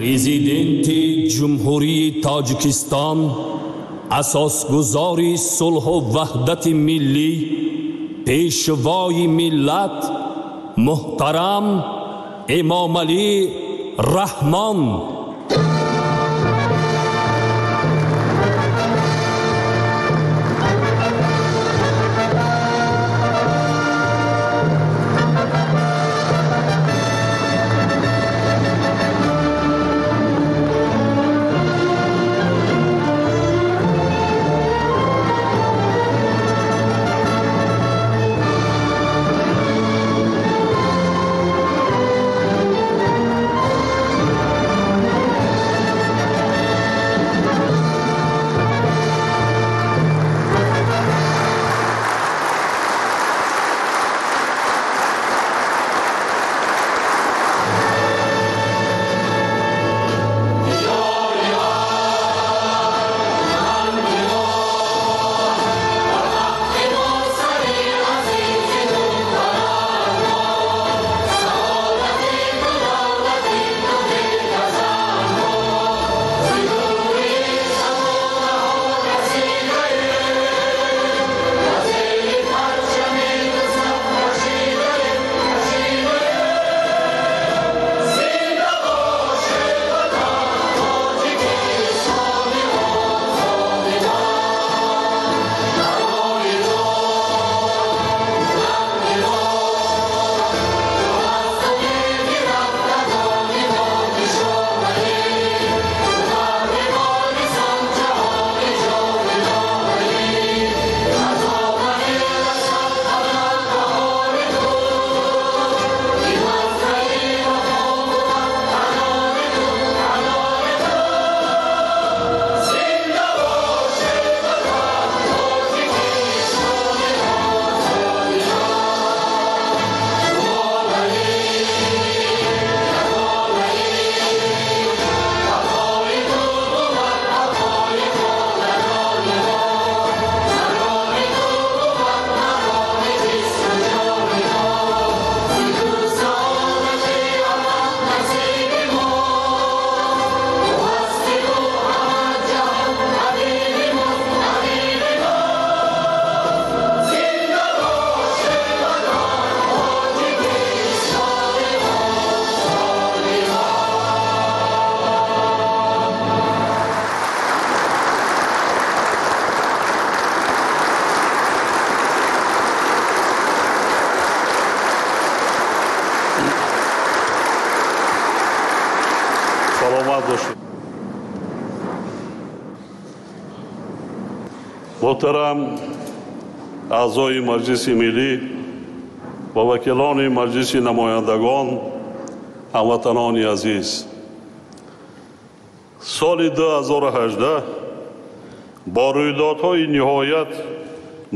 Президенти Ҷумҳурии Тоҷикистон, асосгузори сулҳу ваҳдати миллӣ, пешвои миллат муҳтарам Эмомалӣ Раҳмон. Муҳтарам аъзои Маҷлиси Миллӣ ва вакилони Маҷлиси Намояндагон, ҳамватанони азиз, соли 2018 бо рӯйдодҳои ниҳоят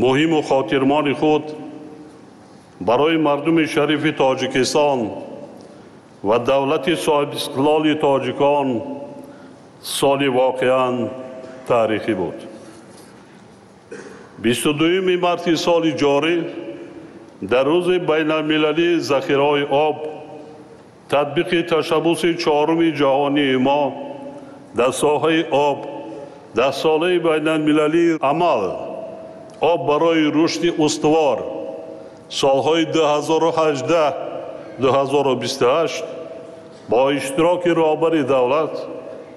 муҳиму хотирмони худ барои мардуми шарифи Тоҷикистон ва давлати соҳибистиқлоли тоҷикон соли воқеан таърихӣ буд. 22 марти соли ҷорӣ дар рӯзи байналмилалии захираҳои об татбиқи ташаббуси чоруми ҷаҳонии мо дар соҳаи об дар солаи байналмилалии амал об барои рушди устувор солҳои 2018-2028 бо иштироки роҳбари давлат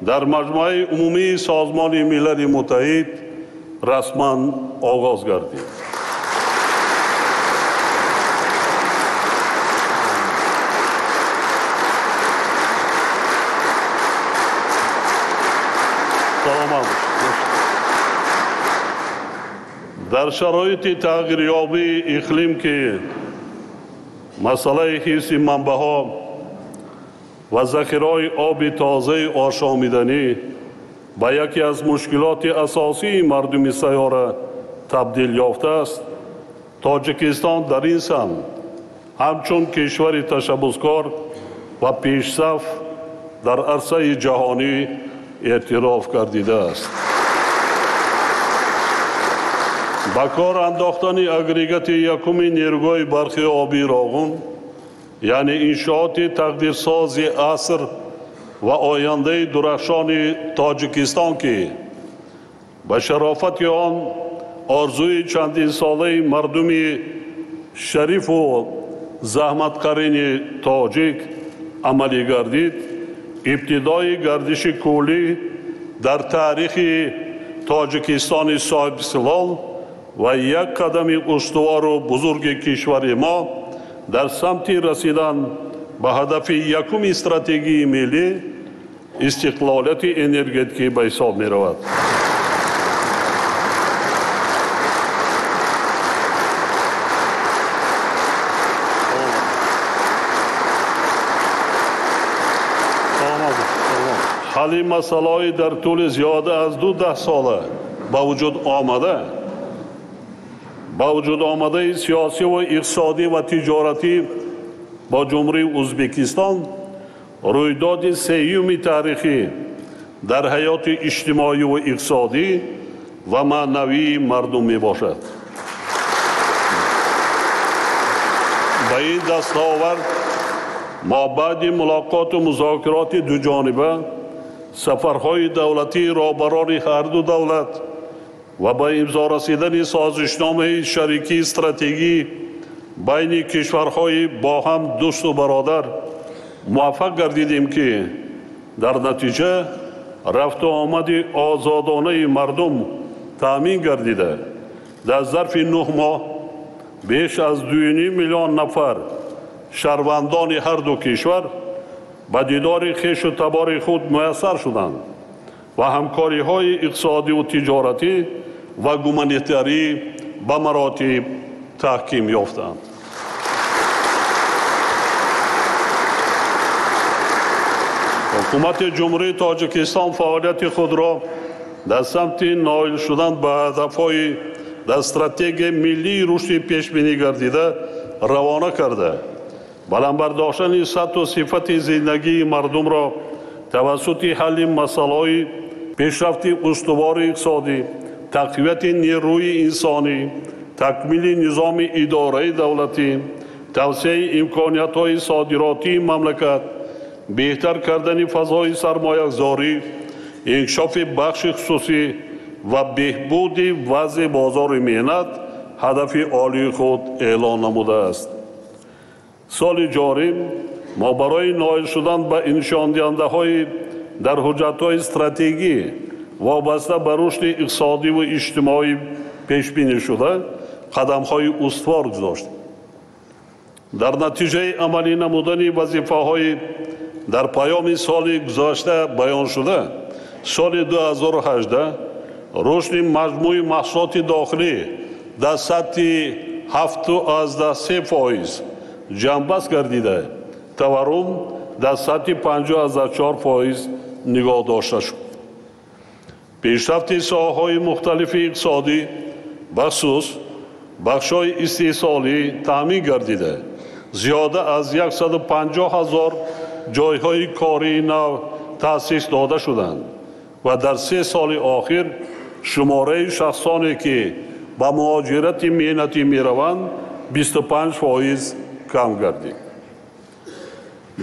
дар Маҷмӯаи Умумии Созмони Милали Муттаҳид расман оғоз гардид. Дар шароити тағйирёбии иқлим, ки масъалаи ҳифзи манбаъҳо ва захираҳои оби тозаи ошомиданӣ ба яке аз мушкилоти асосии мардуми сайёра табдил ёфтааст, Тоҷикистон дар ин самт ҳамчун кишвари ташаббускор ва пешсаф дар арсаи ҷаҳонӣ эътироф гардидааст. Ба кор андохтани агрегати якуми нерӯгоҳи барқи обии Роғун, яъне иншооти тақдирсози аср Ва ояндаи дурахшони Тоҷикистон, ки ба шарофати он орзуи чандинсолаи мардуми шарифу заҳматкарини тоҷик амалӣ гардид, ибтидои гардиши кӯлӣ дар таърихи Тоҷикистони соҳибистиқлол ва як қадами устувору бузурги кишвари мо дар самти расидан ба ҳадафи якуми стратегияи миллӣ истиқлолияти энергетикӣ ба ҳисоб меравад. Ҳалли масъалаҳои дар тӯли зиёда аз 20 сола ба вуҷуд омадаи сиёсӣ ва иқтисодӣ ва тиҷоратӣ бо Ҷумҳурии Ӯзбекистон рӯйдоди сеюми таърихӣ дар ҳаёти иҷтимоӣ ва иқтисодӣ ва маънавии мардум мебошад. Ба ин дастовард мо баъди мулоқоту музокироти дуҷониба, сафарҳои давлатии роҳбарони ҳарду давлат ва ба имзо расидани созишномаи шарикии стратегӣ байни кишварҳои бо ҳам дӯсту бародар муваффақ гардидем, ки дар натиҷа рафту омади озодонаи мардум таъмин гардида, дар зарфи 9 моҳ беш аз 2,5 миллион нафар шаҳрвандони ҳарду кишвар ба дидори хешу табори худ муяссар шуданд ва ҳамкориҳои иқтисодиву тиҷоратӣ ва гуманитарӣ ба маротиб таҳким ёфтанд. Ҳукумати Ҷумҳурии Тоҷикистон фаъолияти худро дар самти ноил шудан ба ҳадафҳои дар стратегияи миллии рушди пешбинӣ гардида равона карда, баланд бардоштани сатҳу сифати зиндагии мардумро тавассути ҳалли масъалаҳои пешрафти устувори иқтисодӣ, тақвияти нерӯи инсонӣ, такмили низоми идораи давлатӣ, тавсеаи имкониятҳои содиротии мамлакат, беҳтар кардани фазои сармоягузорӣ, инкишофи бахши хусусӣ ва беҳбуди вазъи бозори меҳнат ҳадафи олии худ эълон намудааст. Соли ҷорӣ мо барои ноил шудан ба нишондиҳандаҳои дар ҳуҷҷатҳои стратегӣ вобаста ба рушди иқтисодиву иҷтимоӣ пешбинӣ шуда қадамҳои устувор гузоштем. Дар натиҷаи амалӣ намудани вазифаҳои дар паёми соли гузашта баёншуда, соли 2018 рушди маҷмӯи маҳсулоти дохилӣ дар сатҳи 7,3% ҷамъбаст гардида, таваррум дар сатҳи 5,4% нигоҳ дошта шуд. Пешрафти соҳаҳои мухталифи иқтисодӣ, бахусус бахшҳои истеҳсолӣ таъмин гардида, зиёда аз 150 000 ҷойҳои кории нав таъсис дода шуданд ва дар 3 соли охир шумораи шахсоне, ки ба муҳоҷирати меҳнатӣ мераванд, 25% кам гардид.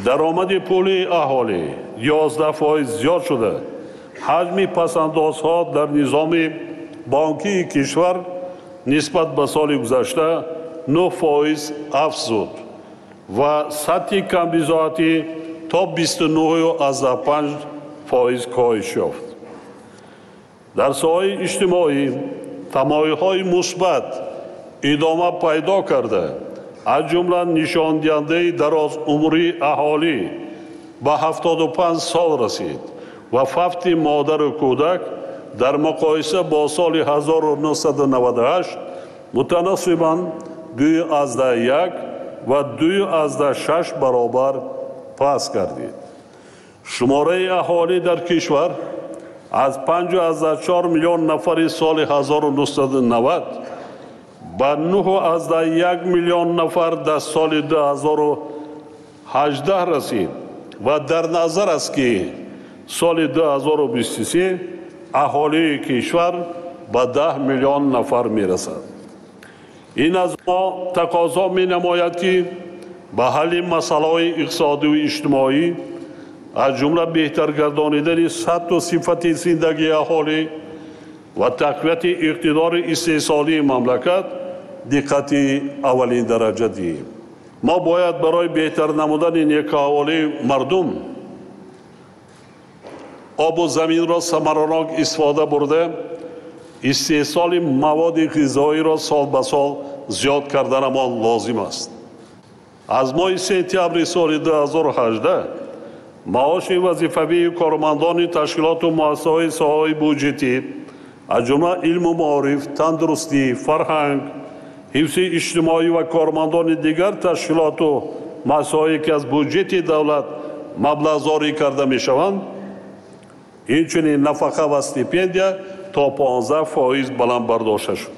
Даромади пули аҳолӣ 11% зиёд шуда, ҳаҷми пасандозҳо дар низоми бонкии кишвар нисбат ба соли гузашта 9% афзуд ва сатҳи камбизоатӣ то 29,5% коҳиш ёфт. Дар соҳаи иҷтимоӣ тамоюлҳои мусбат идома пайдо карда, аз ҷумла нишондиҳандаи дарозумрии аҳолӣ ба 75 сол расид ва фавти модару кӯдак дар муқоиса бо соли 1998 мутаносибан 2,1 ва 2,6 баробар паст гардид. Шумораи аҳолӣ дар кишвар аз 5,4 миллион нафари соли 1990 ба 9,1 миллион нафар дар соли 2018 расид ва дар назар аст, ки соли 2023 аҳолии кишвар ба 10 миллион нафар мерасад. Ин аз мо тақозо менамояд, ки ба ҳалли масъалаҳои иқтисодиву иҷтимоӣ аз ҷумла беҳтар гардонидани сатҳу сифати зиндагии аҳолӣ ва тақвияти иқтидори истеҳсолии мамлакат диққати аввалин дараҷа диҳем. Мо бояд барои беҳтар намудани некӯаҳволии мардум обу заминро самаранок истифода бурда, истеҳсоли маводи ғизоиро сол ба сол зиёд карданамон лозим аст. Аз моҳи сентябри соли 2018 маоши вазифавии кормандони ташкилоту муассисаҳои соҳаҳои буҷетӣ, аз ҷумла илму маориф, тандурустӣ, фарҳанг, ҳифзи иҷтимоӣ ва кормандони дигар ташкилоту муассисаҳое ки аз буҷети давлат маблағгузорӣ карда мешаванд, инчунин нафақа ва стипендия то 15% баланд бардошта шуд.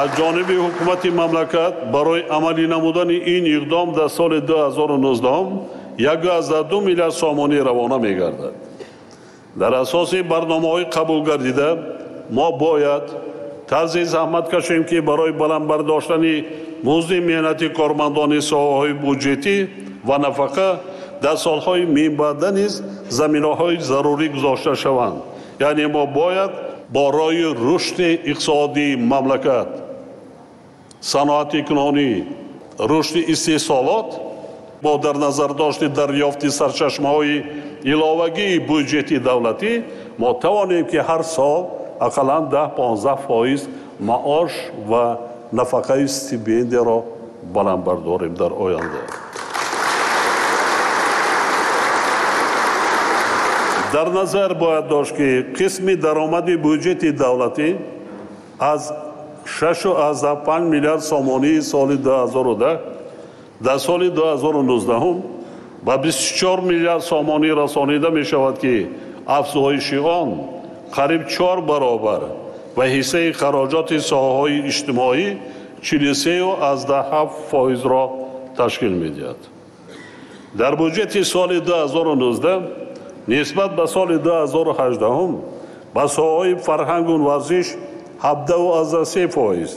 Аз ҷониби ҳукумати мамлакат барои амалӣ намудани ин иқдом дар соли 2019 1,2 миллиард сомонӣ равона мегардад. Дар асоси барномаҳои қабулгардида мо бояд тарзи заҳмат кашем, ки барои баланд бардоштани музди меҳнати кормандони соҳаҳои буҷетӣ ва нафақа дар солҳои минбаъда низ заминаҳои зарурӣ гузошта шаванд. Яъне мо бояд барои рушди иқтисодии мамлакат, саноати кунонӣ, рушди истеҳсолот бо дар назар дошти дарёфти сарчашмаҳои иловагии буҷети давлатӣ мо тавонем, ки ҳар сол ақаллан 10-15% маош ва нафақаи стипендияро баланд бардорем дар оянда. Дар назар бояд дошт, ки қисми даромади буҷети давлатӣ аз 6,5 миллиард сомонии соли 2010 дар соли 2019 ба 24 миллиард сомонӣ расонида мешавад, ки афзоиши он қариб 4 баробар ва ҳиссаи хароҷоти соҳаҳои иҷтимоӣ 43,7%-ро ташкил медиҳад. Дар буҷети соли 2019 нисбат ба соли 2018 ба соҳаҳои фарҳангу варзиш 17,3%,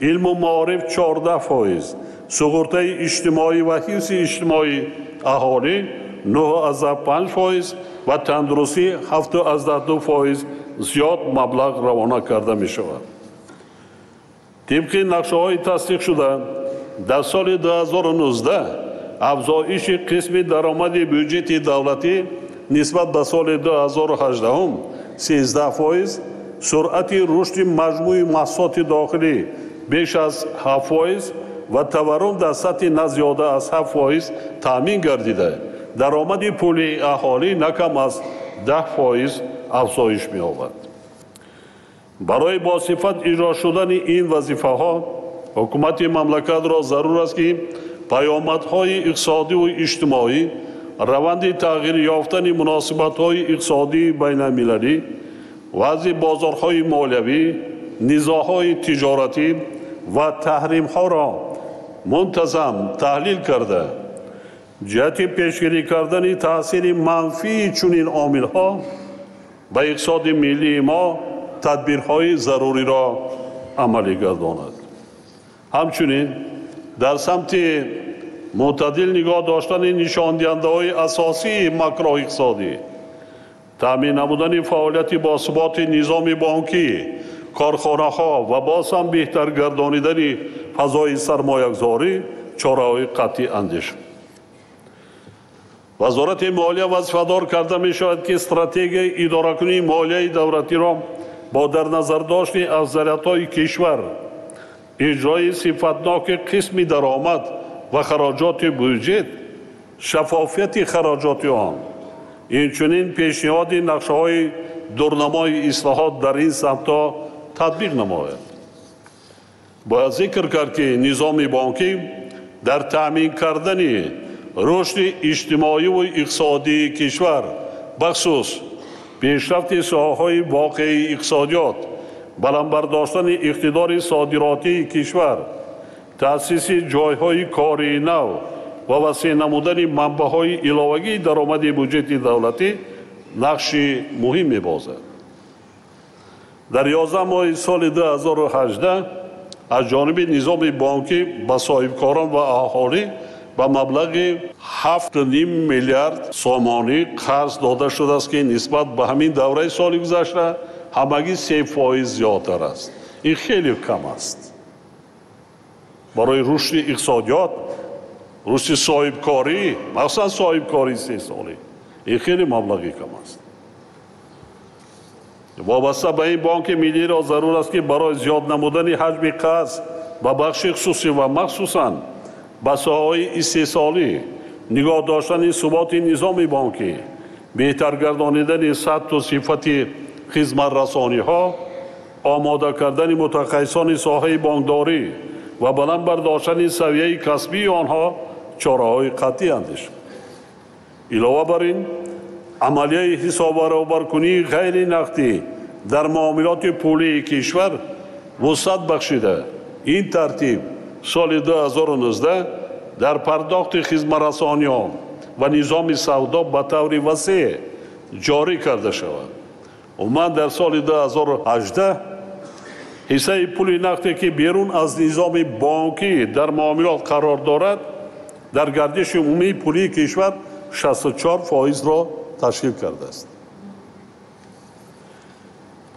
илму маориф 14%, суғуртаи иҷтимоӣ ва ҳифзи иҷтимоии аҳолӣ 9,5% ва тандурустӣ 7,2% зиёд маблағ равона карда мешавад. Тибқи нақшаҳои тасдиқшуда дар соли 2019 афзоиши қисми даромади буҷети давлатӣ нисбат ба соли 2018 13%, суръати рушди маҷмӯи маҳсулоти дохилӣ беш аз 7% ва таваррум дар сатҳи на зиёда аз 7% таъмин гардида, даромади пулии аҳолӣ на кам аз 10% афзоиш меёбад. Барои босифат иҷро шудани ин вазифаҳо ҳукумати мамлакатро зарур аст, ки паёмадҳои иқтисодиву иҷтимоӣ, раванди тағйир ёфтани муносибатҳои иқтисодии байналмилалӣ, вазъи бозорҳои молиявӣ, низоъҳои тиҷоратӣ ва таҳримҳоро мунтазам таҳлил карда, ҷиҳати пешгирӣ кардани таъсири манфии чунин омилҳо ба иқтисоди миллии мо тадбирҳои заруриро амалӣ гардонад. Ҳамчунин дар самти мӯътадил нигоҳ доштани нишондиҳандаҳои асосии макроиқтисодӣ, таъмин намудани фаъолияти босуботи низоми бонкӣ, корхонаҳо ва боз ҳам беҳтар гардонидани фазои сармоягузорӣ чораҳои қатъӣ андешад. Вазорати молия вазифадор карда мешавад, ки стратегияи идоракунии молияи давлатиро бо дар назар дошти афзалиятҳои кишвар, иҷрои сифатноки қисми даромад ва хароҷоти буҷет, шаффофияти хароҷоти он, инчунин пешниҳоди нақшаҳои дурнамои ислоҳот дар ин самтҳо татбиқ намояд. Бояд зикр кард, ки низоми бонкӣ дар таъмин кардани рушди иҷтимоиву иқтисодии кишвар, бахусус пешрафти соҳаҳои воқеии иқтисодиёт, баланд бардоштани иқтидори содиротии кишвар, таъсиси ҷойҳои кории нав ва васеъ намудани манбаъҳои иловагии даромади буҷети давлатӣ нақши муҳим мебозад. Дар 11 моҳи соли 2018 аз ҷониби низоми бонкӣ ба соҳибкорон ва аҳолӣ ба маблағи 7,5 миллиард сомонӣ қарз дода шудааст, ки нисбат ба ҳамин давраи соли гузашта ҳамагӣ 3% зиёдтар аст. Ин хеле кам аст. Барои рушди иқтисодиёт, рушди соҳибкорӣ, махсусан соҳибкории истеҳсолӣ, ин хеле маблағи кам аст. Вобаста ба ин Бонки Миллиро зарур аст, ки барои зиёд намудани ҳаҷми қарз ба бахши хусусӣ ва махсусан ба соҳаҳои истеҳсолӣ, нигоҳ доштани суботи низоми бонкӣ, беҳтар гардонидани сатҳу сифати хизматрасониҳо, омода кардани мутахассисони соҳаи бонкдорӣ ва баланд бардоштани савияи касбии онҳо чораҳои қатъӣ андешид. Илова бар ин, амалияи ҳисоббаробаркунии ғайри нақдӣ дар муомилоти пулии кишвар вусъат бахшида, ин тартиб соли 2019 дар пардохти хизматрасониҳо ва низоми савдо ба таври васеъ ҷорӣ карда шавад. Умуман дар соли 2018 ҳиссаи пули нақде, ки берун аз низоми бонкӣ дар муомилот қарор дорад, дар гардиши умумии пулии кишвар 64%-ро ташкил кардааст.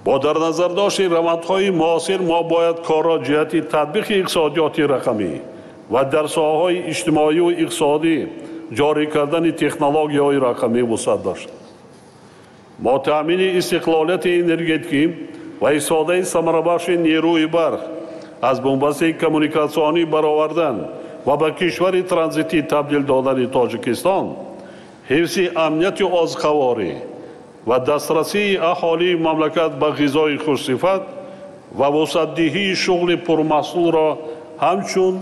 Бо дар назардошти равандҳои муосир мо бояд корро ҷиҳати татбиқи иқтисодиёти рақамӣ ва дар соҳаҳои иҷтимоию иқтисодӣ ҷорӣ кардани технологияҳои рақамӣ вусъат дошт. Мо таъмини истиқлолияти энергетикӣ ва истифодаи самарабахши нерӯи барқ аз бунбасти коммуникатсионӣ баровардан ва ба кишвари транзитӣ табдил додани Тоҷикистон, ҳифзи амнияти озуқаворӣ ва дастрасии аҳолии мамлакат ба ғизои хушсифат ва вусъатдиҳии шуғли пурмаҳсулро ҳамчун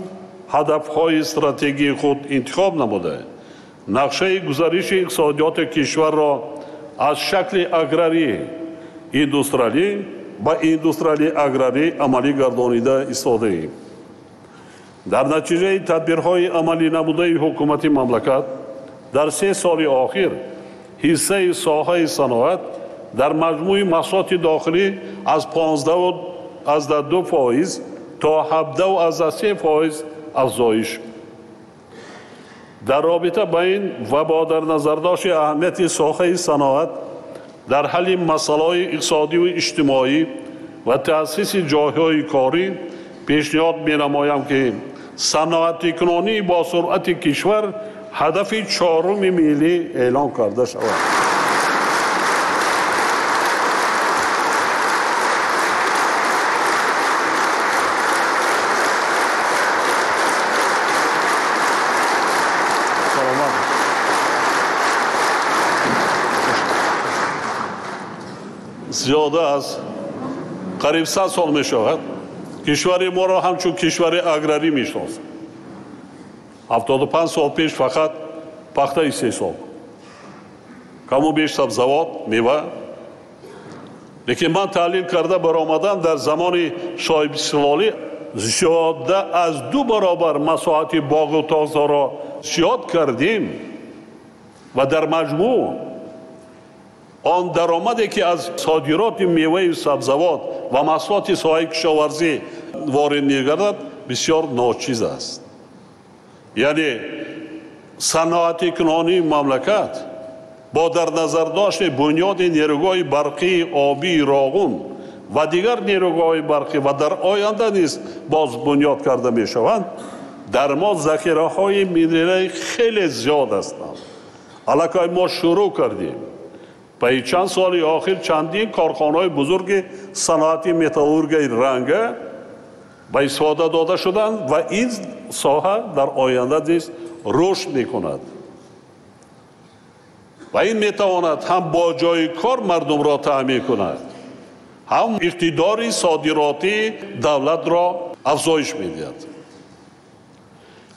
ҳадафҳои стратегии худ интихоб намуда, нақшаи гузариши иқтисодиёти кишварро аз шакли аграрӣ индустриалӣ ба индустриалӣ аграрӣ амалӣ гардонида истодаем. Дар натиҷаи тадбирҳои амалӣ намудаи ҳукумати мамлакат дар 3 соли охир ҳиссаи соҳаи саноат дар маҷмӯи маҳсулоти дохилӣ аз 15,2% то 17,3% афзоиш. Дар робита ба ин ва бо дар назардошти аҳамияти соҳаи саноат дар ҳалли масъалаҳои иқтисодию иҷтимоӣ ва таъсиси ҷойҳои корӣ пешниҳод менамоям, ки саноатикунонии бо суръати кишвар ҳадафи чоруми миллӣ эълон карда шавад. Зиёда аз қариб 100 сол мешавад кишвари моро ҳамчун кишвари аграрӣ мешиносанд. 75 сол пеш фақат пахта истеҳсол, каму беш сабзавот, мева. Лекин ман таҳлил карда баромадам, дар замони соҳибистиқлолӣ зиёда аз 2 баробар масоҳати боғу токзорро зиёд кардем ва дар маҷмӯъ он даромаде, ки аз содироти меваю сабзавот ва маҳсулоти соҳаи кишоварзӣ ворид мегардад, бисёр ночиз аст. Яъне саноатикунонии мамлакат бо дар назардошти бунёди нерӯгоҳи барқии обии Роғун ва дигар нерӯгоҳҳои барқӣ ва дар оянда низ боз бунёд карда мешаванд, дар мо захираҳои минералӣ хеле зиёд ҳастанд. Аллакай мо шурӯъ кардем. Пайи чанд соли охир чандин корхонаҳои бузурги саноати металлургияи ранга ба истифода дода шуданд ва ин соҳа дар оянда низ рушд мекунад. Ва ин метавонад ҳам бо ҷойи кор мардумро таъмин кунад, ҳам иқтидори содиротии давлатро афзоиш медиҳад.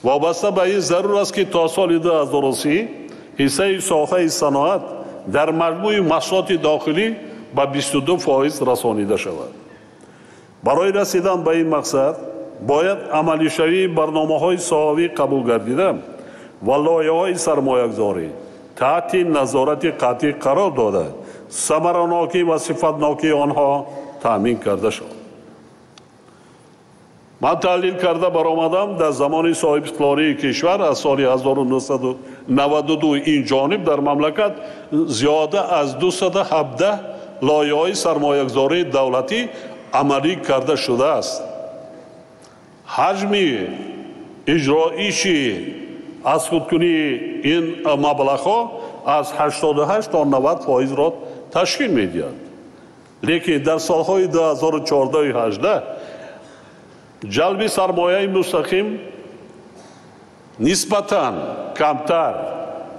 Вобаста ба ин зарур аст, ки то соли 2030 ҳиссаи соҳаи саноат дар маҷмӯи маҳсулоти дохилӣ ба 22% расонида шавад. Барои расидан ба ин мақсад бояд амалишавии барномаҳои соҳавӣ қабул гардида ва лоиҳаҳои сармоягузорӣ таҳти назорати қатъӣ қарор дода, самаранокӣ ва сифатнокии онҳо таъмин карда шавад. Ман таҳлил карда баромадам, дар замони соҳибистиқлолии кишвар аз соли 1992 ин ҷониб дар мамлакат зиёда аз 217 лоиҳаҳои сармоягузории давлатӣ амалӣ карда шудааст. Ҳаҷми иҷроиши аз худкунии ин маблағҳо аз 88 то 90% ташкил медиҳад. Лекин дар солҳои 2014-18 ҷалби сармояи мустақим нисбатан камтар,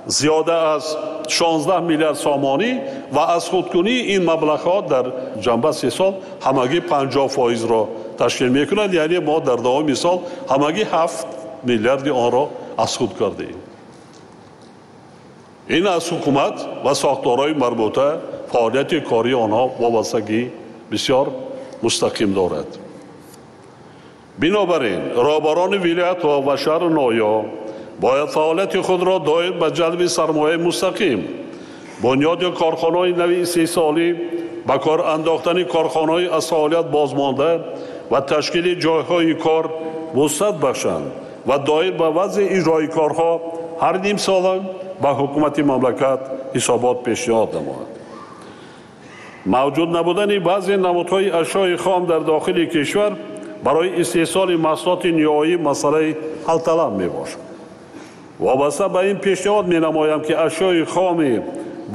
зиёда аз 16 миллиард сомонӣ ва аз худкунии ин маблағҳо дар ҷанба се сол ҳамагӣ 50%-ро ташкил мекунад. Яъне мо дар давоми сол ҳамагӣ 7 миллиарди онро аз худ кардем. Ин аз ҳукумат ва сохторҳои марбута фаъолияти кории онҳо вобастагӣ бисёр мустақим дорад. Бинобар ин роҳбарони вилоятҳо ва шаҳру ноҳияҳо бояд фаъолияти худро доир ба ҷалби сармояи мустақим, бунёди корхонаҳои нави истеҳсолӣ, ба кор андохтани корхонаҳои аз фаъолият бозмонда ва ташкили ҷойҳои кор вусъат бахшанд ва доир ба вазъи иҷрои корҳо ҳар нимсола ба ҳукумати мамлакат ҳисобот пешниҳод намояд. Мавҷуд набудани баъзе намудҳои ашёи хом дар дохили кишвар барои истеҳсоли маҳсулоти ниҳоӣ масъалаи ҳалталаб мебошад. Вобаста ба ин пешниҳод менамоям, ки ашёи хоми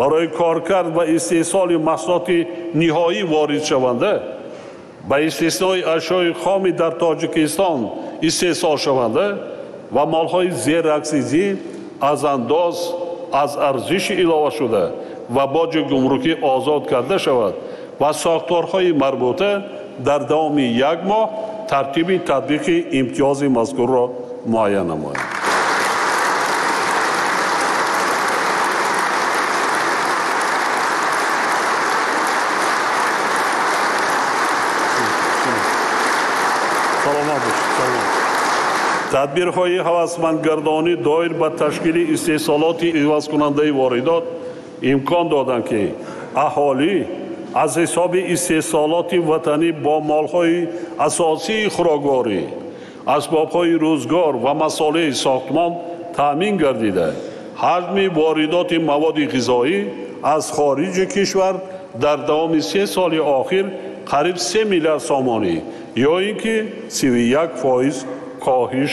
барои коркард ва истеҳсоли маҳсулоти ниҳоӣ воридшаванда ба истиснои ашёи хоми дар Тоҷикистон истеҳсолшаванда ва молҳои зераксизӣ аз андоз аз арзиши иловашуда ва боҷи гумрукӣ озод карда шавад ва сохторҳои марбута дар давоми як моҳ тартиби татбиқи имтиёзи мазкурро муайян намоянд. Тадбирҳои ҳавасмандгардонӣ доир ба ташкили истеҳсолоти ивазкунандаи воридот имкон доданд, ки аҳолӣ аз ҳисоби истеҳсолоти ватанӣ бо молҳои асосии хӯрокворӣ, асбобҳои рӯзгор ва масолеҳи сохтмон таъмин гардида, ҳаҷми воридоти маводи ғизоӣ аз хориҷи кишвар дар давоми 3 соли охир қариб 3 миллиард сомонӣ ё ин ки 31% коҳиш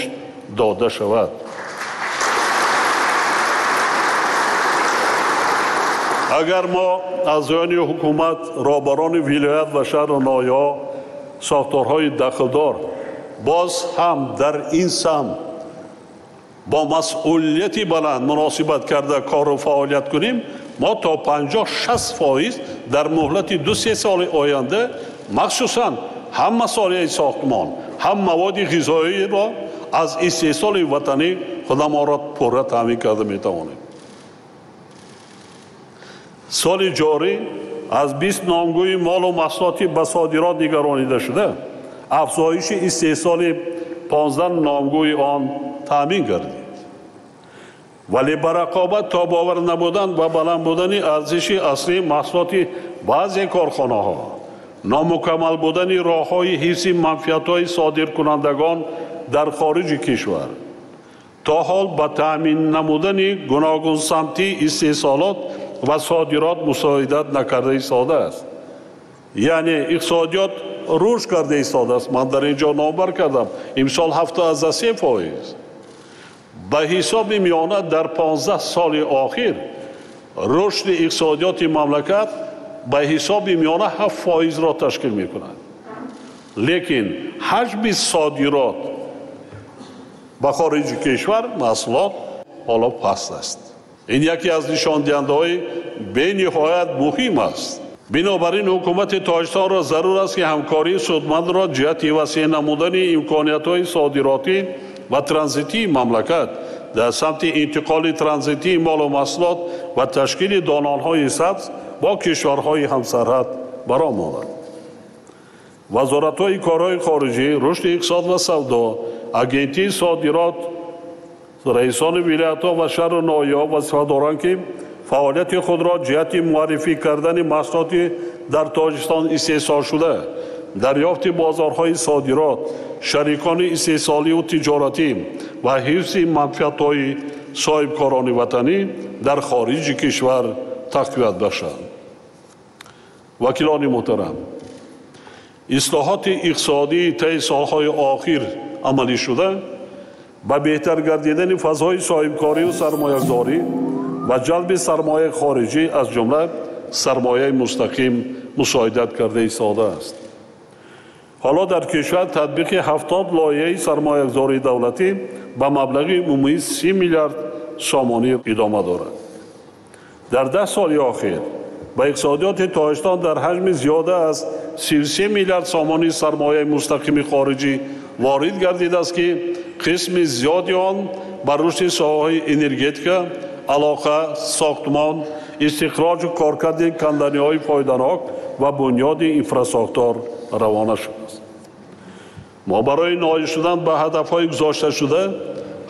дода шавад. Агар мо аъзоёни ҳукумат, роҳбарони вилоят ва шаҳру ноҳияҳо, сохторҳои дахлдор боз ҳам дар ин самт бо масъулияти баланд муносибат карда кору фаъолият кунем, мо то 50-60% дар муҳлати 2-3 соли оянда махсусан ҳам масолеҳи сохтмон, ҳам маводи ғизоиро аз истеҳсоли ватанӣ худамонро пурра таъмин карда метавонем. Соли ҷорӣ аз 20 номгӯи молу маҳсулоти ба содирот нигаронида шуда, афзоиши истеҳсоли 15 номгӯи он таъмин гардид. Вале ба рақобат тобовар набудан ва баланд будани арзиши аслии маҳсулоти баъзе корхонаҳо, номукаммал будани роҳҳои ҳифзи манфиатҳои содиркунандагон дар хориҷи кишвар, то ҳол ба таъмин намудани гуногунсамтии истеҳсолот ва содирот мусоидат накарда истодааст. Яъне иқтисодиёт рушд карда истодааст. Ман дар ин ҷо номбар кардам, имсол 7,3%. Ба ҳисоби миёна дар 15 соли охир рушди иқтисодиёти мамлакат ба ҳисоби миёна 7%-ро ташкил мекунад. Лекин ҳаҷми содирот ба хориҷи кишвар маҳсулот ҳоло паст аст. Ин яке аз нишондиҳандаҳои бениҳоят муҳим аст. Бинобар ин ҳукумати Тоҷикистонро зарур аст, ки ҳамкории судмандро ҷиҳати васеъ намудани имкониятҳои содиротӣ ва транзитии мамлакат дар самти интиқоли транзитии молу маҳсулот ва ташкили долонҳои сабз бо кишварҳои ҳамсарҳад баром орад. Вазоратҳои корҳои хориҷӣ, рушди иқтисод ва савдо, агентии содирот, раисони вилоятҳо ва шаҳру ноҳияҳо вазифа доранд, ки фаъолияти худро ҷиҳати муаррифӣ кардани маҳсулоти дар Тоҷикистон истеҳсолшуда дарёфти бозорҳои содирот, шарикони истеҳсоливу тиҷоратӣ ва ҳифзи манфиатҳои соҳибкорони ватанӣ дар хориҷи кишвар тақвият бахшанд. Вакилони муҳтарам, ислоҳоти иқтисодии таи солҳои охир амалӣ шуда ба беҳтар гардидани фазои соҳибкорию сармоягузорӣ ва ҷалби сармояи хориҷӣ аз ҷумла сармояи мустақим мусоидат карда истодааст. Ҳоло дар кишвар татбиқи 70 лоиҳаи сармоягузории давлатӣ ба маблағи умумии 30 миллиард сомонӣ идома дорад. Дар 10 соли охир ба иқтисодиёти Тоҷикистон дар ҳаҷми зиёда аз 33 миллиард сомонӣ сармояи мустақими хориҷӣ ворид гардидааст, ки қисми зиёди он ба рушди соҳаҳои энергетика, алоқа, сохтмон, истихроҷу коркарди канданиҳои фоиданок ва бунёди инфрасохтор равона шудааст. Мо барои ноил шудан ба ҳадафҳои гузошташуда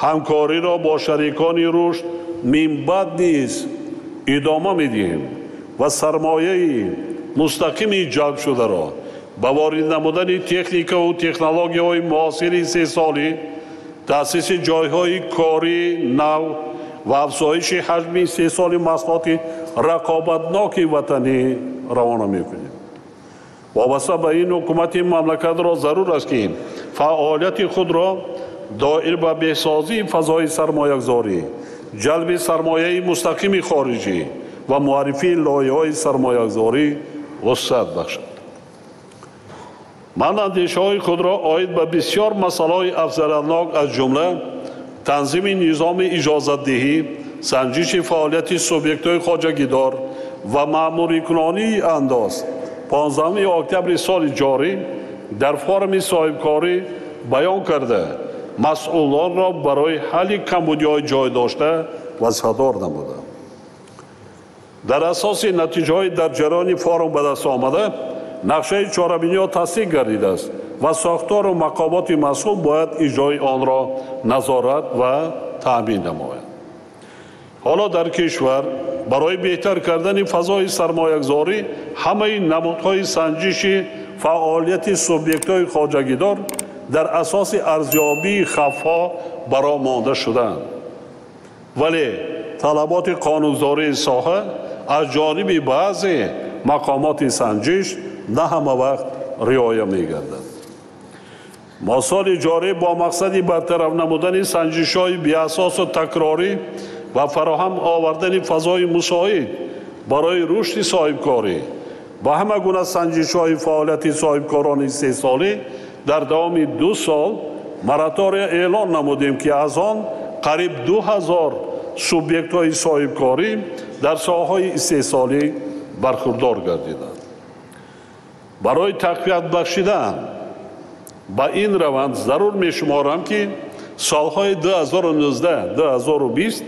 ҳамкориро бо шарикони рушд минбаъд низ идома медиҳем ва сармояи мустақими ҷалбшударо ба ворид намудани техникаву технологияҳои муосири истеҳсолӣ, таъсиси ҷойҳои кории нав ва афзоиши ҳаҷми истеҳсоли маҳсулоти рақобатноки ватанӣ равона мекунем. Вобаста ба ин ҳукумати мамлакатро зарур аст, ки фаъолияти худро доир ба беҳсозии фазои сармоягузорӣ, ҷалби сармояи мустақими хориҷӣ ва муаррифии лоиҳаҳои сармоягузорӣ вусъат бахшад. Ман андешаҳои худро оид ба бисёр масъалаҳои афзалиятнок аз ҷумла танзими низоми иҷозатдиҳӣ, санҷиши фаъолияти субъектҳои хоҷагидор ва маъмурикунонии андоз 15 октябри соли ҷорӣ дар форуми соҳибкорӣ баён карда, масъулонро барои ҳалли камбудиҳои ҷой дошта вазифадор намудам. Дар асоси натиҷаҳои дар ҷараёни форум ба даст омада, нақшаи чорабиниҳо тасдиқ гардидааст ва сохтору мақомоти масъул бояд иҷрои онро назорат ва таъмин намояд. Ҳоло дар кишвар барои беҳтар кардани фазои сармоягузорӣ ҳамаи намудҳои санҷиши фаъолияти субъектҳои хоҷагидор дар асоси арзёбии хавфҳо бароҳ монда шудаанд. Вале талаботи қонунгузории соҳа аз ҷониби баъзе мақомоти санҷиш на ҳама вақт риоя мегардад. Мо соли ҷорӣ бо мақсади бартараф намудани санҷишҳои беасосу такрорӣ ва фароҳам овардани фазои мусоид барои рушди соҳибкорӣ ба ҳама гуна санҷишҳои фаъолияти соҳибкорони истеҳсолӣ дар давоми 2 сол моратория эълон намудем, ки аз он қариб 2000 субъектҳои соҳибкорӣ дар соҳаҳои истеҳсолӣ бархурдор гардиданд. Барои тақвият бахшидан ба ин раванд зарур мешуморам, ки солҳои 2019-2020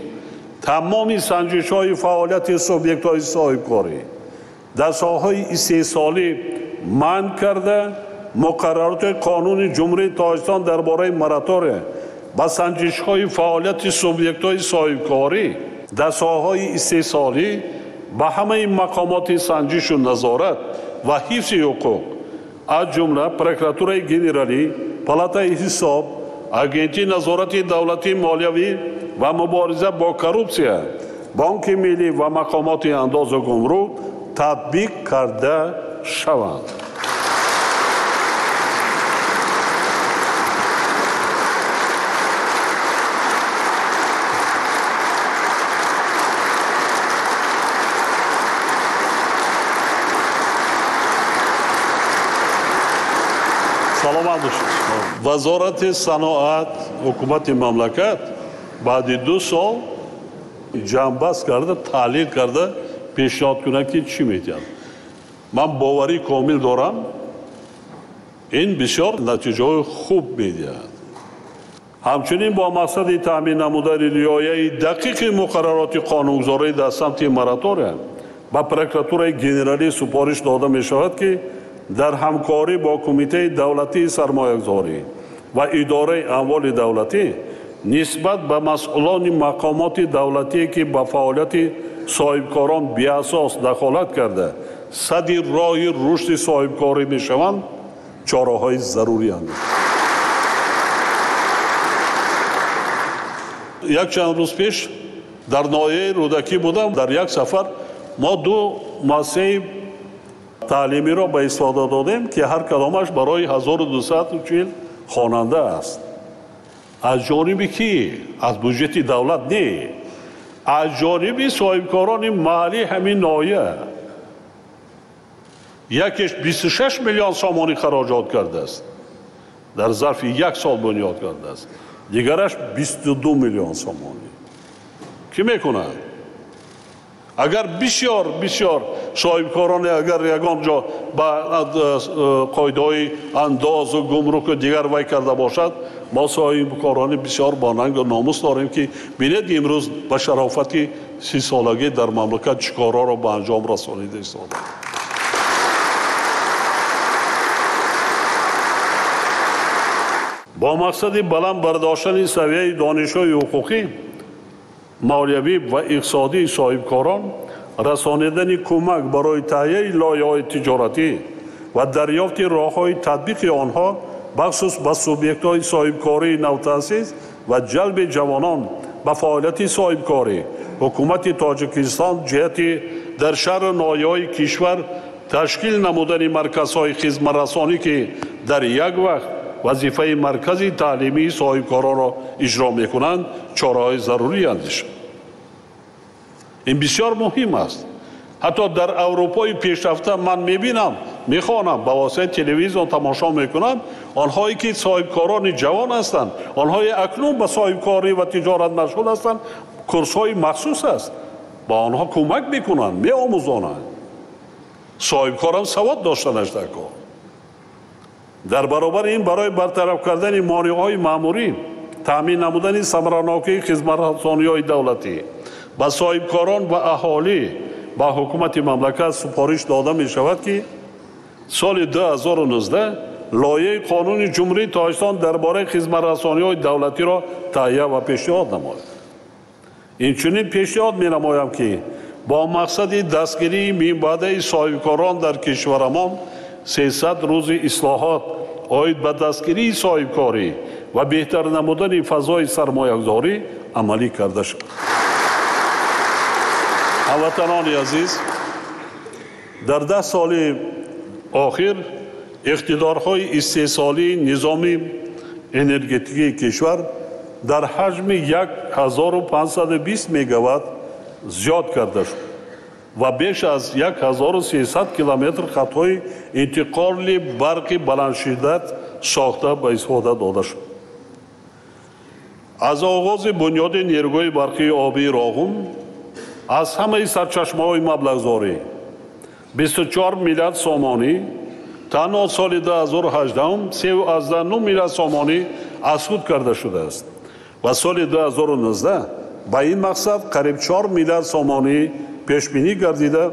тамоми санҷишҳои фаъолияти субъектҳои соҳибкорӣ дар соҳаҳои истеҳсолӣ манъ карда, муқаррароти қонуни Ҷумҳурии Тоҷикистон дар бораи моратория ба санҷишҳои фаъолияти субъектҳои соҳибкорӣ дар соҳаҳои истеҳсолӣ ба ҳамаи мақомоти санҷишу назорат ва ҳифзи ҳуқуқ, аз ҷумла прокуратураи генералӣ, палатаи ҳисоб, агентии назорати давлатии молиявӣ ва мубориза бо коррупсия, Бонки миллӣ ва мақомоти андозу гумрук татбиқ карда шаванд. Саломат бошед. Вазорати саноат ҳукумати мамлакат баъди 2 сол ҷамъбаст карда, таҳлил карда пешниҳод кунад, ки чӣ метиҳад. Ман боварии комил дорам, ин бисёр натиҷаҳои хуб медиҳад. Ҳамчунин бо мақсади таъмин намудани риояи дақиқи муқаррароти қонунгузорӣ дар самти моратория ба прокуратураи генералӣ супориш дода мешавад, ки дар ҳамкорӣ бо Кумитаи давлатии сармоягузорӣ ва идораи амволи давлатӣ нисбат ба масъулони мақомоти давлатие, ки ба фаъолияти соҳибкорон беасос дахолат карда, сади роҳи рушди соҳибкорӣ мешаванд, Чораҳои зарурӣ андешад. Якчанд рӯз пеш дар ноҳияи Рӯдакӣ будам. Дар як сафар мо ду муассисаи таълимиро ба истифода додем, ки ҳар кадомаш барои 1240 хонанда аст. Аз ҷониби кӣ? Аз буҷети давлат не, аз ҷониби соҳибкорони маҳаллии ҳамин ноҳия. Якеш 26 миллион сомонӣ хароҷот кардааст, дар зарфи як сол бунёд кардааст, дигараш 22 миллион сомонӣ. Кӣ мекунад? Агар бисёр бисёр соҳибкороне агар ягон ҷо ба қоидаҳои андозу гумруку дигар вай карда бошад, мо соҳибкорони бисёр бо нангу номус дорем, ки бинед имрӯз ба шарофати 30-солагӣ дар мамлакат чӣ корҳоро ба анҷом расонида истода. Бо мақсади баланд бардоштани савияи донишҳои ҳуқуқӣ, молиявӣ ва иқтисодии соҳибкорон, расонидани кӯмак барои таҳияи лоиҳаҳои тиҷоратӣ ва дарёфти роҳҳои татбиқи онҳо бахусус ба субъектҳои соҳибкории навтаъсис ва ҷалби ҷавонон ба фаъолияти соҳибкорӣ, ҳукумати Тоҷикистон ҷиҳати дар шаҳру ноҳияҳои кишвар ташкил намудани марказҳои хизматрасонӣ, ки дар як вақт вазифаи маркази таълимии соҳибкоронро иҷро мекунанд, чораҳои зарурӣ андешад. Ин бисёр муҳим аст. Ҳатто дар Аврупои пешрафта ман мебинам, мехонам, ба воситаи телевизион тамошо мекунам, онҳое ки соҳибкорони ҷавон ҳастанд, онҳое акнун ба соҳибкорӣ ва тиҷорат машғул ҳастанд, курсҳои махсус аст, ба онҳо кӯмак мекунанд, меомӯзонанд. Соҳибкорам савод доштанаш дар кор. Дар баробари ин барои бартараф кардани монеаҳои маъмурӣ, таъмин намудани самаранокии хизматрасониҳои давлатӣ ба соҳибкорон ва аҳолӣ ба ҳукумати мамлакат супориш дода мешавад, ки соли 2019 лоиҳаи қонуни Ҷумҳурии Тоҷикистон дар бораи хизматрасониҳои давлатиро таҳия ва пешниҳод намояд. Инчунин пешниҳод менамоям, ки бо мақсади дастгирии минбаъдаи соҳибкорон дар кишварамон 300 рӯзи ислоҳот оид ба дастгирии соҳибкорӣ ва беҳтар намудани фазои сармоягузорӣ амалӣ карда шавад. Ҳамватанони азиз, дар 10 соли охир иқтидорҳои истеҳсолии низоми энергетикии кишвар дар ҳаҷми 1520 мегаватт зиёд карда шуд ва беш аз 1300 километр хатҳои интиқоли барқи баландшиддат сохта ба истифода дода шуд. Аз оғози бунёди нерӯгоҳи барқии обии Роғун аз ҳамаи сарчашмаҳои маблағзорӣ 24 миллиард сомонӣ танҳо соли 2018 3,9 миллиард сомонӣ аз худ карда шудааст ва соли 2019 ба ин мақсад қариб 4 миллиард сомонӣ пешбинӣ гардида,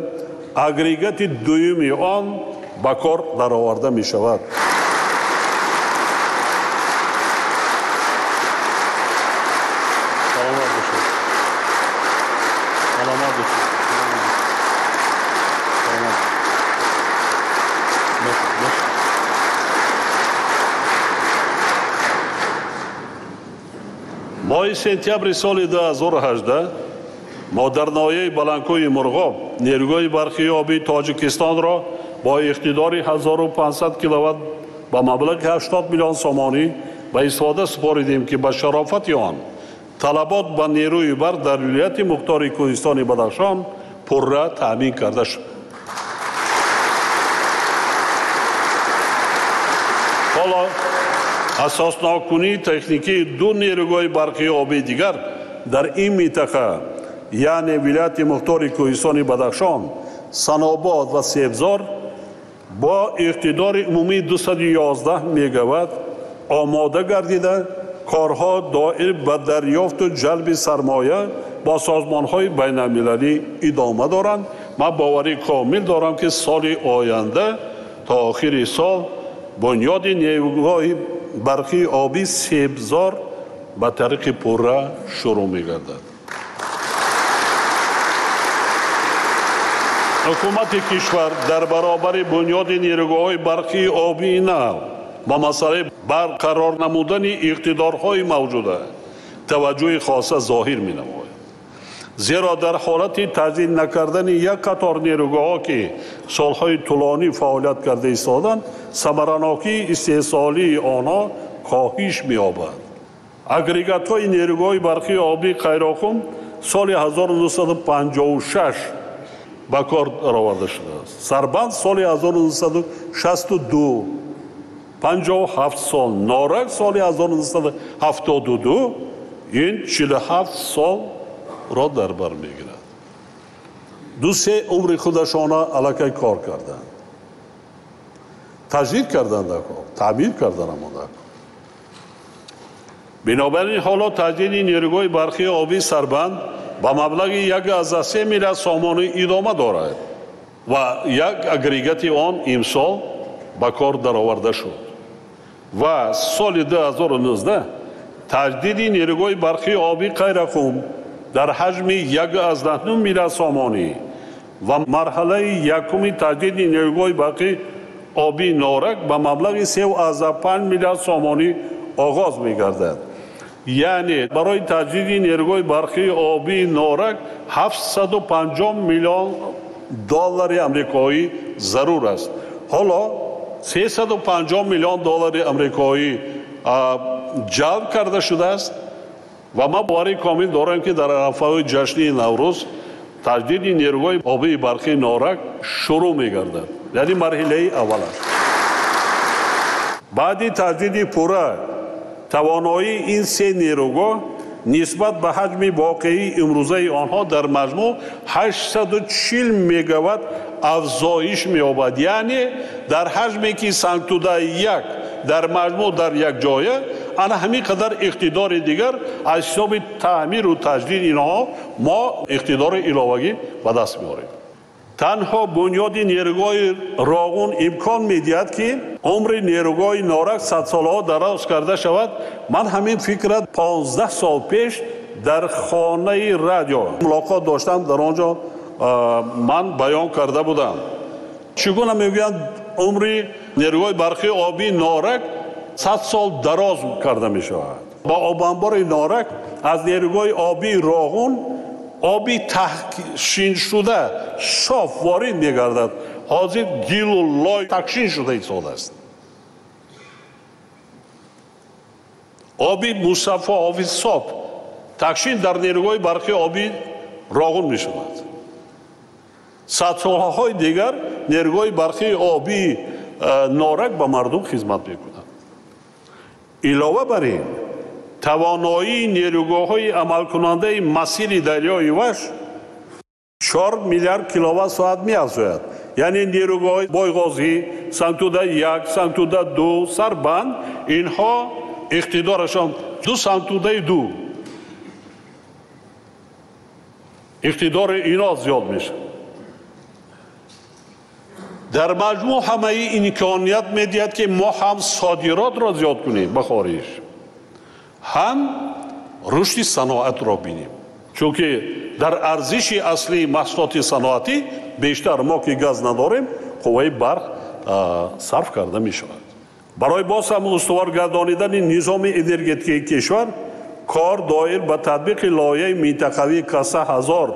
агрегати дуюми он ба кор дароварда мешавад. Моҳи сентябри соли 2018 мо дар ноҳияи Баландкӯҳи Мурғоб нерӯгоҳи барқии обии Тоҷикистонро бо иқтидори 1500 киловатт ба маблағи 80 миллион сомонӣ ба истифода супоридем, ки ба шарофати он талабот ба нерӯи барқ дар вилояти мухтори Кӯҳистони Бадахшон пурра таъмин карда шуд. Ҳоло асосноккунии техникии ду нерӯгоҳи барқии обии дигар дар ин минтақа, яъне вилояти мухтори Кӯҳистони Бадахшон, Санобод ва Себзор бо иқтидори умумии 211 мегаватт омода гардида, корҳо доир ба дарёфту ҷалби сармоя бо созмонҳои байналмилалӣ идома доранд. Ман боварии комил дорам, ки соли оянда то охири сол бунёди нерӯгоҳи барқии обии Себзор ба тариқи пурра шурӯъ мегардад. Ҳукумати кишвар дар баробари бунёди нерӯгоҳҳои барқии обии нав ба масъалаи барқарор намудани иқтидорҳои мавҷуда таваҷҷӯҳи хоса зоҳир менамояд. Зеро дар ҳолати таҷдид накардани як қатор нерӯгоҳҳо, ки солҳои тӯлонӣ фаъолият карда истоданд, самаранокии истеҳсолии онҳо коҳиш меёбад. Агрегатҳои нерӯгоҳи барқии обии Қайроққум соли 1956 ба кор дароварда шудааст. Сарбанд соли 1962, 57 сол, Норак соли 1972, ин 47 солро дар бар мегирад. 2-3 умри худашона аллакай кор карданд, таҷдид карданд, дар кор таъмир карданд аммо дар кор. Бинобар ин ҳоло таҷдиди нерӯгоҳи барқии обии Сарбанд ба маблағи 1,3 миллиард сомонӣ идома дорад ва як агрегати он имсол ба кор дароварда шуд. Ва соли 2019 таҷдиди нерӯгоҳи барқии обии Қайраққум дар ҳаҷми 1,9 миллиард сомонӣ ва марҳалаи якуми таҷдиди нерӯгоҳи барқии обии Норак ба маблағи 3,5 миллиард сомонӣ оғоз мегардад. Яъне барои таҷдиди нерӯгоҳи барқии обии Норак 750 миллион доллари амрикоӣ зарур аст. Ҳоло 350 миллион доллари амрикоӣ ҷалб карда шудааст ва ман боварии комил дорам, ки дар арафаҳои ҷашнии Наврӯз таҷдиди нерӯгоҳи обии барқии Норак шурӯъ мегардад, яъне марҳилаи аввал аст. Баъди таҷдиди пурра тавоноии ин се нерӯгоҳ нисбат ба ҳаҷми воқеии имрӯзаи онҳо дар маҷмӯъ 840 мегаватт афзоиш меёбад. Яъне дар ҳаҷме ки Сангтудаи 1 дар маҷмӯъ дар як ҷоя, ана ҳамин қадар иқтидори дигар аз ҳисоби таъмиру таҷдид инҳо мо иқтидори иловагӣ ба даст меорем. Танҳо бунёди нерӯгоҳи Роғун имкон медиҳад, ки умри нерӯгоҳи Норак садсолаҳо дароз карда шавад. Ман ҳамин фикра 15 сол пеш дар хонаи радио мулоқот доштам, дар он ҷо ман баён карда будам. Чӣ гуна мегӯянд, умри нерӯгоҳи барқии обии Норак 100 сол дароз карда мешавад. Ба обанбори Норак аз нерӯгоҳи обии Роғун оби таҳшиншуда соф ворид мегардад. Ҳозир гилу лой таҳшин шуда истодааст. Оби мусаффо, оби соф таҳшин дар нерӯгоҳи барқии обии Роғун мешавад. Садсолаҳои дигар нерӯгоҳи барқии обии Норак ба мардум хизмат мекунад. Илова бар ин, тавоноии нерӯгоҳҳои амалкунандаи масири дарёи Вахш 4 миллиард киловатт соат меафзояд. Яъне нерӯгоҳҳои Бойғозӣ, Сангтуда 1, Сангтуда 2, Сарбанд, инҳо иқтидорашон 2 Сангтудаи 2. Иқтидори ино зиёд мешавад. Дар маҷмӯъ ҳамаи имконият медиҳад, ки мо ҳам содиротро зиёд кунем ба хориҷ, ҳам рушди саноатро бинем. Чунки дар арзиши аслии маҳсулоти саноатӣ бештар мо ки газ надорем, қувваи барқ сарф карда мешавад. Барои боз ҳам устувор гардонидани низоми энергетикии кишвар кор доир ба татбиқи лоиҳаи минтақавии Каса 1000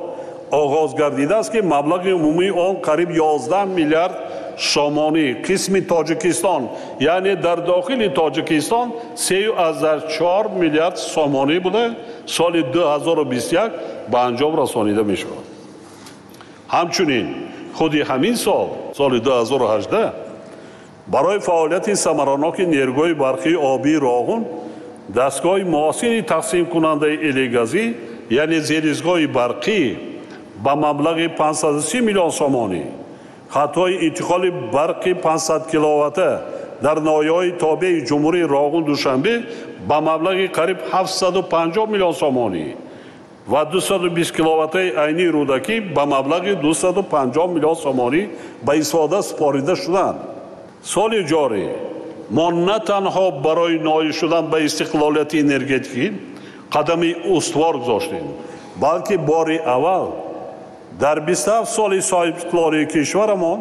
оғоз гардидааст, ки маблағи умумии он қариб 11 миллиард сомонӣ қисми Тоҷикистон, яъне дар дохили Тоҷикистон 3,4 миллиард сомонӣ буда, соли 2021 ба анҷом расонида мешавад. Ҳамчунин худи ҳамин сол, соли 2018, барои фаъолияти самараноки нерӯгоҳи барқии обии Роғун дастгоҳи муосири тақсимкунандаи элегазӣ, яъне зеризгоҳи барқӣ ба маблағи 530 миллион сомонӣ, хатҳои интиқоли барқи 500 киловатта дар ноҳияҳои тобеи ҷумҳурии Роғун Душанбе ба маблағи қариб 750 миллион сомонӣ ва 220 киловаттаи айнии Рӯдакӣ ба маблағи 250 миллион сомонӣ ба истифода супорида шуданд. Соли ҷорӣ мо на танҳо барои ноил шудан ба истиқлолияти энергетикӣ қадами устувор гузоштем, балки бори аввал Дар 27 соли соҳибистиқлолии кишварамон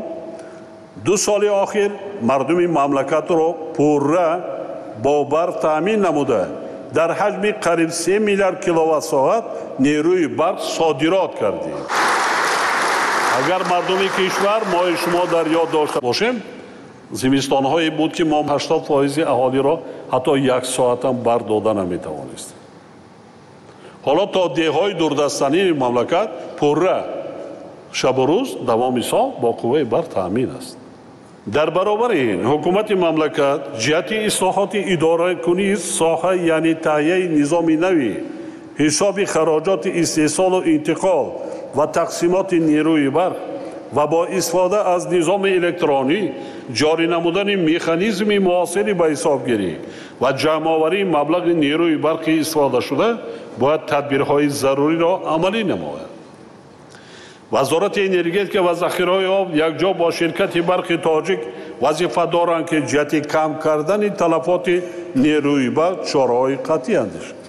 2 соли охир мардуми мамлакатро пурра бо барқ таъмин намуда, дар ҳаҷми қариб 3 миллиард киловатт-соат нерӯи барқ содирот кардем. Агар мардуми кишвар мои шумо дар ёд дошта бошем, зимистонҳое буд ки мо 80% аҳолиро ҳатто як соатам барқ дода наметавонистем. Ҳоло то деҳҳои дурдастании мамлакат пурра шабу рӯз давоми сол бо қувваи барқ таъмин аст. Дар баробари ин ҳукумати мамлакат ҷиҳати ислоҳоти идоракунии соҳа, яъне таҳияи низоми нави ҳисоби хароҷоти истеҳсолу интиқол ва тақсимоти нерӯи барқ ва бо истифода аз низоми электронӣ ҷорӣ намудани механизми муосири ба ҳисобгирӣ ва ҷамъоварии маблағи нерӯи барқи истифодашуда бояд тадбирҳои заруриро амалӣ намояд. Вазорати энергетика ва захираҳои об якҷо бо ширкати барқи тоҷик вазифа доранд, ки ҷиҳати кам кардани талафоти нерӯи барқ чораҳои қатъӣ андешанд.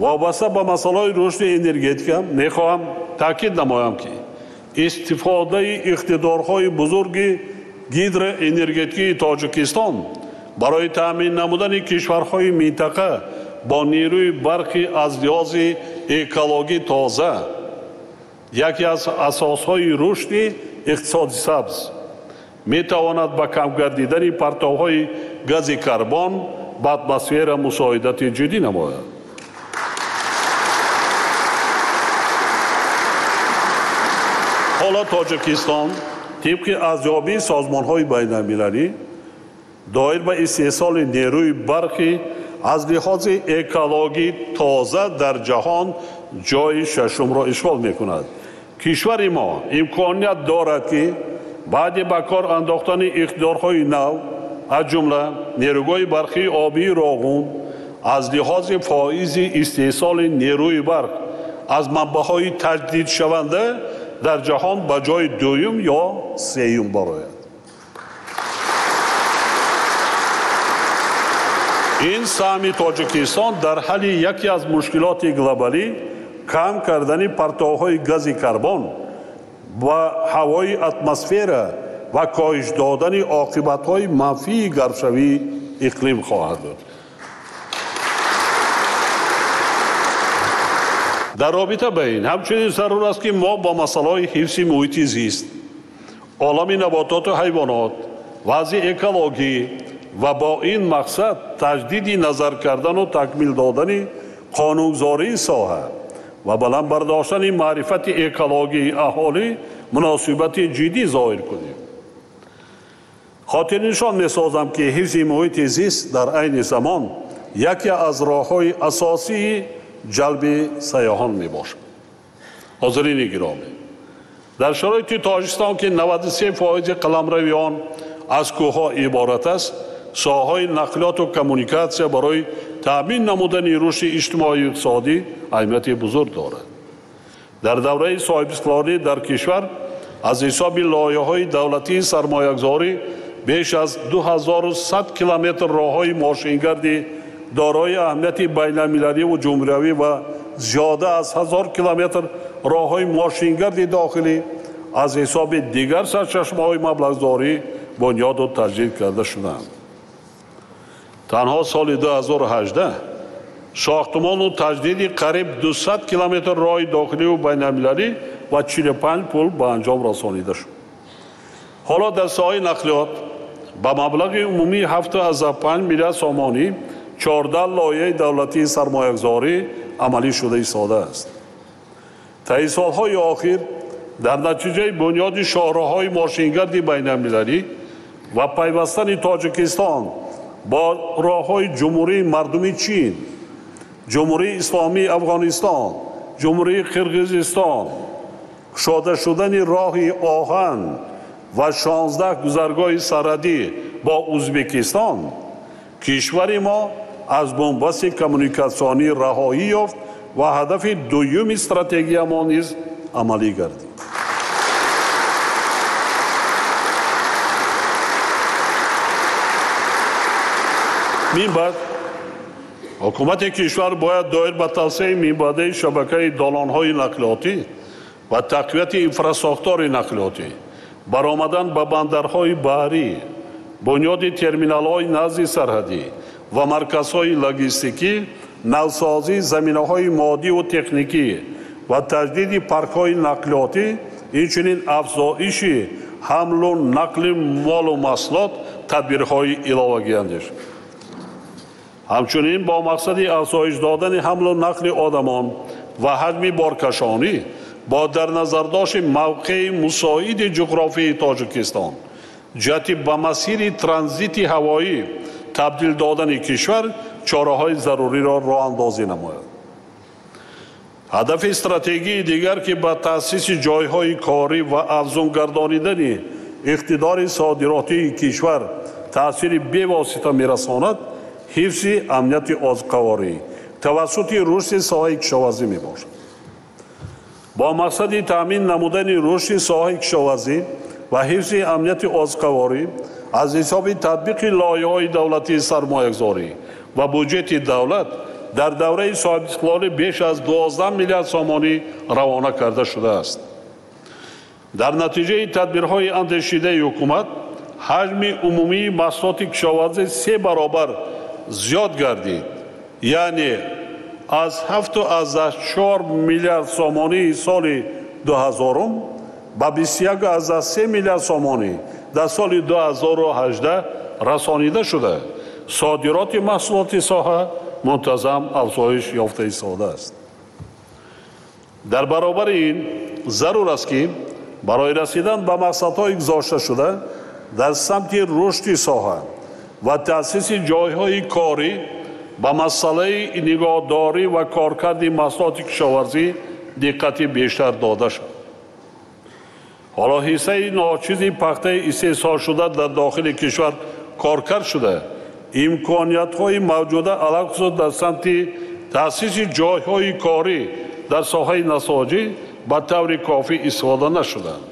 Вобаста ба масъалаҳои рушди энергетика мехоҳам таъкид намоям, ки истифодаи иқтидорҳои бузурги гидроэнергетикии Тоҷикистон барои таъмин намудани кишварҳои минтақа бо нерӯи барқи аз лиҳози экологӣ тоза яке аз асосҳои рушди иқтисоди сабз метавонад ба кам гардидани партовҳои гази карбон ба атмосфера мусоидати ҷиддӣ намояд. Ҳоло Тоҷикистон тибқи арзёбии созмонҳои байналмилалӣ доир ба истеҳсоли нерӯи барқи аз лиҳози экологӣ тоза дар ҷаҳон ҷойи шашумро ишғол мекунад. Кишвари мо имконият дорад, ки баъди ба кор андохтани иқтидорҳои нав, аз ҷумла нерӯгоҳи барқии обии Роғун, аз лиҳози фоизи истеҳсоли нерӯи барқ аз манбаъҳои таҷдидшаванда дар ҷаҳон ба ҷойи дуюм ё сеюм барояд. Ин саҳми Тоҷикистон дар ҳалли яке аз мушкилоти глобалӣ кам кардани партовҳои гази карбон ба ҳавои атмосфера ва коҳиш додани оқибатҳои манфии гармшавии иқлим хоҳад буд. Дар робита ба ин ҳамчунин зарур аст, ки мо бо масъалаҳои ҳифзи муҳити зист, олами набототу ҳайвонот, вазъи экологӣ ва бо ин мақсад таҷдиди назар кардану такмил додани қонунгузории соҳа ва баланд бардоштани маърифати экологии аҳолӣ муносибати ҷиддӣ зоҳир кунем. Хотирнишон месозам, ки ҳифзи муҳити зист дар айни замон яке аз роҳҳои асосии ҷалби сайёҳон мебошад. Ҳозирини гиромӣ, дар шароити Тоҷикистон, ки 93% қаламрави он аз кӯҳҳо иборат аст, соҳаҳои нақлиёту коммуникатсия барои таъмин намудани рушди иҷтимоию иқтисодӣ аҳамияти бузург дорад. Дар давраи соҳибистиқлолӣ дар кишвар аз ҳисоби лоиҳаҳои давлатии сармоягузорӣ беш аз 2100 километр роҳҳои мошингарди дорои аҳамияти байналмилалӣ ва ҷумҳуриявӣ ва зиёда аз 1000 километр роҳҳои мошингарди дохилӣ аз ҳисоби дигар сарчашмаҳои маблағгузорӣ бунёду таҷдид карда шуданд. Танҳо соли 2018 сохтмону таҷдиди қариб 200 километр роҳи дохиливу байналмилалӣ ва 45 пул ба анҷом расонида шуд. Ҳоло дар соҳаи нақлиёт ба маблағи умумии 7,5 миллиард сомонӣ 14 лоиҳаи давлатии сармоягузорӣ амалӣ шуда истодааст. Таи солҳои охир дар натиҷаи бунёди шоҳроҳҳои мошингарди байналмилалӣ ва пайвастани Тоҷикистон бо роҳҳои Ҷумҳурии Мардумии Чин, Ҷумҳурии Исломии Афғонистон, Ҷумҳурии Қирғизистон, кушода шудани роҳи оҳан ва 16 гузаргоҳи сарҳадӣ бо Ӯзбекистон, кишвари мо аз бунбасти коммуникатсионӣ раҳоӣ ёфт ва ҳадафи дуюми стратегиямо низ амалӣ гардид. Мин баъд ҳукумати кишвар бояд доир ба тавсеаи минбаъдаи шабакаи долонҳои нақлиётӣ Ва тақвияти инфрасохтори нақлиётӣ, баромадан ба бандарҳои баҳрӣ, бунёди терминалҳои назди сарҳадӣ ва марказҳои логистикӣ, навсозии заминаҳои моддиву техникӣ ва таҷдиди паркҳои нақлиётӣ, инчунин афзоиши ҳамлу нақли молу маҳсулот тадбирҳои иловагӣ андешид. Ҳамчунин бо мақсади афзоиш додани ҳамлу нақли одамон ва ҳаҷми боркашонӣ бо дар назардошти мавқеи мусоиди ҷуғрофии Тоҷикистон ҷиҳати ба масири транзити ҳавоӣ табдил додани кишвар чораҳои заруриро роҳандозӣ намояд. Ҳадафи стратегии дигар, ки ба таъсиси ҷойҳои корӣ ва афзун гардонидани иқтидори содиротии кишвар таъсири бевосита мерасонад, ҳифзи амнияти озуқаворӣ тавассути рушди соҳаи кишоварзӣ мебошад. Бо мақсади таъмин намудани рушди соҳаи кишоварзӣ ва ҳифзи амнияти озуқаворӣ аз ҳисоби татбиқи лоиҳаҳои давлатии сармоягузорӣ ва буҷети давлат дар давраи соҳибистиқлолӣ беш аз 12 миллиард сомонӣ равона карда шудааст. Дар натиҷаи тадбирҳои андешидаи ҳукумат ҳаҷми умумии маҳсулоти кишоварзӣ 3 баробар зиёд гардид, яъне аз 7,4 миллиард сомонии соли 2000 ба 21,3 миллиард сомонӣ дар соли 2018 расонида шуда, содироти маҳсулоти соҳа мунтазам афзоиш ёфта истодааст. Дар баробари ин зарур аст, ки барои расидан ба мақсадҳои гузошташуда дар самти рушди соҳа ва таъсиси ҷойҳои корӣ ба масъалаи нигоҳдорӣ ва коркарди маҳсулоти кишоварзӣ диққати бештар дода шавад. Ҳоло ҳиссаи ночизи пахтаи истеҳсолшуда дар дохили кишвар коркард шуда, имкониятҳои мавҷуда алалхусус дар самти таъсиси ҷойҳои корӣ дар соҳаи насоҷӣ ба таври кофӣ истифода нашуданд.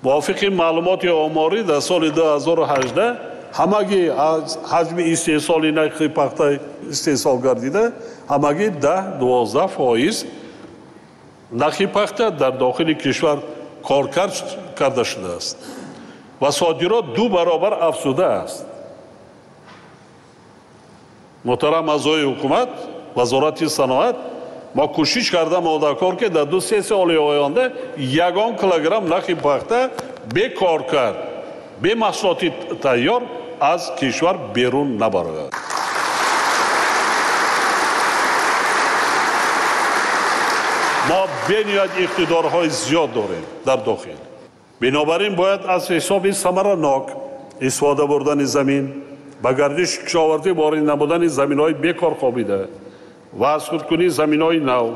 Мувофиқи маълумоти оморӣ дар соли 2018 ҳамагӣ аз ҳаҷми истеҳсоли нахи пахта истеҳсол гардида, ҳамагӣ 10-12% нахи пахта дар дохили кишвар коркард карда шудааст ва содирот 2 баробар афзудааст. Муҳтарам аъзои ҳукумат, Вазорати саноат, мо кӯшиш карда модакор, ки дар 2-3 соли оянда ягон килограмм нахи пахта бекоркард, бе маҳсулоти тайёр аз кишвар берун набарояд. Мо бениҳоят иқтидорҳои зиёд дорем дар дохил. Бинобар ин бояд аз ҳисоби самаранок истифода бурдани замин, ба гардиши кишоварзӣ ворид намудани заминҳои бекор хобида ва аз худкунии заминҳои нав,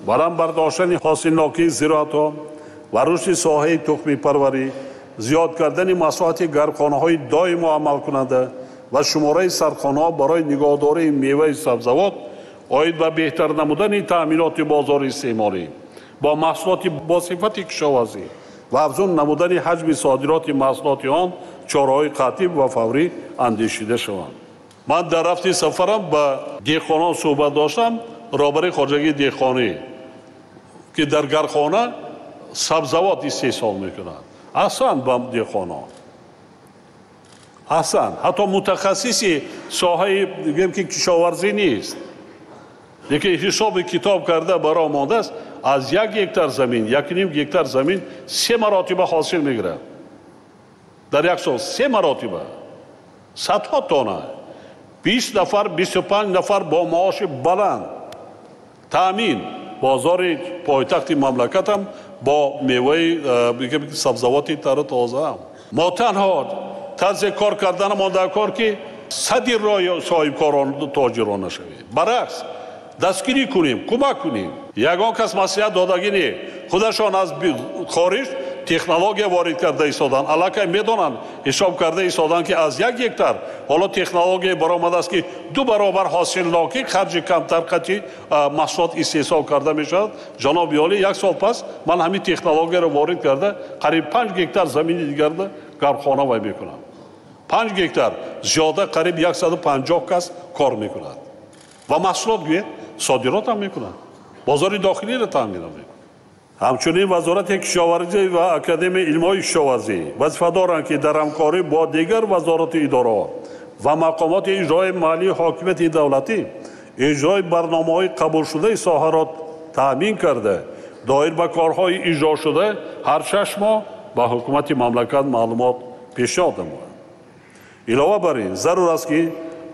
баланд бардоштани ҳосилнокии зироатҳо ва рушди соҳаи тухмипарварӣ, зиёд кардани масоҳати гармхонаҳои доимо амалкунанда ва шумораи сардхонаҳо барои нигоҳдории меваи сабзавот оид ба беҳтар намудани таъминоти бозори истеъмолӣ бо маҳсулоти босифати кишоварзӣ ва афзун намудани ҳаҷми содироти маҳсулоти он чораҳои қатъӣ ва фаврӣ андешида шаванд. Ман дар рафти сафарам ба деҳқонон суҳбат доштам, роҳбари хоҷагии деҳқонӣ, ки дар гархона сабзавот истеҳсол мекунад. Аҳсан ба деҳқонон, аҳсан, ҳатто мутахассиси соҳаи гӯем ки кишоварзӣ нест, лекин ҳисоби китоб карда баро мондааст, аз 1 гектар замин, 1,5 гектар замин 3 маротиба ҳосил мегирад. Дар як сол 3 маротиба, садҳо тонна, 20 нафар, 25 нафар бо маоши баланд таъмин бозори пойтахти мамлакатам бо меваи сабзавоти тару тозаам. Мо танҳо тарзи кор карданамон дар кор, ки сади роҳи соҳибкорон тоҷирон нашавем, баръакс дастгирӣ кунем, кӯмак кунем. Ягон кас маслиҳат додагӣ не, худашон аз хориҷ технология ворид карда истоданд, аллакай медонанд, ҳисоб карда истоданд, ки аз 1 гектар ҳоло технология баромадааст, ки 2 баробар ҳосилнокӣ, харҷи камтар қатъи маҳсулот истеҳсол карда мешавад. Ҷаноби олӣ, 1 сол пас ман ҳамин технологияро ворид карда қариб 5 гектар замини дигарда гармхона вай мекунам. 5 гектар зиёда қариб 150 кас кор мекунад ва маҳсулот гӯед содирот ҳам мекунад, бозори дохилиро таъмин мекунад. Ҳамчунин Вазорати кишоварзӣ ва Академияи илмҳои кишоварзӣ вазифа доранд, ки дар ҳамкорӣ бо дигар вазорату идораҳо ва мақомоти иҷрои маҳаллии ҳокимияти давлатӣ иҷрои барномаҳои қабулшудаи соҳаро таъмин карда, доир ба корҳои иҷрошуда ҳар 6 моҳ ба ҳукумати мамлакат маълумот пешниҳод намояд. Илова бар ин, зарур аст, ки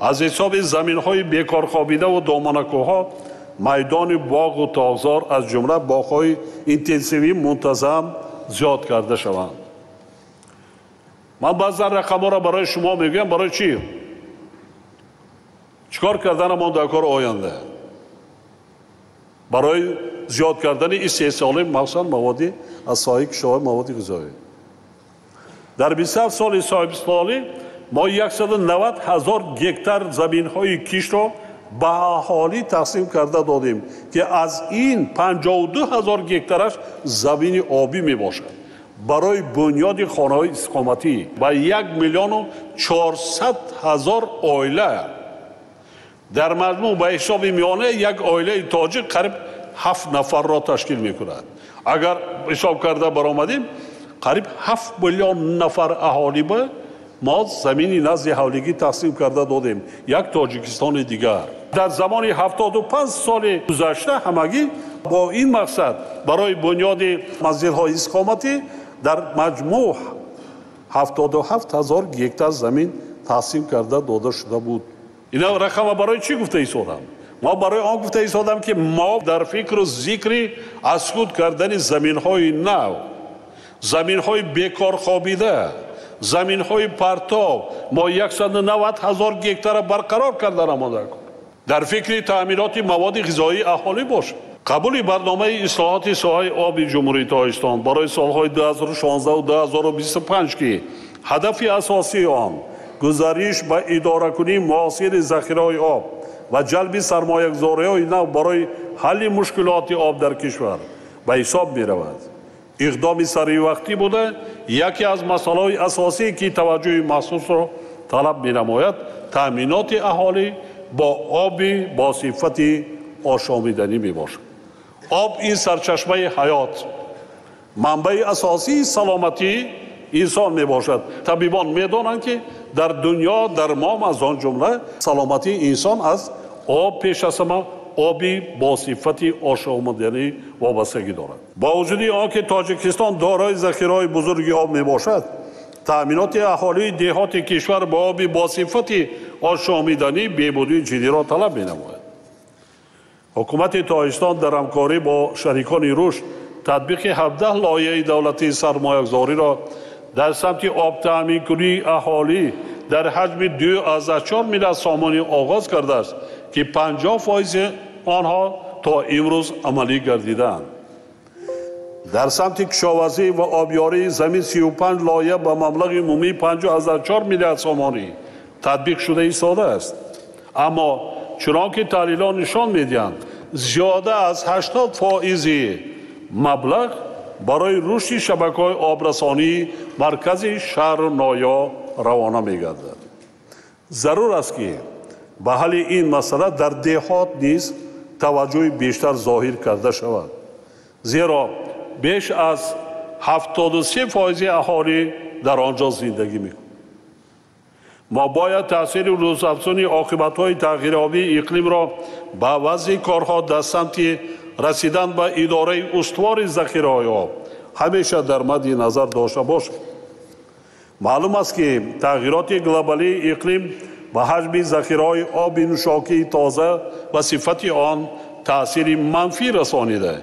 аз ҳисоби заминҳои бекорхобидаву доманакӯҳҳо майдони боғу тоғзор, аз ҷумла боғҳои интенсивӣ, мунтазам зиёд карда шаванд. Ман баъзан рақамҳоро барои шумо мегӯям. Барои чӣ? Чӣ кор карданамон дар кор оянда? Барои зиёд кардани истеҳсоли махсусан маводи аз соҳаи кишоварзӣ, маводи ғизоӣ. Дар 27 соли соҳибистиқлолӣ мо 190 ҳазор гектар заминҳои киштро ба аҳолӣ тақсим карда додем, ки аз ин 52 ҳазор гектараш замини обӣ мебошад барои бунёди хонаҳои истиқоматӣ ба 1 400 000 оила. Дар маҷмӯъ ба ҳисоби миёна як оилаи тоҷик қариб 7 нафарро ташкил мекунад. Агар ҳисоб карда баромадем, қариб 7 миллион нафар аҳолӣ ба мо замини назди ҳавлигӣ тақсим карда додем, як Тоҷикистони дигар. Дар замони 75 соли гузашта ҳамагӣ бо ин мақсад барои бунёди манзилҳои истиқоматӣ дар маҷмӯъ 77 ҳазор гектар замин тақсим карда дода шуда буд. Ина рақама барои чӣ гуфта истодам? Мо барои он гуфта истодам, ки мо дар фикру зикри аз худ кардани заминҳои нав, заминҳои бекорхобида, заминҳои партов мо 190 ҳазор гектара барқарор карда намода. Дар фикри таъминоти маводи ғизоии аҳолӣ бошад. Қабули барномаи ислоҳоти соҳаи оби Ҷумҳурии Тоҷикистон барои солҳои 2016 2025, ки ҳадафи асосии он гузариш ба идоракунии муосири захираҳои об ва ҷалби сармоягузориҳои нав барои ҳалли мушкилоти об дар кишвар ба ҳисоб меравад, иқдоми саривақтӣ буда, яке аз масъалаҳои асосие, ки таваҷҷӯҳи махсусро талаб менамояд, таъминоти аҳолӣ бо оби бо сифати ошомиданӣ мебошад. Об ин сарчашмаи ҳаёт, манбаи асосии саломатии инсон мебошад. Табибон медонанд, ки дар дунё, дар мо аз он ҷумла, саломатии инсон аз об, пеш аз ҳама оби бо сифати ошомиданӣ вобастагӣ дорад. Бо вуҷуди он ки Тоҷикистон дорои захираҳои бузурги об мебошад, таъминоти аҳолии деҳоти кишвар бо оби бо сифати ошомиданӣ беҳбудии ҷиддиро талаб менамояд. Ҳукумати Тоҷикистон дар ҳамкорӣ бо шарикони рушд татбиқи 17 лоиҳаи давлатии сармоягузориро дар самти обтаъминкунии аҳолӣ дар ҳаҷми 2,4 миллиард сомонӣ оғоз кардааст, ки 50% онҳо то имрӯз амалӣ гардидаанд. Дар самти кишоварзӣ ва обёрии замин 35 лоиҳа ба маблағи умумии 5,4 миллиард сомонӣ татбиқ шуда истодааст. Аммо чунон ки таҳлилҳо нишон медиҳанд, зиёда аз 80% маблағ барои рушди шабакаҳои обрасонии маркази шаҳру ноҳияҳо равона мегардад. Зарур аст, ки ба ҳалли ин масъала дар деҳот низ таваҷҷӯҳи бештар зоҳир карда шавад, зеро беш аз 73% аҳолӣ дар он ҷо зиндагӣ мекунад. Мо бояд таъсири рӯзафзуни оқибатҳои тағйирёбии иқлимро ба вазъи корҳо дар самти расидан ба идораи устувори захираҳои об ҳамеша дар мадди назар дошта бошем. Маълум аст, ки тағйироти глобалии иқлим ба ҳаҷми захираҳои оби нӯшокии тоза ва сифати он таъсири манфӣ расонида,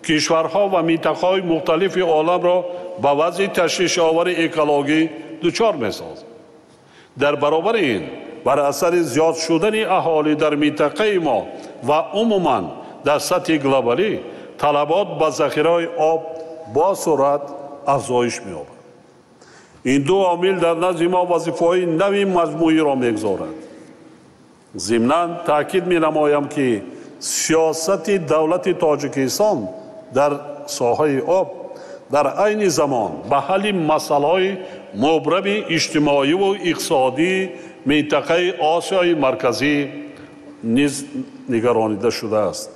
кишварҳо ва минтақаҳои мухталифи оламро ба вазъи ташвишовари экологӣ дучор месозад. Дар баробари ин, бар асари зиёд шудани аҳолӣ дар минтақаи мо ва умуман дар сатҳи глобалӣ талабот ба захираҳои об бо суръат афзоиш меёбад. Ин ду омил дар назди мо вазифаҳои нави маҷмӯиро мегузорад. Зимнан таъкид менамоям, ки сиёсати давлати Тоҷикистон дар соҳаи об дар айни замон ба ҳалли масъалаҳои мубрами иҷтимоиву иқтисодии минтақаи Осиёи Марказӣ низ нигаронида шудааст.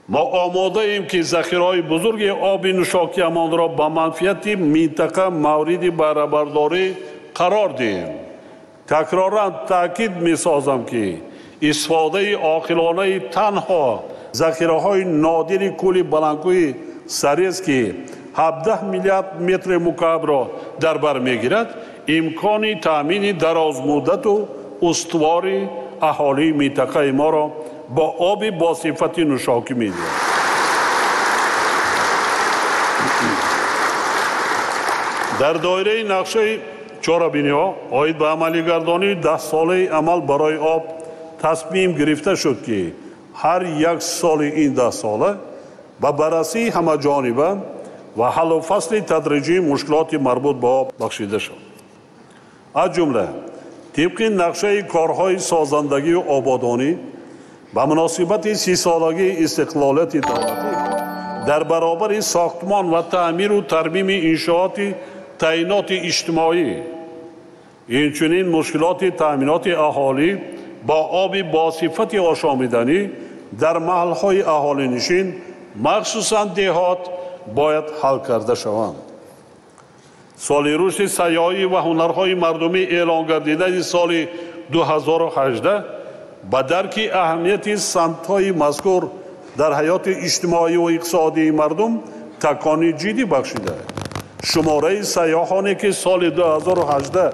Мо омодаем, ки захираҳои бузурги оби нӯшокиамонро ба манфиати минтақа мавриди баҳрабардорӣ қарор диҳем. Такроран таъкид месозам, ки истифодаи оқилонаи танҳо захираҳои нодири кӯли баландкӯҳи Сарез, ки 17 миллиард метри мукаабро дар бар мегирад, имкони таъмини дарозмуддату устувори аҳолии минтақаи моро бо оби босифати нӯшокӣ медиҳад. Дар доираи нақшаи чорабиниҳо оид ба амалигардонии 10-солаи амал барои об тасмим гирифта шуд, ки ҳар як соли ин 10 сола ба баррасии ҳамаҷониба ва ҳаллу фасли тадриҷии мушкилоти марбут ба об бахшида шуд. Аз ҷумла, тибқи нақшаи корҳои созандагию ободонӣ ба муносибати 30-солагии истиқлолияти давлатӣ, дар баробари сохтмон ва таъмиру тармими иншооти таъиноти иҷтимоӣ, инчунин мушкилоти таъминоти аҳолӣ бо оби босифати ошомиданӣ дар маҳалҳои аҳолинишин, махсусан деҳот, бояд ҳал карда шаванд. Соли рушди сайёҳӣ ва ҳунарҳои мардумӣ эълон гардидани соли 2018 ба дарки аҳамияти самтҳои мазкур дар ҳаёти иҷтимоӣ ва иқтисодии мардум такони ҷиддӣ бахшида, шумораи сайёҳоне, ки соли 2018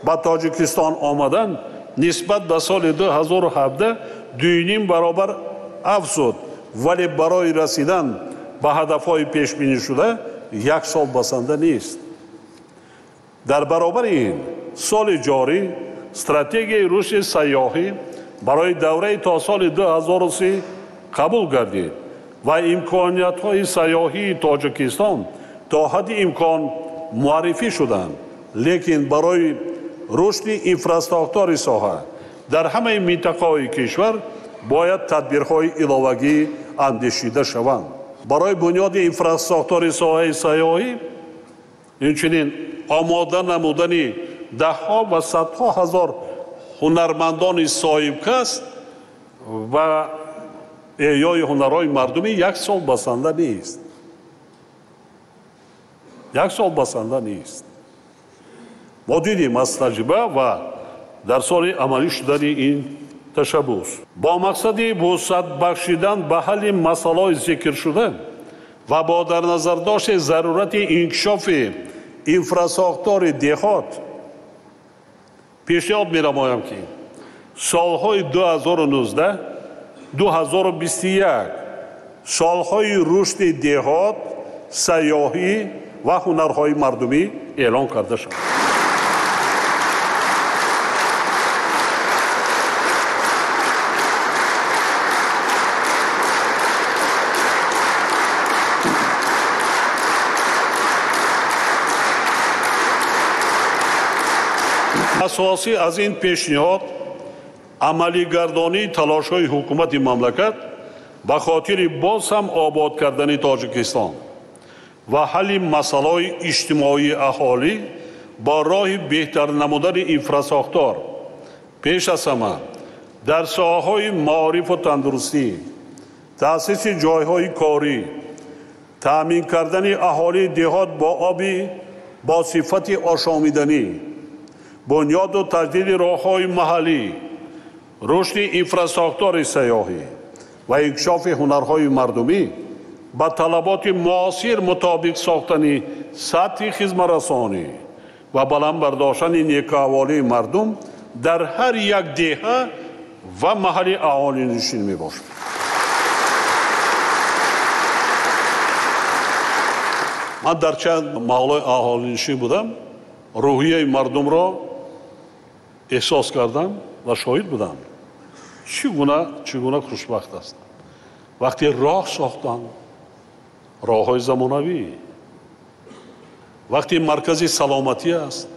ба Тоҷикистон омаданд, нисбат ба соли 2017 2,5 баробар афзуд. Вале барои расидан ба ҳадафҳои пешбинишуда як сол басанда нест. Дар баробари ин, соли ҷорӣ стратегияи рушди сайёҳӣ барои давраи то соли 2030 қабул гардид ва имкониятҳои сайёҳии Тоҷикистон то ҳадди имкон муаррифӣ шуданд. Лекин барои рушди инфрасохтори соҳа дар ҳамаи минтақаҳои кишвар бояд тадбирҳои иловагӣ андешида шаванд. Барои бунёди инфрасохтори соҳаи сайёҳӣ, инчунин омода намудани даҳҳо ва садҳо ҳазор ҳунармандони соҳибкасб ва эҳёи ҳунарҳои мардумӣ як сол басанда нест, як сол басанда нест. Мо дидем аз таҷриба ва дар соли амалӣ шудани ин ташаббус бо мақсади вусъат бахшидан ба ҳалли масъалаҳои зикршуда ва бо дар назардошти зарурати инкишофи инфрасохтори деҳот пешниҳод менамоям, ки солҳои 2019 2021 солҳои рушди деҳот, сайёҳӣ ва ҳунарҳои мардумӣ эълон карда шавад. Асосӣ аз ин пешниҳод амалигардонии талошҳои ҳукумати мамлакат ба хотири боз ҳам обод кардани Тоҷикистон ва ҳалли масъалаҳои иҷтимоии аҳолӣ бо роҳи беҳтар намудани инфрасохтор, пеш аз ҳама дар соҳаҳои маорифу тандурустӣ, таъсиси ҷойҳои корӣ, таъмин кардани аҳолии деҳот бо оби бо сифати ошомиданӣ, бунёду таҷдиди роҳҳои маҳаллӣ, рушди инфрасохтори сайёҳӣ ва инкишофи ҳунарҳои мардумӣ, ба талаботи муосир мутобиқ сохтани сатҳи хизматрасонӣ ва баланд бардоштани некуаҳволии мардум дар ҳар як деҳа ва маҳалли аҳолинишин мебошад. Ман дар чанд маҳаллаи аҳолинишин будам, рӯҳияи мардумро эҳсос кардам ва шоҳид будам, чӣ гуна хушбахт аст, вақте роҳ сохтанд, роҳҳои замонавӣ, вақте маркази саломатӣ аст,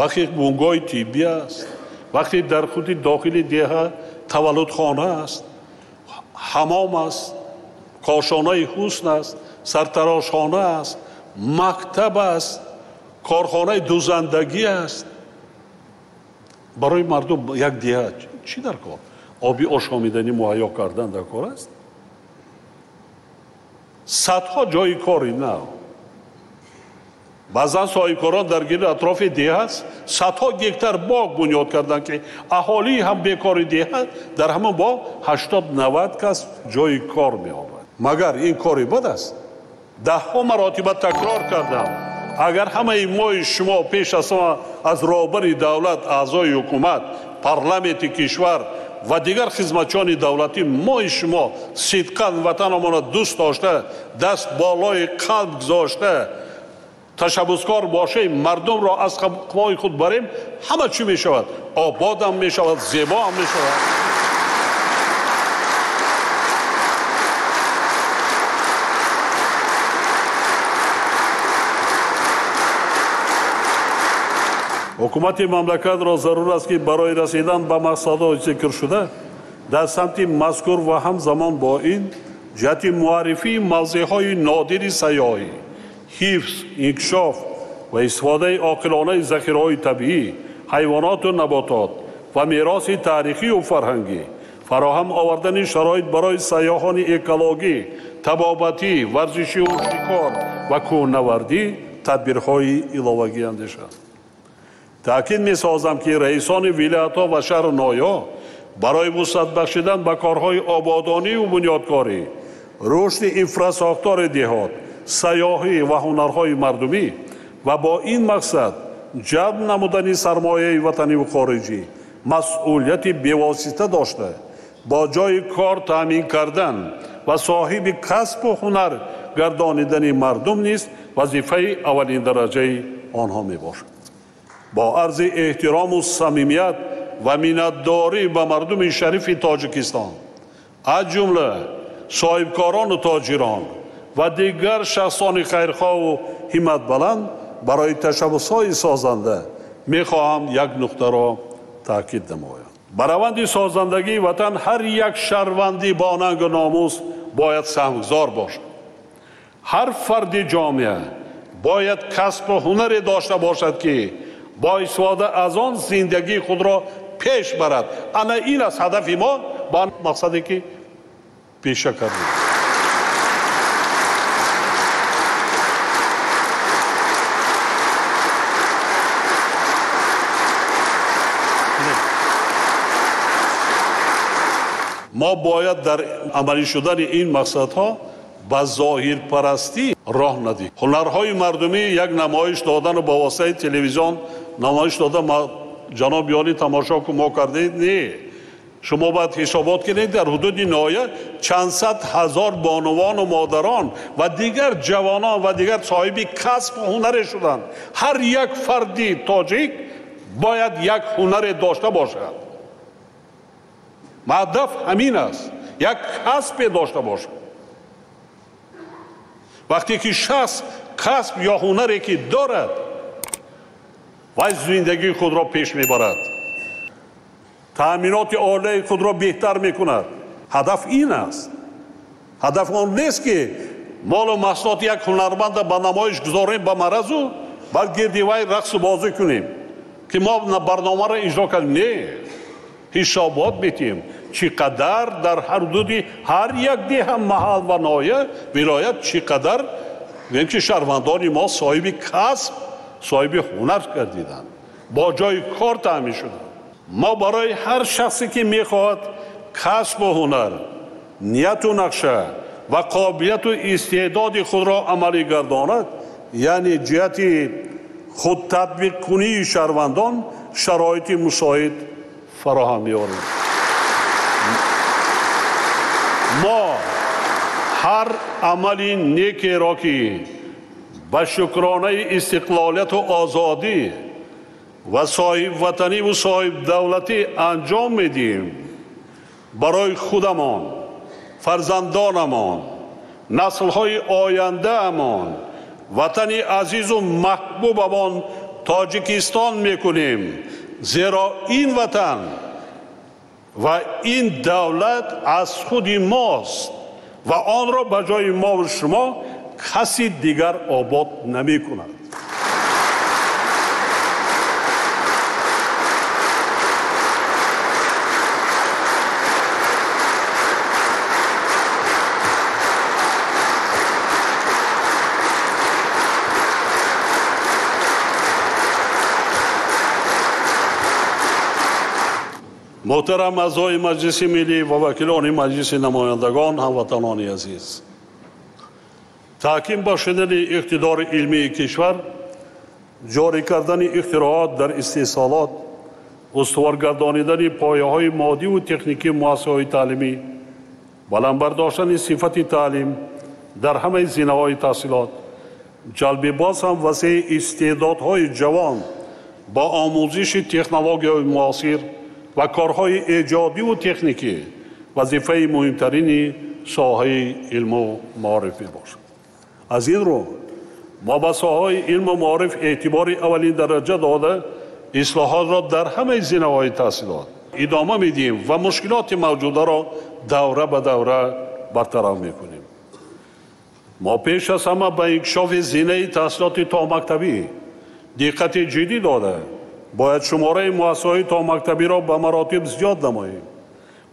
вақте бунгоҳи тиббӣ аст, вақте дар худи дохили деҳа таваллудхона аст, ҳамом аст, кошонаи ҳусн аст, сартарошхона аст, мактаб аст, корхонаи дузандагӣ аст. Барои мардум як деҳа чӣ дар кор? Оби ошомиданӣ муҳайё кардан дар кор аст. Садҳо ҷойи кори нав. Баъзан соҳибкорон дар гирди атрофи деҳа садҳо гектар боғ бунёд карданд, ки аҳолии ҳам бекори деҳа дар ҳамон боғ 80-90 кас ҷойи кор меёбад. Магар ин кори бад аст? Даҳҳо маротиба такрор кардам, агар ҳамаи мои шумо пеш аз ҳама аз роҳбари давлат, аъзои ҳукумат, парламенти кишвар ва дигар хизматчиёни давлатӣ мои шумо сидқан ватанамонро дӯст дошта, даст болои қалб гузошта, ташаббускор бошем, мардумро аз қуввои худ барем, ҳама чӣ мешавад? Ободам мешавад, зебоам мешавад. Ҳукумати мамлакатро зарур аст, ки барои расидан ба мақсадҳои зикршуда дар самти мазкур ва ҳамзамон бо ин ҷиҳати муаррифии мавзеъҳои нодири сайёҳӣ, ҳифз, инкишоф ва истифодаи оқилонаи захираҳои табиӣ, ҳайвоноту наботот ва мероси таърихию фарҳангӣ, фароҳам овардани шароит барои сайёҳони экологӣ, табобатӣ, варзишию шикор ва кӯҳнавардӣ тадбирҳои иловагӣ андешанд. Таъкид месозам, ки раисони вилоятҳо ва шаҳру ноҳияҳо барои вусъат бахшидан ба корҳои ободонию бунёдкорӣ, рушди инфрасохтори деҳот, сайёҳӣ ва ҳунарҳои мардумӣ ва бо ин мақсад ҷалб намудани сармояи ватаниву хориҷӣ масъулияти бевосита дошта, бо ҷойи кор таъмин кардан ва соҳиби касбу ҳунар гардонидани мардум низ вазифаи аввалиндараҷаи онҳо мебошад. Бо арзи эҳтирому самимият ва миннатдорӣ ба мардуми шарифи Тоҷикистон, аз ҷумла соҳибкорону тоҷирон ва дигар шахсони хайрхоҳу ҳимматбаланд барои ташаббусҳои созанда мехоҳам як нуқтаро таъкид намоям. Ба раванди созандагии ватан ҳар як шаҳрванди бо нангу номус бояд саҳмгузор бошад. Ҳар фарди ҷомеа бояд касбу ҳунаре дошта бошад, ки бо истифода аз он зиндагии худро пеш барад. Ана ин аст ҳадафи мо ба мақсаде ки пеша кардем. Мо бояд дар амалӣ шудани ин мақсадҳо ба зоҳирпарастӣ роҳ надиҳем. Ҳунарҳои мардумӣ як намоиш додану ба воситаи телевизион намоиш дода ҷаноби олӣ тамошо ку мо кардед, не. Шумо бояд ҳисобот кунед, дар ҳудуди ноҳия чанд сад ҳазор бонувану модарон ва дигар ҷавонон ва дигар соҳиби касбу ҳунаре шуданд. Ҳар як фарди тоҷик бояд як ҳунаре дошта бошад. Ҳадаф ҳамин аст, як касбе дошта бошад. Вақте ки шахс касб ё ҳунаре ки дорад, вай зиндагии худро пеш мебарад, таъминоти оилаи худро беҳтар мекунад. Ҳадаф ин аст. Ҳадаф он нест, ки молу маҳсулоти як ҳунарманда ба намоиш гузорем ба маразу, баъд гирди вай рақсу бозӣ кунем, ки мо барномаро иҷро кардем. Не, ҳисобот метиҳем, чӣ қадар дар ҳудуди ҳар як деҳа, маҳал ва ноҳия, вилоят чӣ қадар гӯем ки шаҳрвандони мо соҳиби касб, соҳиби ҳунар гардиданд, бо ҷойи кор таъмин шуданд. Мо барои ҳар шахсе ки мехоҳад касбу ҳунар, нияту нақша ва қобилияту истеъдоди худро амалӣ гардонад, яъне ҷиҳати худтатбиқкунии шаҳрвандон шароити мусоид фароҳам меорем. Мо ҳар амали некеро, ки ба шукронаи истиқлолияту озодӣ ва соҳибватаниву соҳибдавлатӣ анҷом медиҳем, барои худамон, фарзандонамон, наслҳои ояндаамон, ватани азизу маҳбубамон Тоҷикистон мекунем, зеро ин ватан ва ин давлат аз худи мост ва онро ба ҷои мову шумо каси дигар обод намекунад. Муҳтарам аъзои Маҷлиси Миллӣ ва вакилони Маҷлиси Намояндагон, ҳамватанони азиз, таҳким бахшидани иқтидори илмии кишвар, ҷорӣ кардани ихтироот дар истеҳсолот, устувор гардонидани пояҳои моддиву техникии муассисаҳои таълимӣ, баланд бардоштани сифати таълим дар ҳамаи зинаҳои таҳсилот, ҷалби боз ҳам васеи истеъдодҳои ҷавон ба омӯзиши технологияҳои муосир ва корҳои эҷодиву техникӣ вазифаи муҳимтарини соҳаи илму маориф мебошад. Аз ин рӯ мо ба соҳаҳои илму маориф эътибори аввалин дараҷа дода, ислоҳотро дар ҳамаи зинаҳои таҳсилот идома медиҳем ва мушкилоти мавҷударо давра ба давра бартараф мекунем. Мо пеш аз ҳама ба инкишофи зинаи таҳсилоти томактабӣ диққати ҷиддӣ дода, бояд шумораи муассисаҳои томактабиро ба маротиб зиёд намоем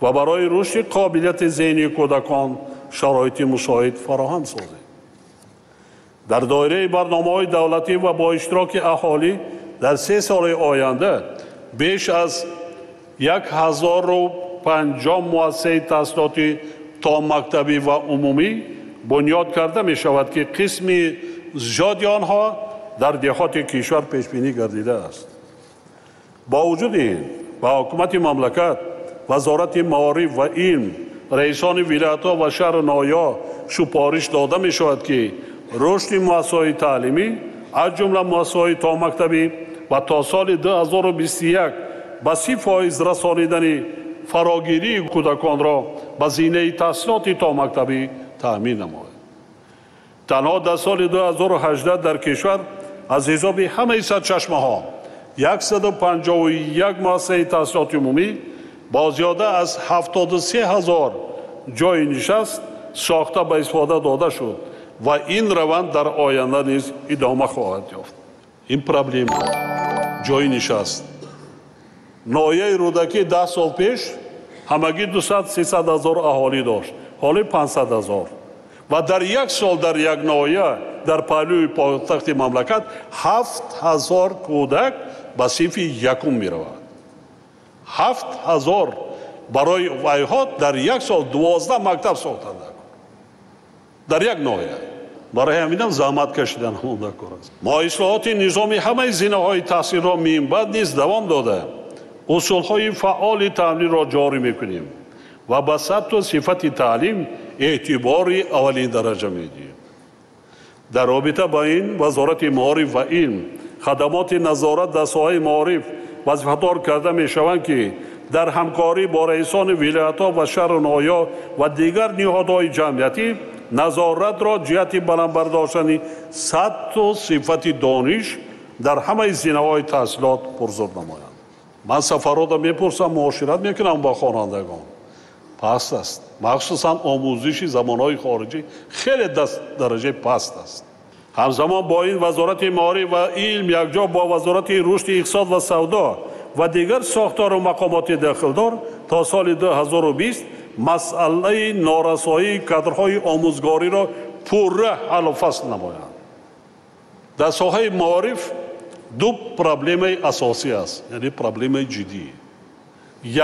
ва барои рушди қобилияти зеҳнии кӯдакон шароити мусоид фароҳам созем. Дар доираи барномаҳои давлатӣ ва бо иштироки аҳолӣ дар 3 соли оянда беш аз 1050 муассисаи таҳсилоти томактабӣ ва умумӣ бунёд карда мешавад, ки қисми зиёди онҳо дар деҳоти кишвар пешбинӣ гардидааст. Бо вуҷуди ин ба ҳукумати мамлакат, Вазорати маориф ва илм, раисони вилоятҳо ва шаҳру ноҳияҳо супориш дода мешавад, ки рушди муассисаҳои таълимӣ аз ҷумла муассисаҳои томактабӣ ва то соли 2021 ба 30% расонидани фарогирии кӯдаконро ба зинаи таҳсилоти томактабӣ таъмин намояд. Танҳо дар соли 2018 дар кишвар аз ҳисоби ҳамаи сарчашмаҳо 151 муассисаи таҳсилоти умумӣ бо зиёда аз 73 ҳазор ҷойи нишаст сохта ба истифода дода шуд ва ин раванд дар оянда низ идома хоҳад ёфт. Ин проблема ҷойи нишаст. Ноҳияи Рӯдакӣ 10 сол пеш ҳамагӣ 200-300 ҳазор аҳолӣ дошт, ҳоло 500 ҳазор. Ва дар як сол дар як ноҳия дар паҳлӯи пойтахти мамлакат 7 ҳазор кӯдак ба синфи якум меравад. 7 ҳазор барои вайҳо дар як сол 12 мактаб сохтанд дар як ноҳия. Барои ҳаминам заҳмат кашидан ҳамон дар кор аст. Мо ислоҳоти низоми ҳамаи зинаҳои таҳсилро минбаъд низ давом дода, усулҳои фаъоли таълимро ҷорӣ мекунем ва ба сатҳу сифати таълим эътибори аввалин дараҷа медиҳем. Дар робита ба ин Вазорати маориф ва илм, хадамоти назорат дар соҳаи маориф вазифадор карда мешаванд, ки дар ҳамкорӣ бо раисони вилоятҳо ва шаҳру ноҳияҳо ва дигар ниҳодҳои ҷамъиятӣ назоратро ҷиҳати баланд бардоштани сатҳу сифати дониш дар ҳамаи зинаҳои таҳсилот пурзур намоянд. Ман сафарҳоро мепурсам, муошират мекунам бо хонандагон. Паст аст. Махсусан омӯзиши забонҳои хориҷӣ хеле дараҷаи паст аст. Ҳамзамон бо ин Вазорати маориф ва илм якҷо бо Вазорати рушди иқтисод ва савдо ва дигар сохтору мақомоти дахлдор то соли 2020 масъалаи норасоии кадрҳои омӯзгориро пурра ҳаллу фасл намоянд. Дар соҳаи маориф ду проблемаи асосӣ аст, яъне проблемаи ҷиддӣ.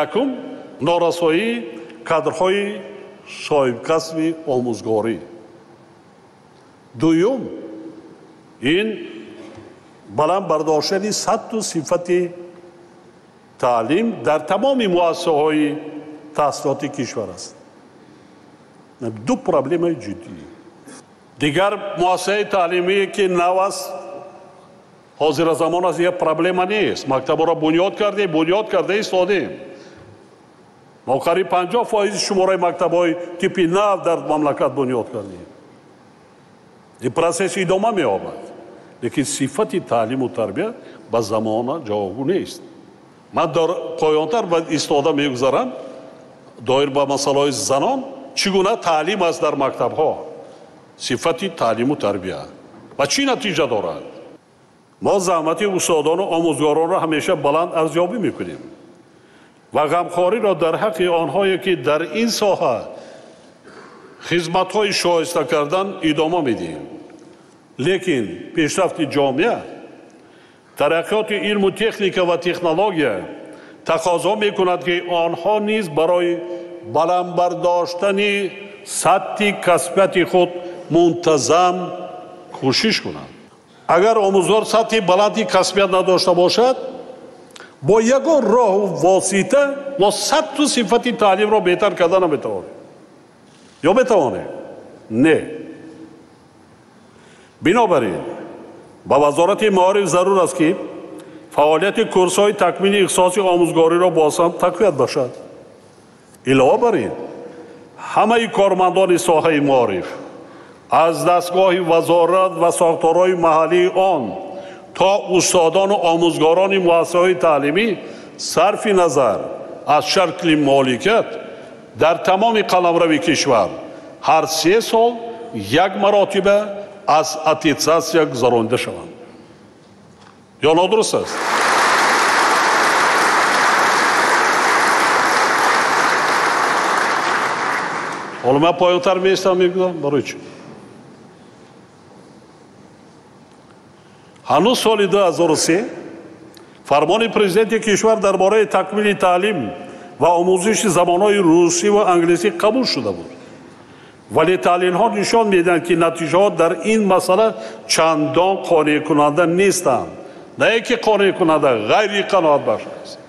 Якум, норасоии кадрҳои соҳибкасби омӯзгорӣ. Дуюм, ин баланд бардоштани сатҳу сифати таълим дар тамоми муассисаҳои таҳсилоти кишвар аст. Ду проблемаи ҷиддӣ. Дигар муассисаи таълимие ки нав аст, ҳозира замон аст, як проблема нест. Мактабҳоро бунёд кардем, бунёд карда истодем. Мо қариб 50% шумораи мактабҳои типи нав дар мамлакат бунёд кардем. Ин процесс идома меёбад, лекин сифати таълиму тарбия ба замона ҷавобгӯ нест. Ман дар поёнтар ба истода мегузарам доир ба масъалаҳои занон, чӣ гуна таълим аст дар мактабҳо, сифати таълиму тарбия ва чӣ натиҷа дорад. Мо заҳмати устодону омӯзгоронро ҳамеша баланд арзёбӣ мекунем ва ғамхориро дар ҳаққи онҳое ки дар ин соҳа хизматҳои шоиста кардан идома медиҳем. Лекин пешрафти ҷомеа, тараққиёти илму техника ва технология тақозо мекунад, ки онҳо низ барои баланд бардоштани сатҳи касбияти худ мунтазам кӯшиш кунанд. Агар омӯзгор сатҳи баланди касбият надошта бошад, бо ягон роҳу восита мо сатҳу сифати таълимро беҳтар карда наметавонем. Ё метавонем? Не. Бинобар ин ба Вазорати маориф зарур аст, ки фаъолияти курсҳои такмили ихтисоси омӯзгориро боз ҳам тақвият бахшад. Илова бар ин, ҳамаи кормандони соҳаи маориф аз дастгоҳи вазорат ва сохторҳои маҳаллии он то устодону омӯзгорони муассисаҳои таълимӣ сарфи назар аз шакли моликият дар тамоми қаламрави кишвар ҳар 3 сол як маротиба аз аттестатсия гузаронида шаванд. Ё нодуруст аст? Ҳоло ман поёнтар меистам, мегӯям барои чӣ? Ҳанӯз соли 2003 фармони президенти кишвар дар бораи такмили таълим ва омӯзиши забонҳои русӣ ва англисӣ қабул шуда буд. Вале таҳлилҳо нишон медиҳанд, ки натиҷаҳо дар ин масъала чандон қонеъкунанда нестанд. На яке қонеъкунанда, ғайриқаноатбахш аст.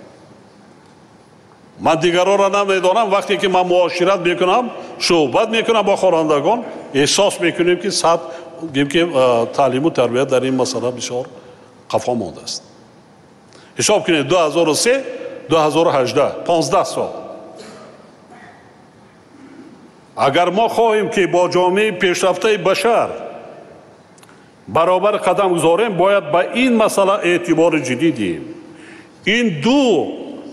Ман дигаронро намедонам, вақте ки ман муошират мекунам, суҳбат мекунам бо хонандагон, эҳсос мекунем, ки сатҳ ки таълиму тарбия дар ин масъала бисёр қафо мондааст. Ҳисоб кунед, 2003 2018, 15 сол. Агар мо хоҳем, ки бо ҷомеаи пешрафтаи башар баробар қадам гузорем, бояд ба ин масъала эътибори ҷиддӣ диҳем. Ин ду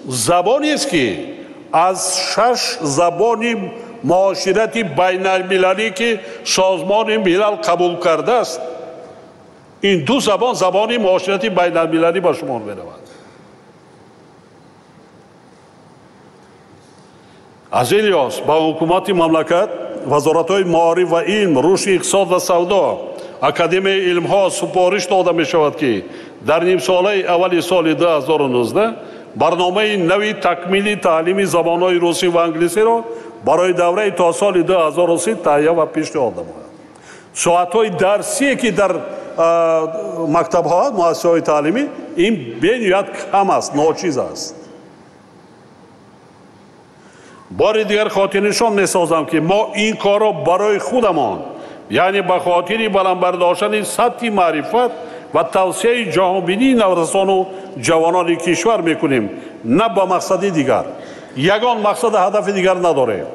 забонест, ки аз 6 забони муоширати байналмилалӣ, ки Созмони Милал қабул кардааст, ин ду забон забони муоширати байналмилалӣ ба шумор меравад. Аз ин лиҳоз ба ҳукумати мамлакат, вазоратҳои маориф ва илм, рушди иқтисод ва савдо, Академияи илмҳо супориш дода мешавад, ки дар нимсолаи аввали соли 2019 барномаи нави такмили таълими забонҳои русӣ ва англисиро барои давраи то соли 2030 таҳия ва пешниҳод намояд. Соатҳои дарсие, ки дар мактабҳо, муассисаҳои таълимӣ, ин бениҳоят кам аст, ночиз аст. Бори дигар хотирнишон месозам, ки мо ин корро барои худамон, яъне ба хотири баланд бардоштани сатҳи маърифат ва тавсияи ҷаҳонбинии наврасону ҷавонони кишвар мекунем, на ба мақсади дигар. Ягон мақсаду ҳадафи дигар надорем.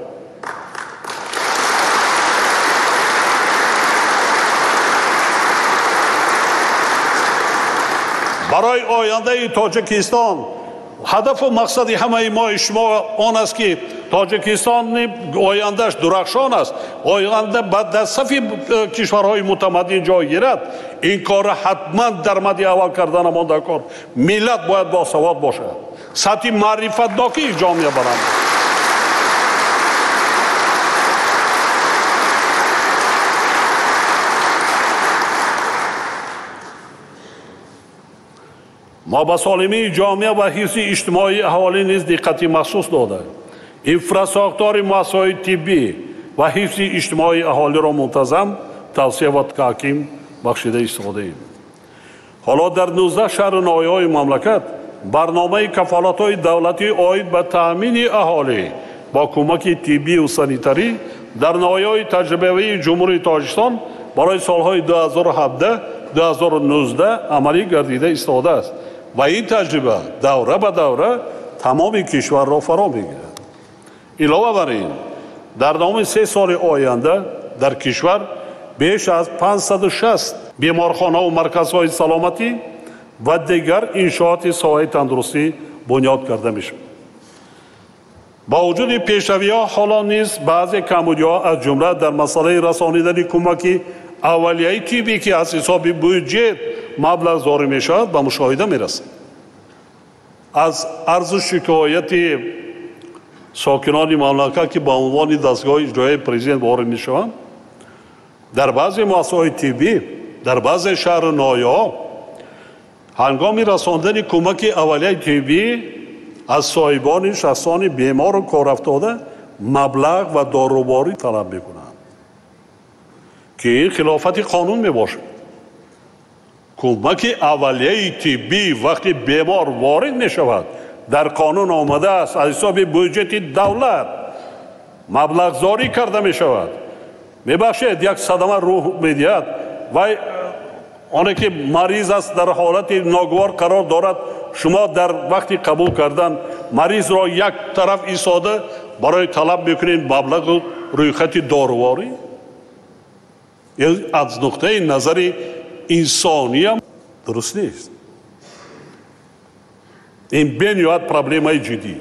Барои ояндаи Тоҷикистон ҳадафу мақсади ҳамаи мои шумо он аст, ки Тоҷикистони ояндааш дурахшон аст, оянда дар сафи кишварҳои мутамаддин ҷой гирад. Ин корро ҳатман дар мадди аввал карданамон дар кор. Миллат бояд босавод бошад, сатҳи маърифатнокии ҷомеа баланд. Мо ба солимии ҷомеа ва ҳифзи иҷтимоии аҳолӣ низ диққати махсус дода, инфрасохтори муассисаҳои тиббӣ ва ҳифзи иҷтимоии аҳолиро мунтазам тавсия ва таҳким бахшида истодаем. Ҳоло дар 19 шаҳру ноҳияҳои мамлакат барномаи кафолатҳои давлатӣ оид ба таъмини аҳолӣ бо кӯмаки тиббию санитарӣ дар ноҳияҳои таҷрибавии Ҷумҳурии Тоҷикистон барои солҳои 2017-2019 амалӣ гардида истодааст ва ин таҷриба давра ба давра тамоми кишварро фаро мегирад. Илова бар ин, дар давоми 3 соли оянда дар кишвар беш аз 560 беморхонаву марказҳои саломатӣ ва дигар иншооти соҳаи тандурустӣ бунёд карда мешавад. Бо вуҷуди пешравиҳо ҳоло низ баъзе камбудиҳо аз ҷумла дар масъалаи расонидани кӯмаки аввалияи тиббӣ, ки аз ҳисоби бюҷет маблағ зорӣ мешавад, ба мушоҳида мерасад. Аз арзу шикояти сокинони мамлакат, ки ба унвони дастгоҳи иҷроияи президент ворид мешаванд, дар баъзе муассисаҳои тиббӣ, дар баъзе шаҳру ноҳияҳо ҳангоми расондани кӯмаки аввалияи тиббӣ аз соҳибони шахсони бемору корафтода маблағ ва доруборӣ талаб мекунанд, ки ин хилофати қонун мебошад. Кӯмаки аввалияи тиббӣ вақти бемор ворид мешавад, дар қонун омадааст, аз ҳисоби буҷети давлат маблағзорӣ карда мешавад. Мебахшед, як садама рӯҳ медиҳад, вай оне ки мариз аст, дар ҳолати ногувор қарор дорад, шумо дар вақти қабул кардан маризро як тараф истода барои талаб мекунед маблағу рӯйхати доруворӣ. Аз нуқтаи назари инсониям дуруст нест. Ин бениҳоят проблемаи ҷиддӣ.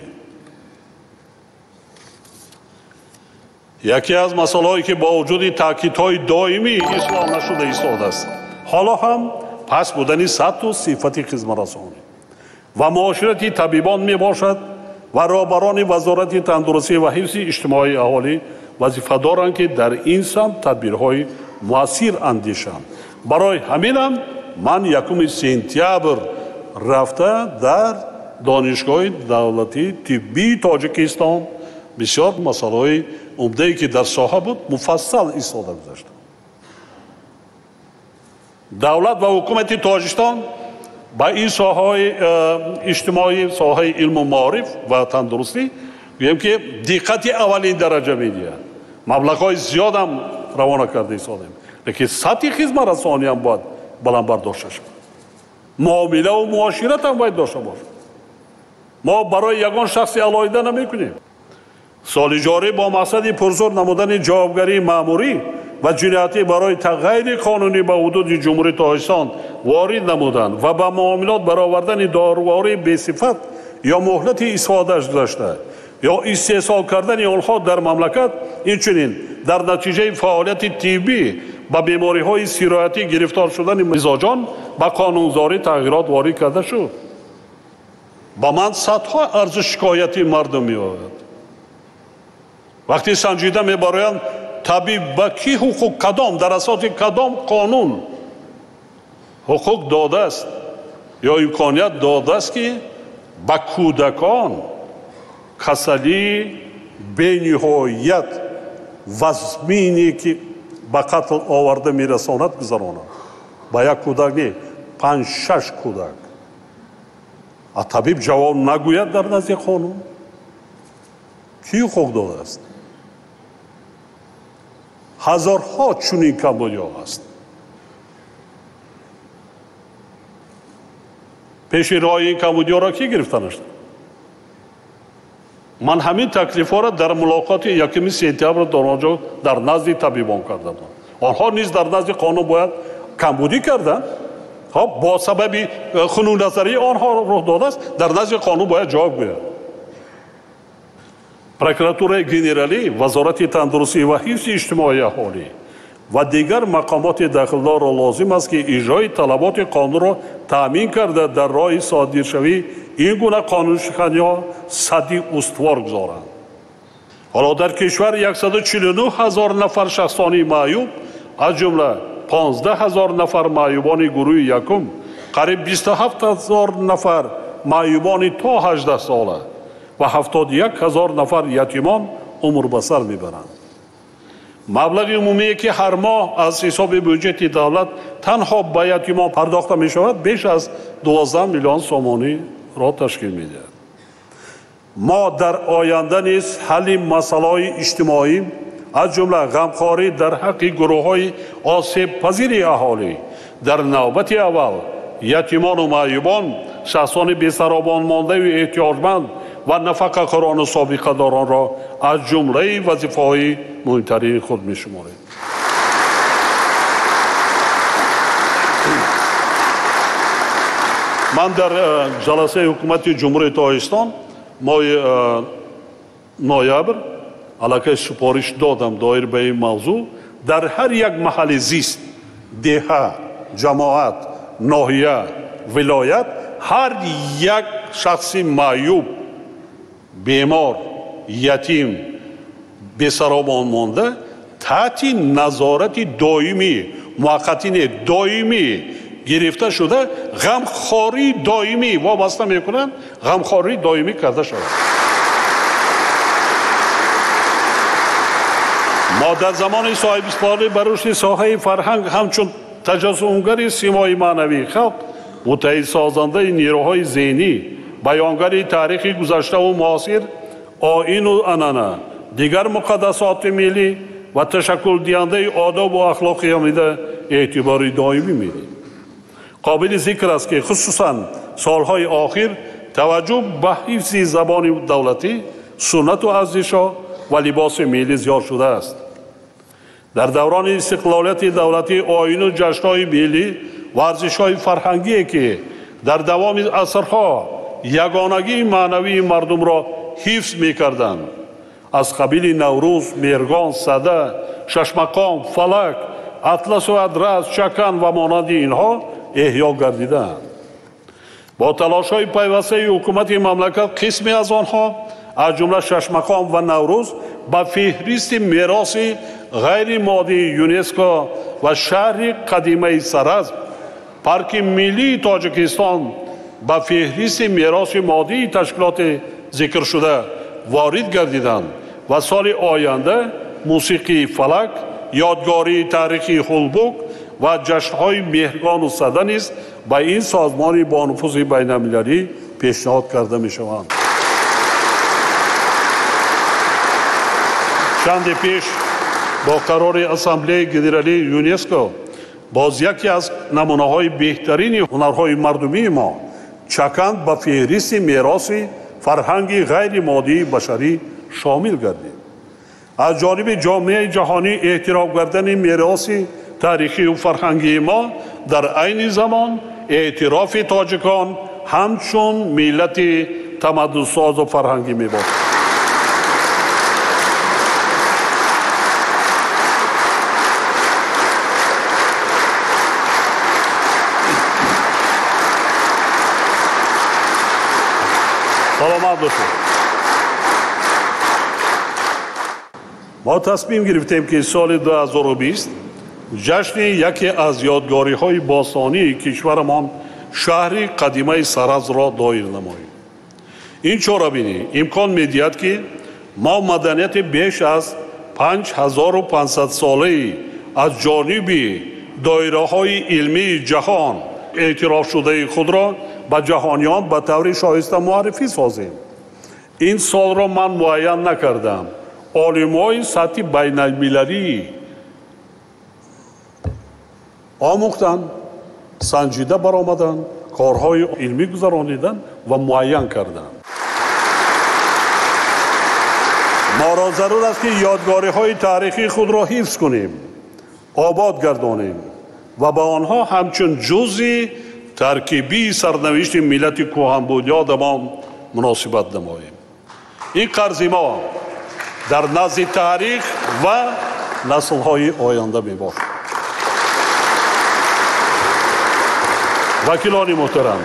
Яке аз масъалаҳое ки бо вуҷуди таъкидҳои доимӣ ислоҳ нашуда истодааст, ҳоло ҳам паст будани сатҳу сифати хизматрасонӣ ва муоширати табибон мебошад ва роҳбарони Вазорати тандурустӣ ва ҳифзи иҷтимоии аҳолӣ вазифа доранд, ки дар ин самт тадбирҳои муассир андешанд. Барои ҳаминам ман 1 сентябр рафта дар Донишгоҳи давлатии тиббии Тоҷикистон бисёр масъалаҳои умдае ки дар соҳа буд муфассал истода гузаштам. Давлат ва ҳукумати Тоҷикистон ба ин соҳаҳои иҷтимоӣ, соҳаи илму маориф ва тандурустӣ гӯем ки диққати аввалин дараҷа медиҳад. Маблағҳои зиёдам равона карда истодем, лекин сатҳи хизматрасониам бояд баланд бардошта шавад. Муомилаву муоширатам бояд дошта бошад. Мо барои ягон шахси алоҳида намекунем. Соли ҷорӣ бо мақсади пурзур намудани ҷавобгарии маъмурӣ ва ҷиноятӣ барои ғайриқонунӣ ба ҳудуди Ҷумҳурии Тоҷикистон ворид намудан ва ба муомилот баровардани дорувории бесифат ё муҳлати истифодааш гузашта ё истеҳсол кардани онҳо дар мамлакат, инчунин дар натиҷаи фаъолияти тиббӣ ба бемориҳои сироятӣ гирифтор шудани мизоҷон ба қонунгузорӣ тағйирот ворид карда шуд. Ба ман садҳо арзу шикояти мардум меояд. Вақти санҷида мебароянд, табиб ба кӣ ҳуқуқ, кадом дар асоси кадом қонун ҳуқуқ додааст ё имконият додааст, ки ба кӯдакон касалии бениҳоят вазмине ки ба қатл оварда мерасонад гузаронад. Ба як кӯдак не, 5-6 кӯдак. А табиб ҷавоб нагӯяд дар назди қонун. Кӣ ҳуқуқ додааст? Ҳазорҳо чунин камбудиҳо аст. Пеши роҳи ин камбудиҳоро кӣ гирифта нашуд? Ман ҳамин таклифҳоро дар мулоқоти 1 сентябр дар он ҷо дар назди табибон кардам. Онҳо низ дар назди қонун бояд камбудӣ карданд. Хоб, бо сабаби хунукназарии онҳо рух додааст, дар назди қонун бояд ҷавоб гӯяд. Прокуратураи генералӣ, Вазорати тандурустӣ ва ҳифзи иҷтимоии аҳолӣ ва дигар мақомоти дахлдорро лозим аст, ки иҷрои талаботи қонунро таъмин карда дар роҳи содиршавии ин гуна қонуншиканиҳо садди устувор гузоранд. Ҳоло дар кишвар 149 ҳазор нафар шахсони маъюб, аз ҷумла 15 ҳазор нафар маъюбони гурӯҳи якум, қариб 27 ҳазор нафар маъюбони то 18 сола ва 71 ҳазор нафар ятимон умр ба сар мебаранд. Маблағи умумие ки ҳар моҳ аз ҳисоби буҷети давлат танҳо ба ятимон пардохта мешавад, беш аз 12 миллион сомониро ташкил медиҳад. Мо дар оянда низ ҳалли масъалаҳои иҷтимоӣ, аз ҷумла ғамхорӣ дар ҳаққи гурӯҳҳои осебпазири аҳолӣ, дар навбати аввал ятимону маъюбон, шахсони бесаробонмондаю эҳтиёҷманд ва нафақахӯрону собиқадоронро аз ҷумлаи вазифаҳои муҳимтарини худ мешуморем. Ман дар ҷаласаи ҳукумати Ҷумҳурии Тоҷикистон моҳи ноябр аллакай супориш додам доир ба ин мавзӯъ. Дар ҳар як маҳалли зист, деҳа, ҷамоат, ноҳия, вилоят ҳар як шахси маъюб, бемор, ятим, бесаробон монда таҳти назорати доимӣ, муваққатӣ не, доимӣ гирифта шуда ғамхории доимӣ вобаста мекунанд, ғамхории доимӣ карда шавад. Мо дар замони соҳибистиқлолӣ ба рушди соҳаи фарҳанг ҳамчун таҷассумгари симои маънавии халқ, муттаҳидсозандаи нерӯҳои зеҳнӣ, баёнгари таърихи гузаштаву муосир, оину анъана, дигар муқаддасоти миллӣ ва ташаккулдиҳандаи одобу ахлоқи ҳамида эътибори доимӣ медиҳем. Қобили зикр аст, ки хусусан солҳои охир таваҷҷӯҳ ба ҳифзи забони давлатӣ, суннату арзишҳо ва либоси миллӣ зиёд шудааст. Дар даврони истиқлолияти давлатӣ оину ҷашнҳои миллӣ ва арзишҳои фарҳангие, ки дар давоми асрҳо ягонагии маънавии мардумро ҳифз мекарданд, аз қабили Наврӯз, Меҳргон, Сада, Шашмақом, Фалак, Атласу Адрас, Чакан ва монанди инҳо эҳё гардидаанд. Бо талошҳои пайвастаи ҳукумати мамлакат қисме аз онҳо, аз ҷумла Шашмақом ва Наврӯз, ба феҳристи мероси ғайримоддии ЮНЕСКО ва шаҳри қадимаи Саразм, парки миллии Тоҷикистон ба феҳристи мероси моддии ташкилоти зикршуда ворид гардиданд ва соли оянда мусиқии Фалак, ёдгории таърихии Ҳулбук ва ҷашнҳои Меҳргону Сада низ ба ин созмони бонуфузи байналмилалӣ пешниҳод карда мешаванд. Чанде пеш бо қарори Ассамблеяи Генералии ЮНЕСКО боз яке аз намунаҳои беҳтарини ҳунарҳои мардумии мо Чакан ба феҳристи мероси фарҳанги ғайримоддии башарӣ шомил гардид. Аз ҷониби ҷомеаи ҷаҳонӣ эътироф гардани мероси таърихию фарҳангии мо дар айни замон эътирофи тоҷикон ҳамчун миллати тамаддунсозу фарҳангӣ мебошад. Саломат бошед. Мо тасмим гирифтем, ки соли 2020 ҷашни яке аз ёдгориҳои бостонии кишварамон, шаҳри қадимаи Саразмро доир намоем. Ин чорабинӣ имкон медиҳад, ки мо маданияти беш аз 5500 солаи аз ҷониби доираҳои илмии ҷаҳон эътирофшудаи худро ба ҷаҳониён ба таври шоиста муаррифӣ созем. Ин солро ман муайян накардам. Олимҳои сатҳи байналмилалӣ омӯхтанд, санҷида баромаданд, корҳои илмӣ гузарониданд ва муайян карданд. Моро зарур аст, ки ёдгориҳои таърихии худро ҳифз кунем, обод гардонем ва ба онҳо ҳамчун ҷузъи таркибии сарнавишти миллати кӯҳанбунёдамон муносибат намоем. Ин қарзи мо дар назди таърих ва наслҳои оянда мебошад. Вакилони муҳтарам,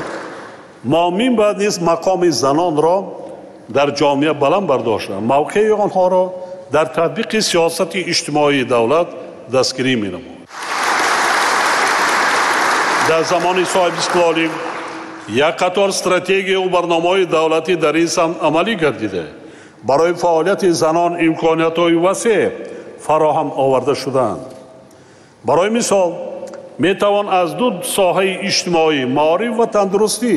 мо минбаъд низ мақоми занонро дар ҷомеа баланд бардошта, мавқеи онҳоро дар татбиқи сиёсати иҷтимоии давлат дастгирӣ менамоем. Дар замони соҳибистиқлолӣ як қатор стратегияву барномаҳои давлатӣ дар ин самт амалӣ гардида, барои фаъолияти занон имкониятҳои васеъ фароҳам оварда шудаанд. Барои мисол, метавон аз ду соҳаи иҷтимоӣ, маориф ва тандурустӣ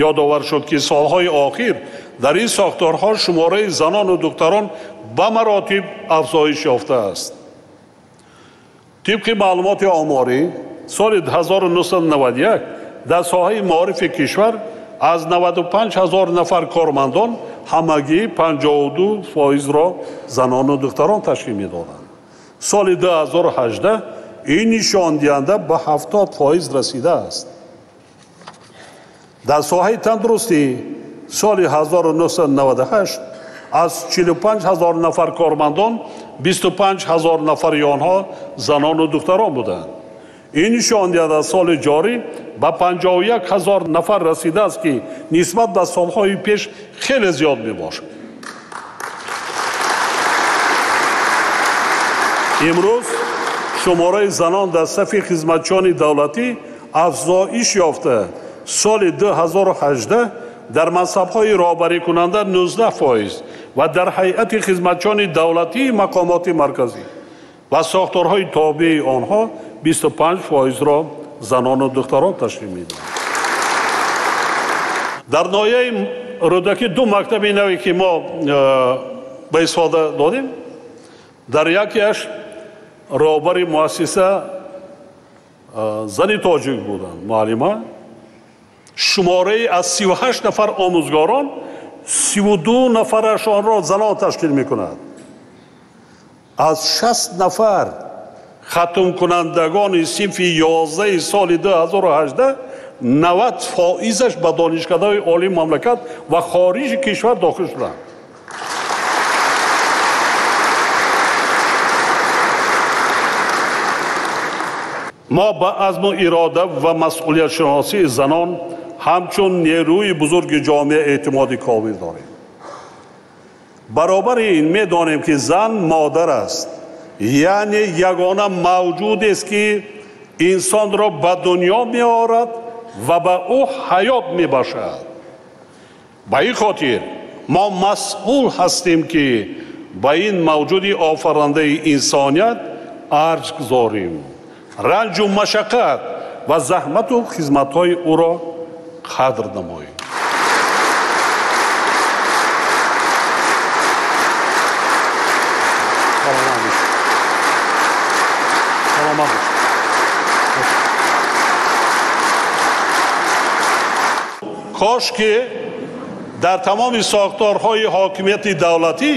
ёдовар шуд, ки солҳои охир дар ин сохторҳо шумораи занону духтарон ба маротиб афзоиш ёфтааст. Тибқи маълумоти оморӣ, соли 1991 дар соҳаи маорифи кишвар аз 95 ҳазор нафар кормандон ҳамагӣ 52%-ро занону духтарон ташкил медоданд. Соли 2018 ин нишондиҳанда ба 70% расидааст. Дар соҳаи тандурустӣ соли 1998 аз 45 ҳазор нафар кормандон 25 ҳазор нафари онҳо занону духтарон буданд. Ин нишондиҳанда соли ҷорӣ ба 51 ҳазор нафар расидааст, ки нисбат ба солҳои пеш хеле зиёд мебошад. Имрӯз шумораи занон дар сафи хизматчиёни давлатӣ Афзоиш ёфта, соли 2018 дар мансабҳои роҳбарикунанда 19% ва дар ҳайати хизматчиёни давлатии мақомоти марказӣ ва сохторҳои тобеи онҳо 25%-ро занону духтарон ташкил медиҳанд. Дар ноҳияи Рӯдакӣ ду мактаби наве ки мо ба истифода додем, дар якеаш роҳбари муассиса зани тоҷик буданд, муаллима. Шумораи аз 38 нафар омӯзгорон 32 нафарашонро занон ташкил мекунад. Аз 60 нафар хатмкунандагони синфи 11 соли 2018 90%-аш ба донишкадаҳои олии мамлакат ва хориҷи кишвар дохил шуданд. Мо ба азму ирода ва масъулиятшиносии занон ҳамчун нерӯи бузурги ҷомеа эътимоди комил дорем. Баробари ин медонем, ки зан модар аст, яъне ягона мавҷудест, ки инсонро ба дунё меорад ва ба ӯ ҳаёт мебахшад. Ба ин хотир мо масъул ҳастем, ки ба ин мавҷуди офарандаи инсоният арҷ гузорем, ранҷу машаққат ва заҳмату хизматҳои ӯро қадр намоем. Кош ки дар тамоми сохторҳои ҳокимияти давлатӣ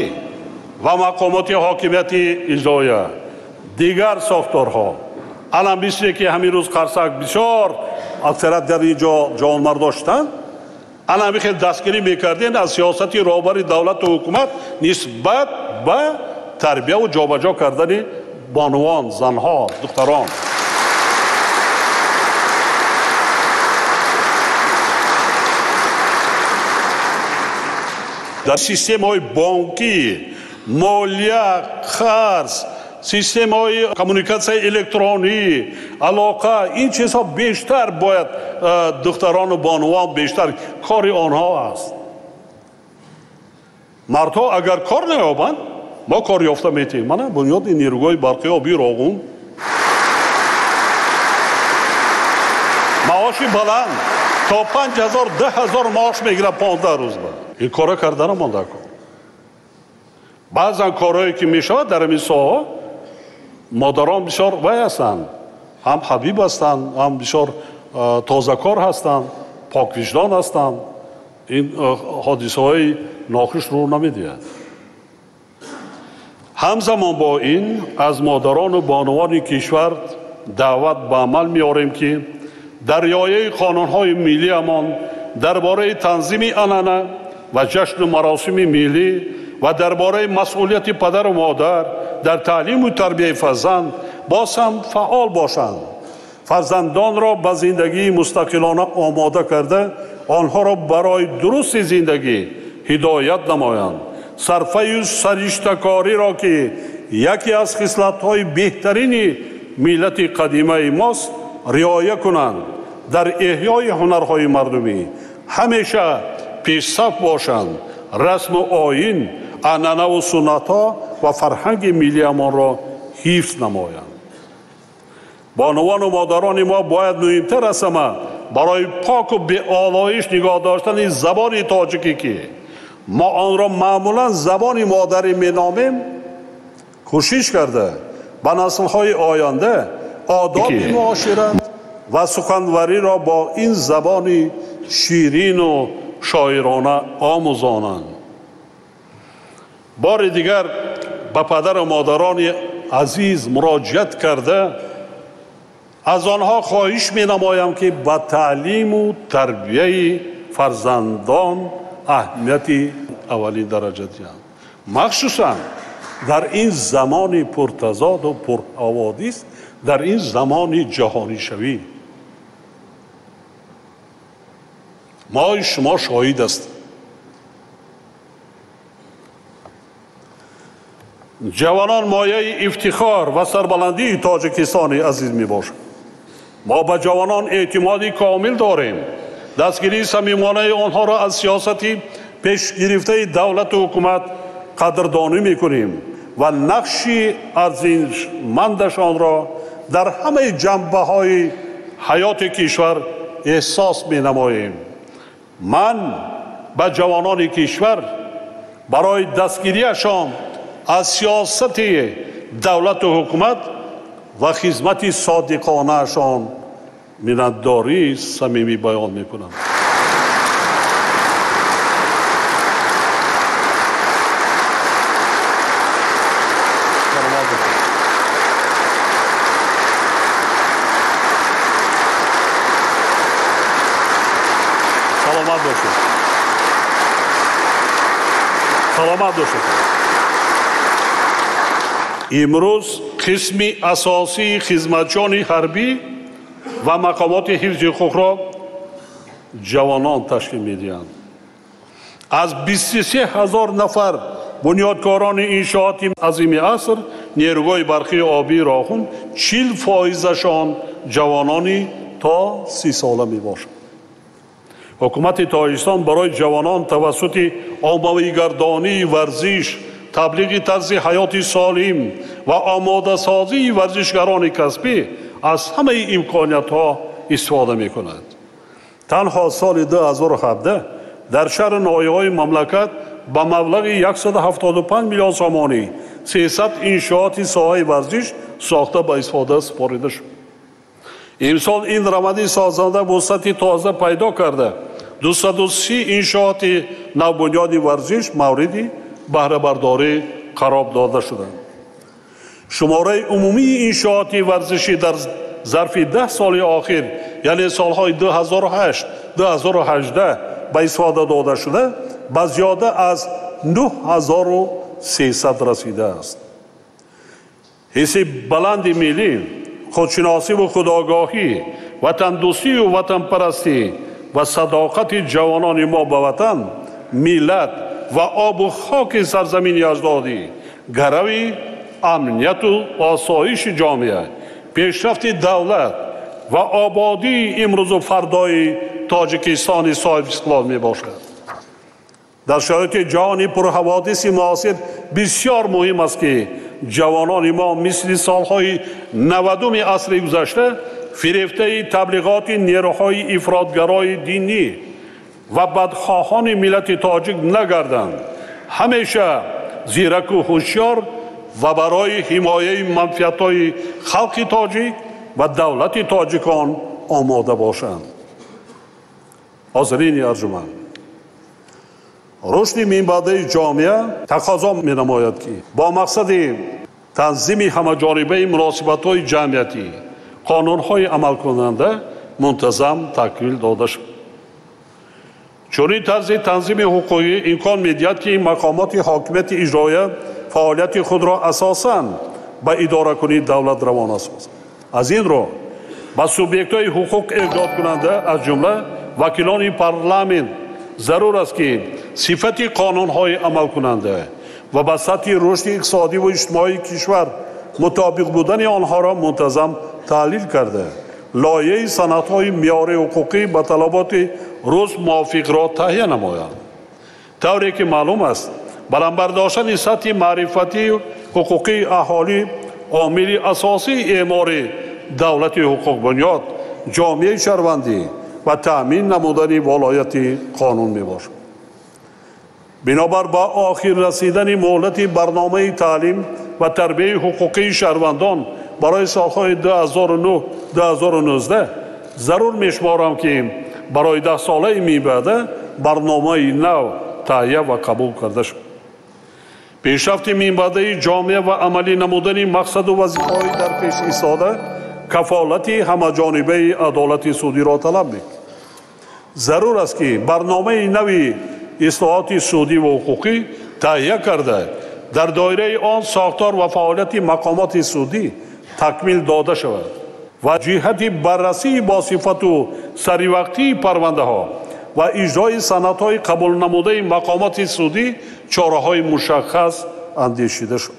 ва мақомоти ҳокимияти иҷроия, дигар сохторҳо, алан мисле ки ҳамин рӯз қарсак бисёр аксарият дар ин ҷо ҷавонмард доштанд, ана ҳамин хел дастгирӣ мекардем аз сиёсати роҳбари давлату ҳукумат нисбат ба тарбияву ҷобаҷо кардани бонувон, занҳо, духтарон. Дар системаҳои бонкӣ, молия, қарз, системаҳои коммуникатсияи электронӣ, алоқа, ин чизҳо бештар бояд духтарону бонувон бештар кори онҳо аст. Мардҳо агар кор наёбанд, мо кор ёфта метиҳем. Мана бунёди нерӯгоҳи барқи обии Роғун, маоши баланд то 5000 10000 маош мегирад 15 рӯз ба. Ин кора кардана монда кор. Баъзан корҳое ки мешавад дар ҳамин соҳа, модарон бисёр вай ҳастанд, ҳам ҳабиб ҳастанд, ҳам бисёр тозакор ҳастанд, поквиҷдон ҳастанд. Ин ҳодисаҳои нохуш рӯ намедиҳад. Ҳамзамон бо ин аз модарону бонувони кишвар даъват ба амал меорем, ки дар риояи қонунҳои миллиамон дар бораи танзими анъана ва ҷашну маросими миллӣ ва дар бораи масъулияти падару модар дар таълиму тарбияи фарзанд боз ҳам фаъол бошанд. Фарзандонро ба зиндагии мустақилона омода карда, онҳоро барои дурусти зиндагӣ ҳидоят намоянд. Сарфаю сариштакориро, ки яке аз хислатҳои беҳтарини миллати қадимаи мост, риоя кунанд. Дар эҳёи ҳунарҳои мардумӣ ҳамеша пешсаф бошанд. Расму оин, анъанаву суннатҳо ва фарҳанги миллиамонро ҳифз намоянд. Бонувану модарони мо бояд муҳимтар аз ҳама барои поку беолоиш нигоҳ доштани забони тоҷикӣ, ки мо онро маъмулан забони модарӣ меномем, кӯшиш карда ба наслҳои оянда одоби муошират ва суханвариро бо ин забони ширину шоирона омӯзонанд. Бори дигар ба падару модарони азиз муроҷиат карда, аз онҳо хоҳиш менамоям, ки ба таълиму тарбияи фарзандон аҳамияти аввалин дараҷа диҳанд, махсусан дар ин замони пуртазоду пурҳаводис, дар ин замони ҷаҳонишавӣ. Мои шумо шоҳид ҳастем. Ҷавонон мояи ифтихор ва сарбаландии Тоҷикистони азиз мебошанд. Мо ба ҷавонон эътимоди комил дорем. Дастгирии самимонаи онҳоро аз сиёсати пешгирифтаи давлату ҳукумат қадрдонӣ мекунем ва нақши арзишмандашонро дар ҳамаи ҷанбаҳои ҳаёти кишвар эҳсос менамоем. Ман ба ҷавонони кишвар барои дастгириашон аз сиёсати давлату ҳукумат ва хизмати содиқонаашон миннатдории самимӣ баён мекунам. Саломат бошед. Саломат бошед. Имрӯз қисми асосии хизматчиёни ҳарбӣ ва мақомоти ҳифзи ҳуқуқро ҷавонон ташкил медиҳанд. Аз 23 ҳазор нафар бунёдкорони иншооти азими аср нерӯгоҳи барқии обии Роғун 40%-ашон ҷавонони то 30 сола мебошанд. Ҳукумати Тоҷикистон барои ҷавонон тавассути оммавигардонии варзиш, таблиғи тарзи ҳаёти солим ва омодасозии варзишгарони касбӣ аз ҳамаи имкониятҳо истифода мекунад. Танҳо соли 2017 дар шаҳру ноҳияҳои мамлакат ба маблағи 175 миллион сомонӣ 300 иншооти соҳаи варзиш сохта ба истифода супорида шуд. Имсол ин раванди созанда вусъати тоза пайдо карда, 230 иншооти навбунёди варзиш мавриди баҳрабардорӣ қарор дода шуданд. Шумораи умумии иншооти варзишӣ дар зарфи 10 соли охир, яъне солҳои 2008-2018 ба истифода дода шуда, ба зиёда аз 9300 расидааст. Ҳисси баланди миллӣ, худшиносиву худогоҳӣ, ватандӯстию ватанпарастӣ ва садоқати ҷавонони мо ба ватан, миллат ва обу хоки сарзамини аҷдодӣ, гарави амнияту осоиши ҷомеа, пешрафти давлат ва ободии имрӯзу фардои Тоҷикистони соҳибистиқлол мебошад. Дар шароити ҷаҳони пурҳаводиси муосир бисёр муҳим аст, ки ҷавонони мо мисли солҳои 90-уми асри гузашта фирефтаи таблиғоти нерӯҳои ифротгарои динӣ ва бадхоҳони миллати тоҷик нагарданд, ҳамеша зираку ҳушёр ва барои ҳимояи манфиатҳои халқи тоҷик ва давлати тоҷикон омода бошанд. Ҳозирини арҷуманд, рушди минбаъдаи ҷомеа тақозо менамояд, ки бо мақсади танзими ҳамаҷонибаи муносибатҳои ҷамъиятӣ қонунҳои амалкунанда мунтазам такмил дода шуд. Чунин тарзи танзими ҳуқуқӣ имкон медиҳад, ки мақомоти ҳокимияти иҷроия фаъолияти худро асосан ба идоракунии давлат равона созад. Аз ин рӯ ба субъектҳои ҳуқуқ эҷодкунанда, аз ҷумла вакилони парламент, зарур аст, ки сифати қонунҳои амалкунанда ва ба сатҳи рушди иқтисодиву иҷтимоии кишвар мутобиқ будани онҳоро мунтазам таҳлил карда, лоиҳаи санадҳои меъёри ҳуқуқӣ ба талаботи рӯз мувофиқро таҳия намоянд. Тавре ки маълум аст, баланд бардоштани сатҳи маърифатию ҳуқуқии аҳолӣ омили асосии эъмори давлати ҳуқуқбунёд, ҷомеаи шаҳрвандӣ ва таъмин намудани волояти қонун мебошад. Бинобар ба охир расидани муҳлати барномаи таълим ва тарбияи ҳуқуқии шаҳрвандон барои солҳои 2009-2019 зарур мешуморам, ки барои 10 солаи минбаъда барномаи нав таҳия ва қабул карда шуд. Пешрафти минбаъдаи ҷомеа ва амалӣ намудани мақсаду вазифаҳои дар пеш истода кафолати ҳамаҷонибаи адолати судиро талаб мекунад. Зарур аст, ки барномаи нави ислоҳоти судӣ ва ҳуқуқӣ таҳия карда, дар доираи он сохтор ва фаъолияти мақомоти судӣ такмил дода шавад ва ҷиҳати баррасии босифату саривақтии парвандаҳо ва иҷрои санадҳои қабулнамудаи мақомоти судӣ чораҳои мушаххас андешида шуд.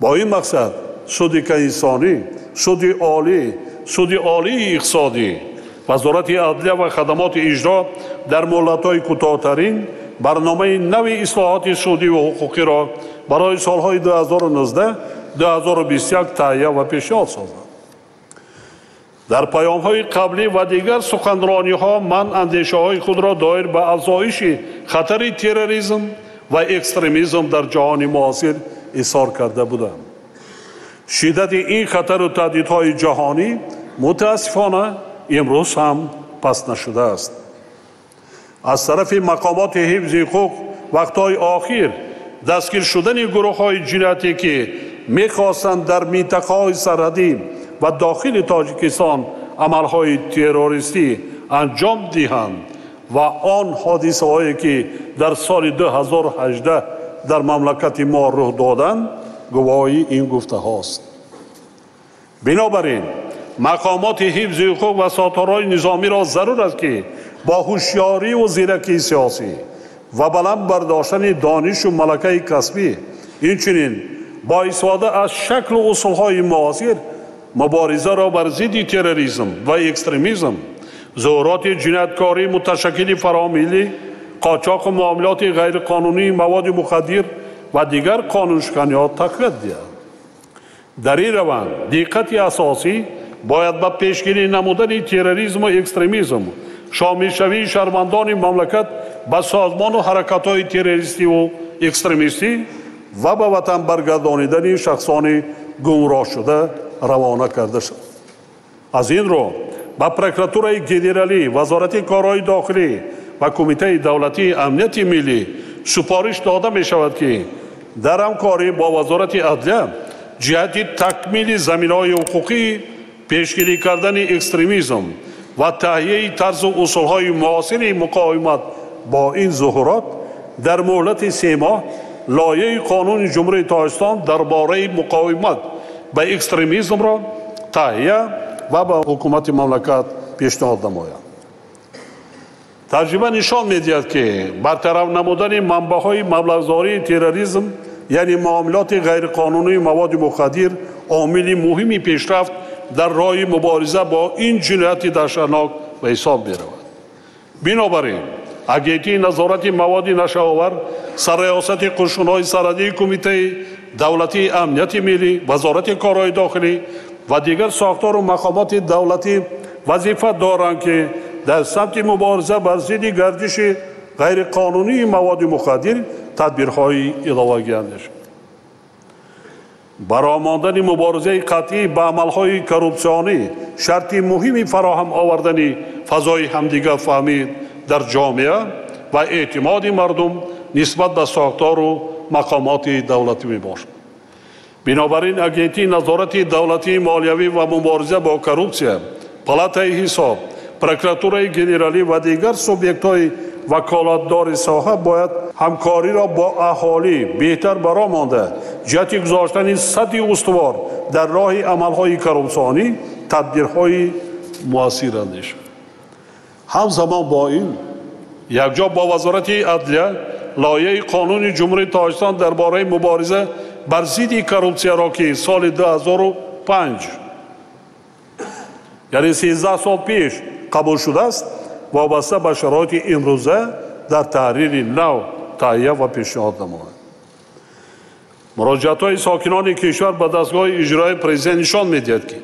Бо ин мақсад суди конститутсионӣ, суди олӣ, Суди Олии Иқтисодӣ, Вазорати Адлия ва Хадамоти Иҷро дар муҳлатҳои кӯтоҳтарин барномаи нави ислоҳоти судиву ҳуқуқиро барои солҳои 2019-2021 таҳия ва пешниҳод созанд. Дар паёмҳои қаблӣ ва дигар суханрониҳо ман андешаҳои худро доир ба афзоиши хатари терроризм ва экстремизм дар ҷаҳони муосир изҳор карда будам. Шиддати ин хатару таҳдидҳои ҷаҳонӣ мутаассифона имрӯз ҳам паст нашудааст. Аз тарафи мақомоти ҳифзи ҳуқуқ вақтҳои охир дастгир шудани гурӯҳҳои ҷиноятӣ, ки мехостанд дар минтақаҳои сарҳадӣ ва дохили Тоҷикистон амалҳои террористӣ анҷом диҳанд ва он ҳодисаҳое, ки дар соли 2018 дар мамлакати мо рух доданд, гувоҳи ин гуфтаҳост. Бинобар ин мақомоти ҳифзи ҳуқуқ ва сохторҳои низомиро зарур аст, ки бо ҳушёриву зиракии сиёсӣ ва баланд бардоштани донишу малакаи касбӣ, инчунин бо истифода аз шаклу усулҳои муосир муборизаро бар зидди терроризм ва экстремизм, зуҳуроти ҷинояткории муташаккили фаромиллӣ, қочоқу муомилоти ғайриқонунии маводи мухаддир ва дигар қонуншиканиҳо тақвият диҳанд. Дар ин раванд диққати асосӣ бояд ба пешгирӣ намудани терроризму экстремизм, шомилшавии шаҳрвандони мамлакат ба созмону ҳаракатҳои террористиву экстремистӣ ва ба ватан баргардонидани шахсони гумроҳшуда равона карда шавад. Аз ин рӯ ба Прокуратураи Генералӣ, Вазорати корҳои дохилӣ ва Кумитаи давлатии амнияти миллӣ супориш дода мешавад, ки дар ҳамкорӣ бо Вазорати Адлия ҷиҳати такмили заминаҳои ҳуқуқии пешгирӣ кардани экстремизм ва таҳияи тарзу усулҳои муосири муқовимат бо ин зуҳурот дар муҳлати 3 моҳ лоиҳаи қонуни Ҷумҳурии Тоҷикистон дар бораи муқовимат ба экстремизмро таҳия ва ба ҳукумати мамлакат пешниҳод намояд. Таҷриба нишон медиҳад, ки бартараф намудани манбаъҳои маблағгузории терроризм, яъне муомилоти ғайриқонунии маводи мухаддир, омили муҳими пешрафт дар роҳи мубориза бо ин ҷинояти даҳшатнок ба ҳисоб меравад. Бинобар ин Агентии назорати маводи нашъаовар, сарриёсати қушунҳои сарҳадии Кумитаи давлатии амнияти миллӣ, Вазорати корҳои дохилӣ ва дигар сохтору мақомоти давлатӣ вазифа доранд, ки дар самти мубориза бар зидди гардиши ғайриқонунии маводи мухаддир тадбирҳои иловагӣ андешанд. Баромондани муборизаи қатъӣ ба амалҳои коррупсионӣ шарти муҳими фароҳам овардани фазои ҳамдигарфаҳмӣ дар ҷомеа ва эътимоди мардум нисбат ба сохтору мақомоти давлатӣ мебошад. Бинобар ин Агентии назорати давлатии молиявӣ ва мубориза бо коррупсия, Палатаи ҳисоб, Прокуратураи Генералӣ ва дигар субъектҳои ваколатдори соҳа бояд ҳамкориро бо аҳолӣ беҳтар баро монда, ҷиҳати гузоштани сатҳи устувор дар роҳи амалҳои коррупсионӣ тадбирҳои муассир андешанд. Ҳамзамон бо ин якҷо бо Вазорати Адлия лоиҳаи қонуни Ҷумҳурии Тоҷикистон дар бораи мубориза бар зидди коррупсияро, ки соли 2005, яъне 13 сол пеш қабул шудааст, вобаста ба шароити имрӯза дар таҳрири нав таҳия ва пешниҳод намояд. Муроҷиатҳои сокинони кишвар ба дастгоҳи иҷроии президент нишон медиҳад, ки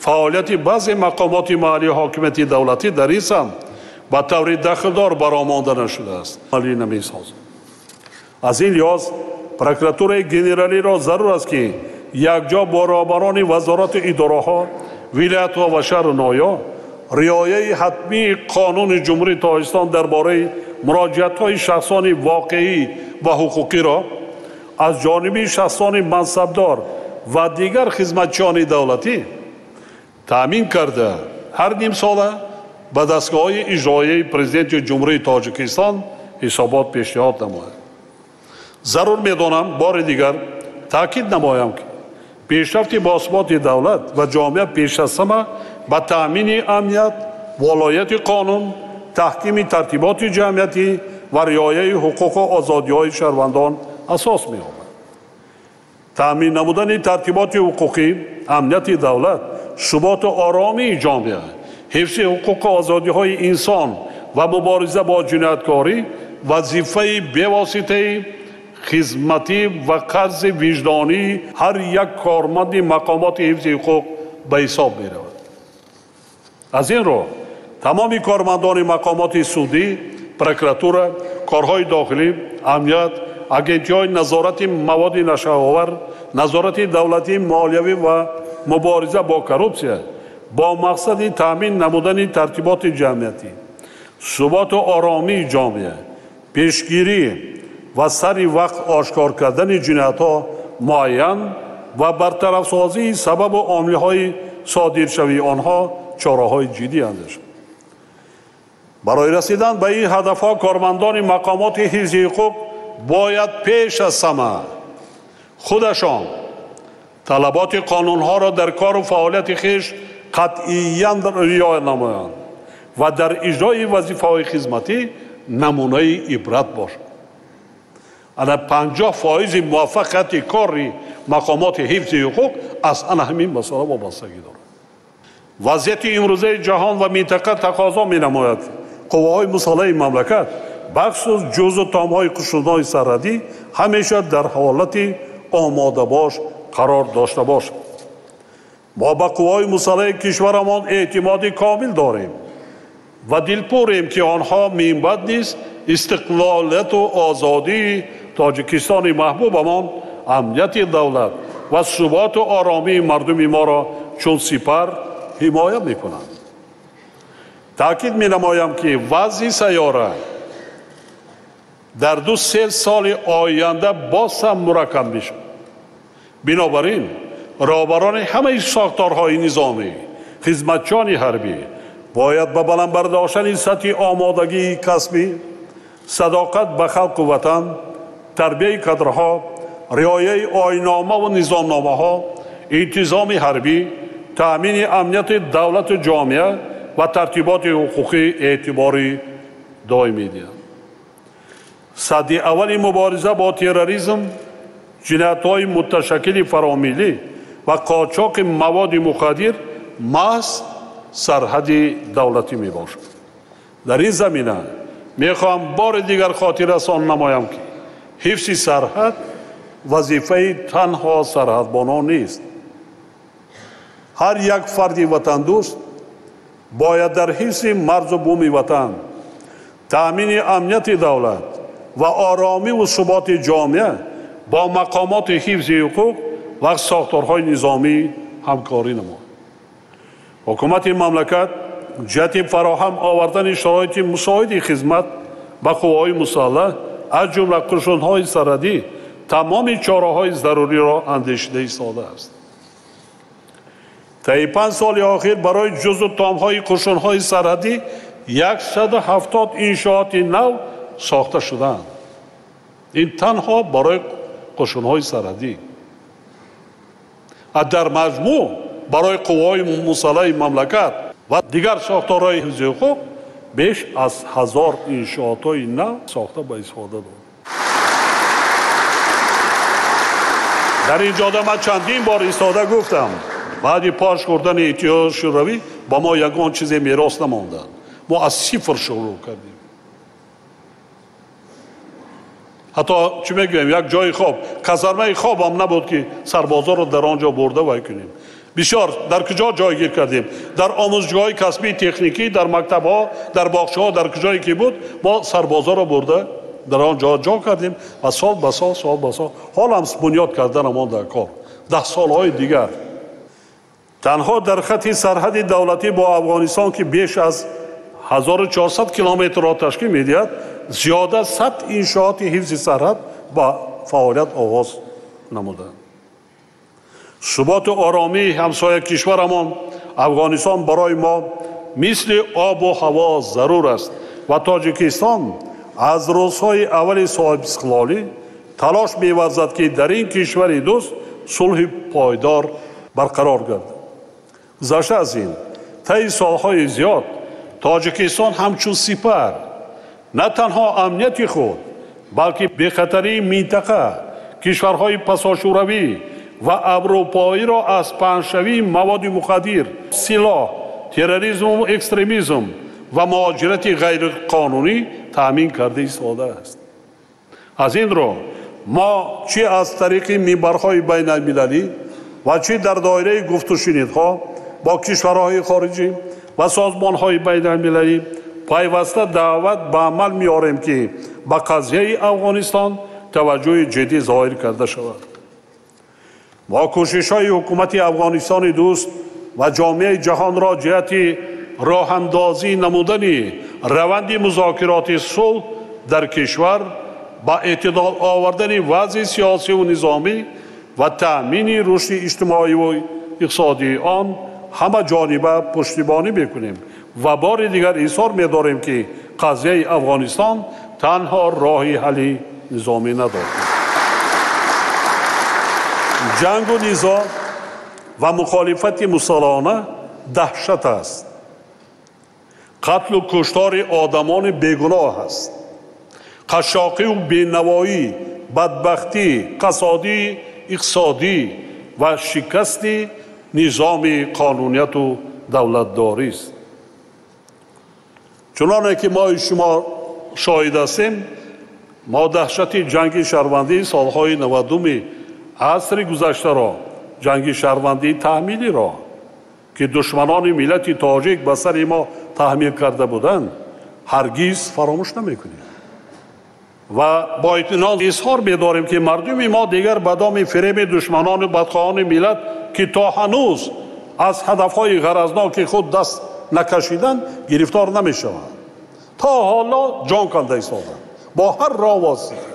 фаъолияти баъзе мақомоти маҳаллии ҳокимияти давлатӣ дар ин самт ба таври дахлдор баромонда нашудааст. Аз ин лиҳоз Прокуратураи Генералиро зарур аст, ки якҷо бо роҳбарони вазорату идораҳо, вилоятҳо ва шаҳру ноҳияҳо риояи ҳатмии қонуни Ҷумҳурии Тоҷикистон дар бораи муроҷиатҳои шахсони воқеӣ ва ҳуқуқиро аз ҷониби шахсони мансабдор ва дигар хизматчиёни давлатӣ таъмин карда, ҳар нимсола ба дастгоҳҳои иҷроияи Президенти Ҷумҳурии Тоҷикистон ҳисобот пешниҳод намояд. Зарур медонам бори дигар таъкид намоям, ки пешрафти босуботи давлат ва ҷомеа пеш аз ҳама ба таъмини амният, волояти қонун, таҳкими тартиботи ҷамъиятӣ ва риояи ҳуқуқу озодиҳои шаҳрвандон асос меёбад. Таъмин намудани тартиботи ҳуқуқӣ, амнияти давлат, суботу оромии ҷомеа, ҳифзи ҳуқуқу озодиҳои инсон ва мубориза бо ҷинояткорӣ вазифаи бевоситаи хизматӣ ва қарзи виҷдонии ҳар як корманди мақомоти ҳифзи ҳуқуқ ба ҳисоб меравад. Аз ин рӯ тамоми кормандони мақомоти судӣ, прокуратура, корҳои дохилӣ, амният, агентиҳои назорати маводи нашъаовар, назорати давлатии молиявӣ ва мубориза бо коррупсия бо мақсади таъмин намудани тартиботи ҷамъиятӣ, суботу оромии ҷомеа, пешгирӣ ва сари вақт ошкор кардани ҷиноятҳо муайян ва бартарафсозии сабабу омилҳои содиршавии онҳо чораҳои ҷиддӣ андешанд. Барои расидан ба ин ҳадафҳо кормандони мақомоти ҳифзи ҳуқуқ бояд пеш аз ҳама худашон талаботи қонунҳоро дар кору фаъолияти хеш қатъиян риоя намоянд ва дар иҷрои вазифаҳои хизматӣ намунаи ибрат бошанд. Ана 50% муваффақияти кори мақомоти ҳифзи ҳуқуқ аз ана ҳамин масъала вобастагӣ дорад. Вазъияти имрӯзаи ҷаҳон ва минтақа тақозо менамояд қувваҳои мусаллаҳи мамлакат, бахусус ҷузъу томҳои қушунҳои сарҳадӣ ҳамеша дар ҳолати омодабош қарор дошта бошад. Мо ба қувваҳои мусаллаҳи кишварамон эътимоди комил дорем ва дилпурем, ки онҳо минбаъд низ истиқлолияту озодии Тоҷикистони маҳбубамон, амнияти давлат ва суботу оромии мардуми моро чун сипар ҳимоя мекунанд. Таъкид менамоям, ки вазъи сайёра дар 2-3 соли оянда боз ҳам мураккаб мешавад. Бинобар ин роҳбарони ҳамаи сохторҳои низомӣ, хизматчиёни ҳарбӣ бояд ба баланд бардоштани сатҳи омодагии касбӣ, садоқат ба халқу ватан, тарбияи кадрҳо, риояи оинномаву низомномаҳо, интизоми ҳарбӣ, таъмини амнияти давлату ҷомеа ва тартиботи ҳуқуқӣ эътибори доимӣ диҳанд. Садди аввали мубориза бо терроризм, ҷиноятҳои муташаккили фаромиллӣ ва қочоқи маводи мухаддир маҳз сарҳади давлатӣ мебошад. Дар ин замина мехоҳам бори дигар хотиррасон намоям, ки ҳифзи сарҳад вазифаи танҳо сарҳадбонон нест. Ҳар як фарди ватандӯст бояд дар ҳифзи марзу буми ватан, таъмини амнияти давлат ва оромиву суботи ҷомеа бо мақомоти ҳифзи ҳуқуқ ва сохторҳои низомӣ ҳамкорӣ намояд. Ҳукумати мамлакат ҷиҳати фароҳам овардани шароити мусоиди хизмат ба қувваҳои мусаллаҳ, аз ҷумла қушунҳои сарҳадӣ, тамоми чораҳои заруриро андешида истодааст. Таи 5 соли охир барои ҷузъу томҳои қушунҳои сарҳадӣ 170 иншооти нав сохта шудаанд. Ин танҳо барои қушунҳои сарҳадӣ. Дар маҷмӯъ барои қувваҳои мусаллаҳи мамлакат ва дигар сохторҳои ҳифзи ҳуқуқ беш аз 1000 иншоотҳои нав сохта ба истифода дод. Дар ин ҷода ман чандин бор истода гуфтам, баъди пош хӯрдани Иттиҳоди Шӯравӣ ба мо ягон чизе мерос намонданд. Мо аз сифр шурӯъ кардем. Ҳатто чӣ мегӯем, як ҷои хоб, казармаи хобам набуд, ки сарбозоро дар он ҷо бурда вай кунем. Бисёр дар куҷо ҷойгир кардем? Дар омӯзгоҳҳои касбии техникӣ, дар мактабҳо, дар боғчаҳо, дар куҷое ки буд, мо сарбозоро бурда дар он ҷо ҷо кардем ва сол ба сол, сол ба сол ҳол ҳам бунёд карданамон дар кор. 10 солҳои дигар танҳо дар хати сарҳади давлатӣ бо Афғонистон, ки беш аз 1400 километрро ташкил медиҳад, зиёда 100 иншооти ҳифзи сарҳад ба фаъолият оғоз намуданд. Суботу оромии ҳамсоя кишварамон Афғонистон барои мо мисли обу ҳаво зарур аст ва Тоҷикистон аз рӯзҳои аввали соҳибистиқлолӣ талош меварзад, ки дар ин кишвари дӯст сулҳи пойдор барқарор гардад. Гузашта аз ин, таи солҳои зиёд Тоҷикистон ҳамчун сипар на танҳо амнияти худ, балки бехатарии минтақа, кишварҳои пасошӯравӣ ва аврупоиро аз паҳншавии маводи мухаддир, силоҳ, терроризму экстремизм ва муҳоҷирати ғайриқонунӣ таъмин карда истодааст. Аз ин рӯ мо чӣ аз тариқи минбарҳои байналмилалӣ ва чӣ дар доираи гуфтушунидҳо бо кишварҳои хориҷӣ ва созмонҳои байналмилалӣ пайваста даъват ба амал меорем, ки ба қазияи Афғонистон таваҷҷӯҳи ҷиддӣ зоҳир карда шавад. Мо кӯшишҳои ҳукумати Афғонистони дӯст ва ҷомеаи ҷаҳонро ҷиҳати роҳандозӣ намудани раванди музокироти сулҳ дар кишвар, ба эътидол овардани вазъи сиёсиву низомӣ ва таъмини рушди иҷтимоиву иқтисодии он ҳама ҷониба пуштибонӣ мекунем ва бори дигар изҳор медорем, ки қазияи Афғонистон танҳо роҳи ҳалли низомӣ надорад. Ҷангу низоъ ва мухолифати мусаллаҳона даҳшат аст. Қатлу куштори одамони бегуноҳ аст. Қашшоқиву бенавоӣ, бадбахтӣ, қасодии иқтисодӣ ва шикасти низоми қонунияту давлатдорист. Чуноне ки мои шумо шоҳид ҳастем, мо даҳшати ҷанги шаҳрвандии солҳои 90-уми асри гузаштаро, ҷанги шаҳрвандии таҳмилиро, ки душманони миллати тоҷик ба сари мо таҳмил карда буданд, ҳаргиз фаромӯш намекунем ва бо итминон изҳор медорем, ки мардуми мо дигар ба доми фиреби душманону бадхоҳони миллат, ки то ҳанӯз аз ҳадафҳои ғаразноки худ даст накашиданд, гирифтор намешаванд. То ҳоло ҷон канда истоданд бо ҳар роҳ восита.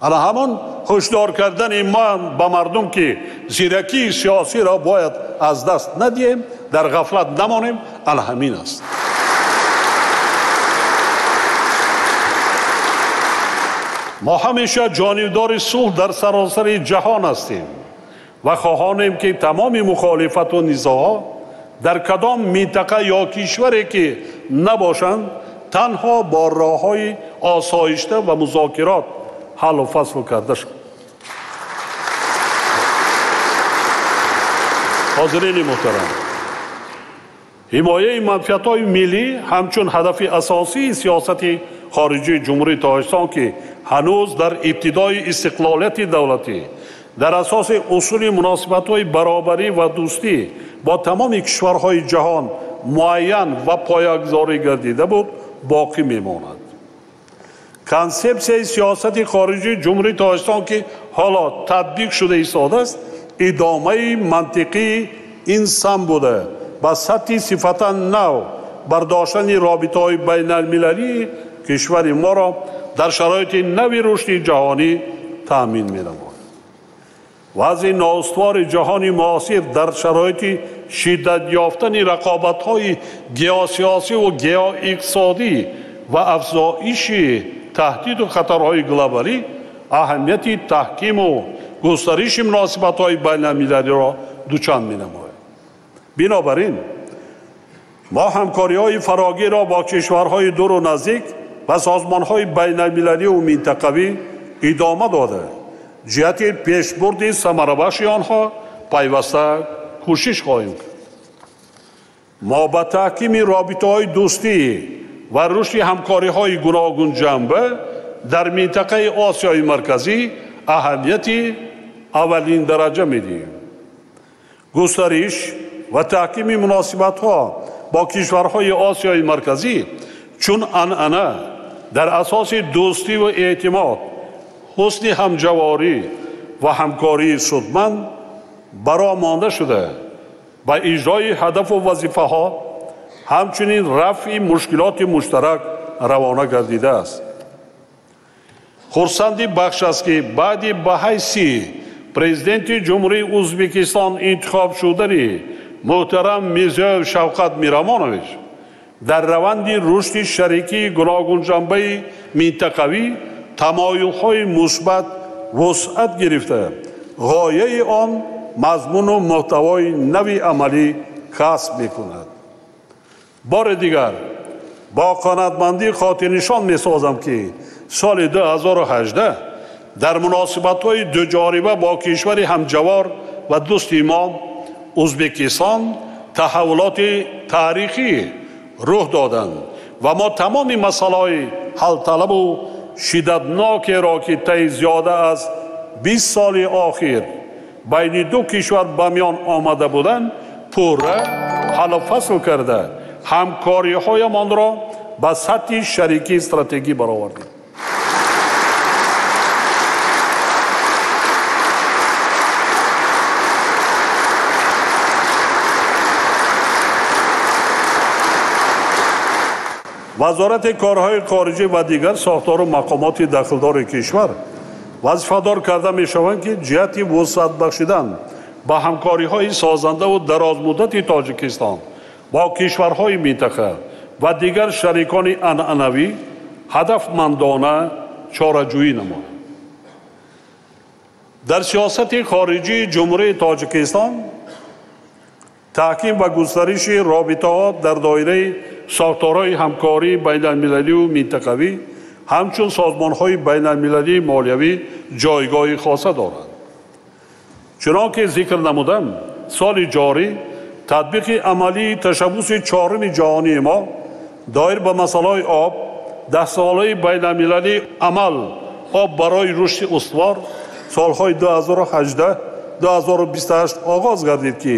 Ана ҳамон ҳушдор кардани ман ба мардум, ки зиракии сиёсиро бояд аз даст надиҳем, дар ғафлат намонем, ана ҳамин аст. Мо ҳамеша ҷонибдори сулҳ дар саросари ҷаҳон ҳастем ва хоҳонем, ки тамоми мухолифату низоъҳо дар кадом минтақа ё кишваре ки набошанд, танҳо бо роҳҳои осоишта ва музокирот ҳаллу фасл карда шавад. Ҳозирини муҳтарам, ҳимояи манфиатҳои миллӣ ҳамчун ҳадафи асосии сиёсати хориҷии Ҷумҳурии Тоҷикистон, ки ҳанӯз дар ибтидои истиқлолияти давлатӣ дар асоси усули муносибатҳои баробарӣ ва дӯстӣ бо тамоми кишварҳои ҷаҳон муайян ва поягузорӣ гардида буд, боқӣ мемонад. Консепсияи сиёсати хориҷии Ҷумҳурии Тоҷикистон, ки ҳоло татбиқ шуда истодааст, идомаи мантиқии ин сам буда, ба сатҳи сифатан нав бардоштани робитаҳои байналмилалии кишвари моро дар шароити нави рушди ҷаҳонӣ таъмин менамояд. Вазъи ноустувори ҷаҳони муосир дар шароити шиддат ёфтани рақобатҳои геосиёсиву геоиқтисодӣ ва афзоиши таҳдиду хатарҳои глобалӣ аҳамияти таҳкиму густариши муносибатҳои байналмилалиро дучанд менамояд. Бинобар ин мо ҳамкориҳои фарогирро бо кишварҳои дуру наздик ва созмонҳои байналмилаливу минтақавӣ идома дода, ҷиҳати пешбурди самарабахши онҳо пайваста кӯшиш хоҳем кард. Мо ба таҳкими робитаҳои дӯстӣ ва рушди ҳамкориҳои гуногунҷанба дар минтақаи Осиёи Марказӣ аҳамияти аввалиндараҷа медиҳем. Густариш ва таҳкими муносибатҳо бо кишварҳои Осиёи Марказӣ чун анъана дар асоси дӯстиву эътимод, ҳусни ҳамҷаворӣ ва ҳамкории судманд бароҳ монда шуда, ба иҷрои ҳадафу вазифаҳо, ҳамчунин рафъи мушкилоти муштарак равона гардидааст. Хурсанди бахш аст, ки баъди ба ҳайси президенти Ҷумҳурии Ӯзбекистон интихоб шудани муҳтарам Мирзиёев Шавкат Миромонович дар раванди рушди шарикии гуногунҷанбаи минтақавӣ тамоюлҳои мусбат вусъат гирифта, ғояи он мазмуну муҳтавои нави амалӣ касб мекунад. Бори дигар бо қаноатмандӣ хотирнишон месозам, ки соли 2018 Дар муносибатҳои дуҷониба бо кишвари ҳамҷавор ва дӯсти мо Ӯзбекистон таҳаввулоти таърихӣ рух доданд ва мо тамоми масъалаҳои ҳалталабу шиддатнокеро, ки таи зиёда аз 20 соли охир байни ду кишвар ба миён омада буданд, пурра ҳаллу фасл карда, ҳамкориҳоямонро ба сатҳи шарикии стратегӣ баровардем. Вазорати корҳои хориҷӣ ва дигар сохтору мақомоти дахлдори кишвар вазифадор карда мешаванд, ки ҷиҳати вусъат бахшидан ба ҳамкориҳои созандаву дарозмуддати Тоҷикистон бо кишварҳои минтақа ва дигар шарикони анъанавӣ ҳадафмандона чораҷӯӣ намоянд. Дар сиёсати хориҷии Ҷумҳурии Тоҷикистон таҳким ва густариши робитаҳо дар доираи сохторҳои ҳамкории байналмилалию минтақавӣ ҳамчун созмонҳои байналмилалии молиявӣ ҷойгоҳи хоса доранд. Чунон ки зикр намудам, соли ҷорӣ татбиқи амалии ташаббуси чоруми ҷаҳонии мо доир ба масъалаҳои об, даҳсолаи байналмилалии амал об барои рушди устувор солҳои 2018-2028 оғоз гардид, ки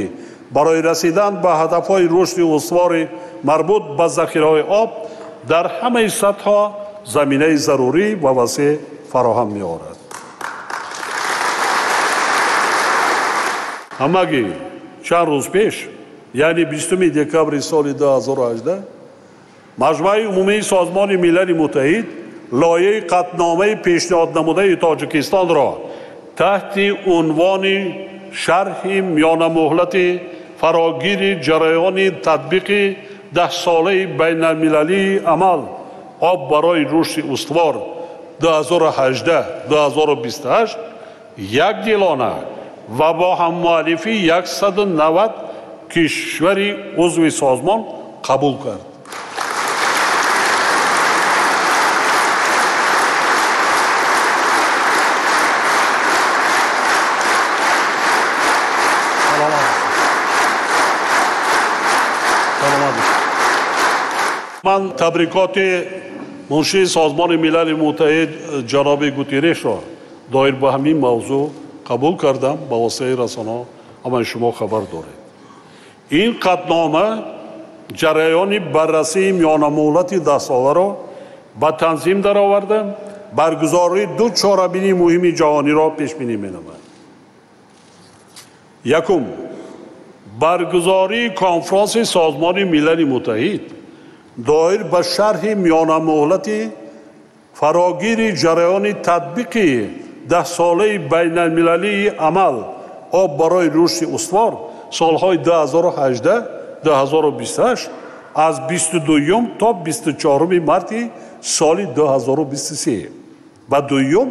барои расидан ба ҳадафҳои рушди устувори марбут ба захираҳои об дар ҳамаи сатҳҳо заминаи зарурӣ ва васеъ фароҳам меорад. Ҳамагӣ чанд рӯз пеш, яъне 20 декабри соли 2018, Маҷмааи умумии Созмони Милали Муттаҳид лоиҳаи қатъномаи пешниҳоднамудаи Тоҷикистонро таҳти унвони шарҳи миёнамуҳлати фарогири ҷараёни татбиқи даҳсолаи байналмилалии амал об барои рушди устувор 2018-2028 якдилона ва бо ҳаммуаллифии 190 кишвари узви созмон қабул кард. Ман табрикоти муншии Созмони Милали Муттаҳид ҷаноби Гутеррешро доир ба ҳамин мавзӯъ қабул кардам, ба воситаи расонаҳо ҳамаи шумо хабар доред. Ин қатънома ҷараёни баррасии миёнамуҳлати даҳсоларо ба танзим дароварда, баргузории ду чорабинии муҳими ҷаҳониро пешбинӣ менамояд. Якум, баргузории конфронси Созмони Милали Муттаҳид доир ба шарҳи миёнамуҳлати фарогири ҷараёни татбиқи даҳсолаи байналмилалии амал об барои рушди устувор солҳои 2018-2028 аз 22 то 24 марти соли 2023 ва дуюм,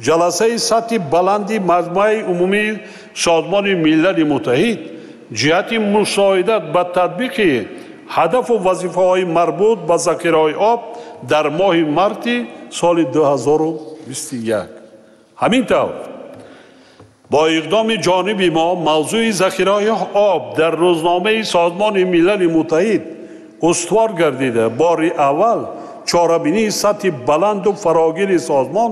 ҷаласаи сатҳи баланди Маҷмӯаи умумии Созмони Милали Муттаҳид ҷиҳати мусоидат ба татбиқи ҳадафу вазифаҳои марбут ба захираҳои об дар моҳи марти соли 2021. Ҳамин тавр, бо иқдоми ҷониби мо мавзӯи захираҳои об дар рӯзномаи Созмони Милали Муттаҳид устувор гардида, бори аввал чорабинии сатҳи баланду фарогири созмон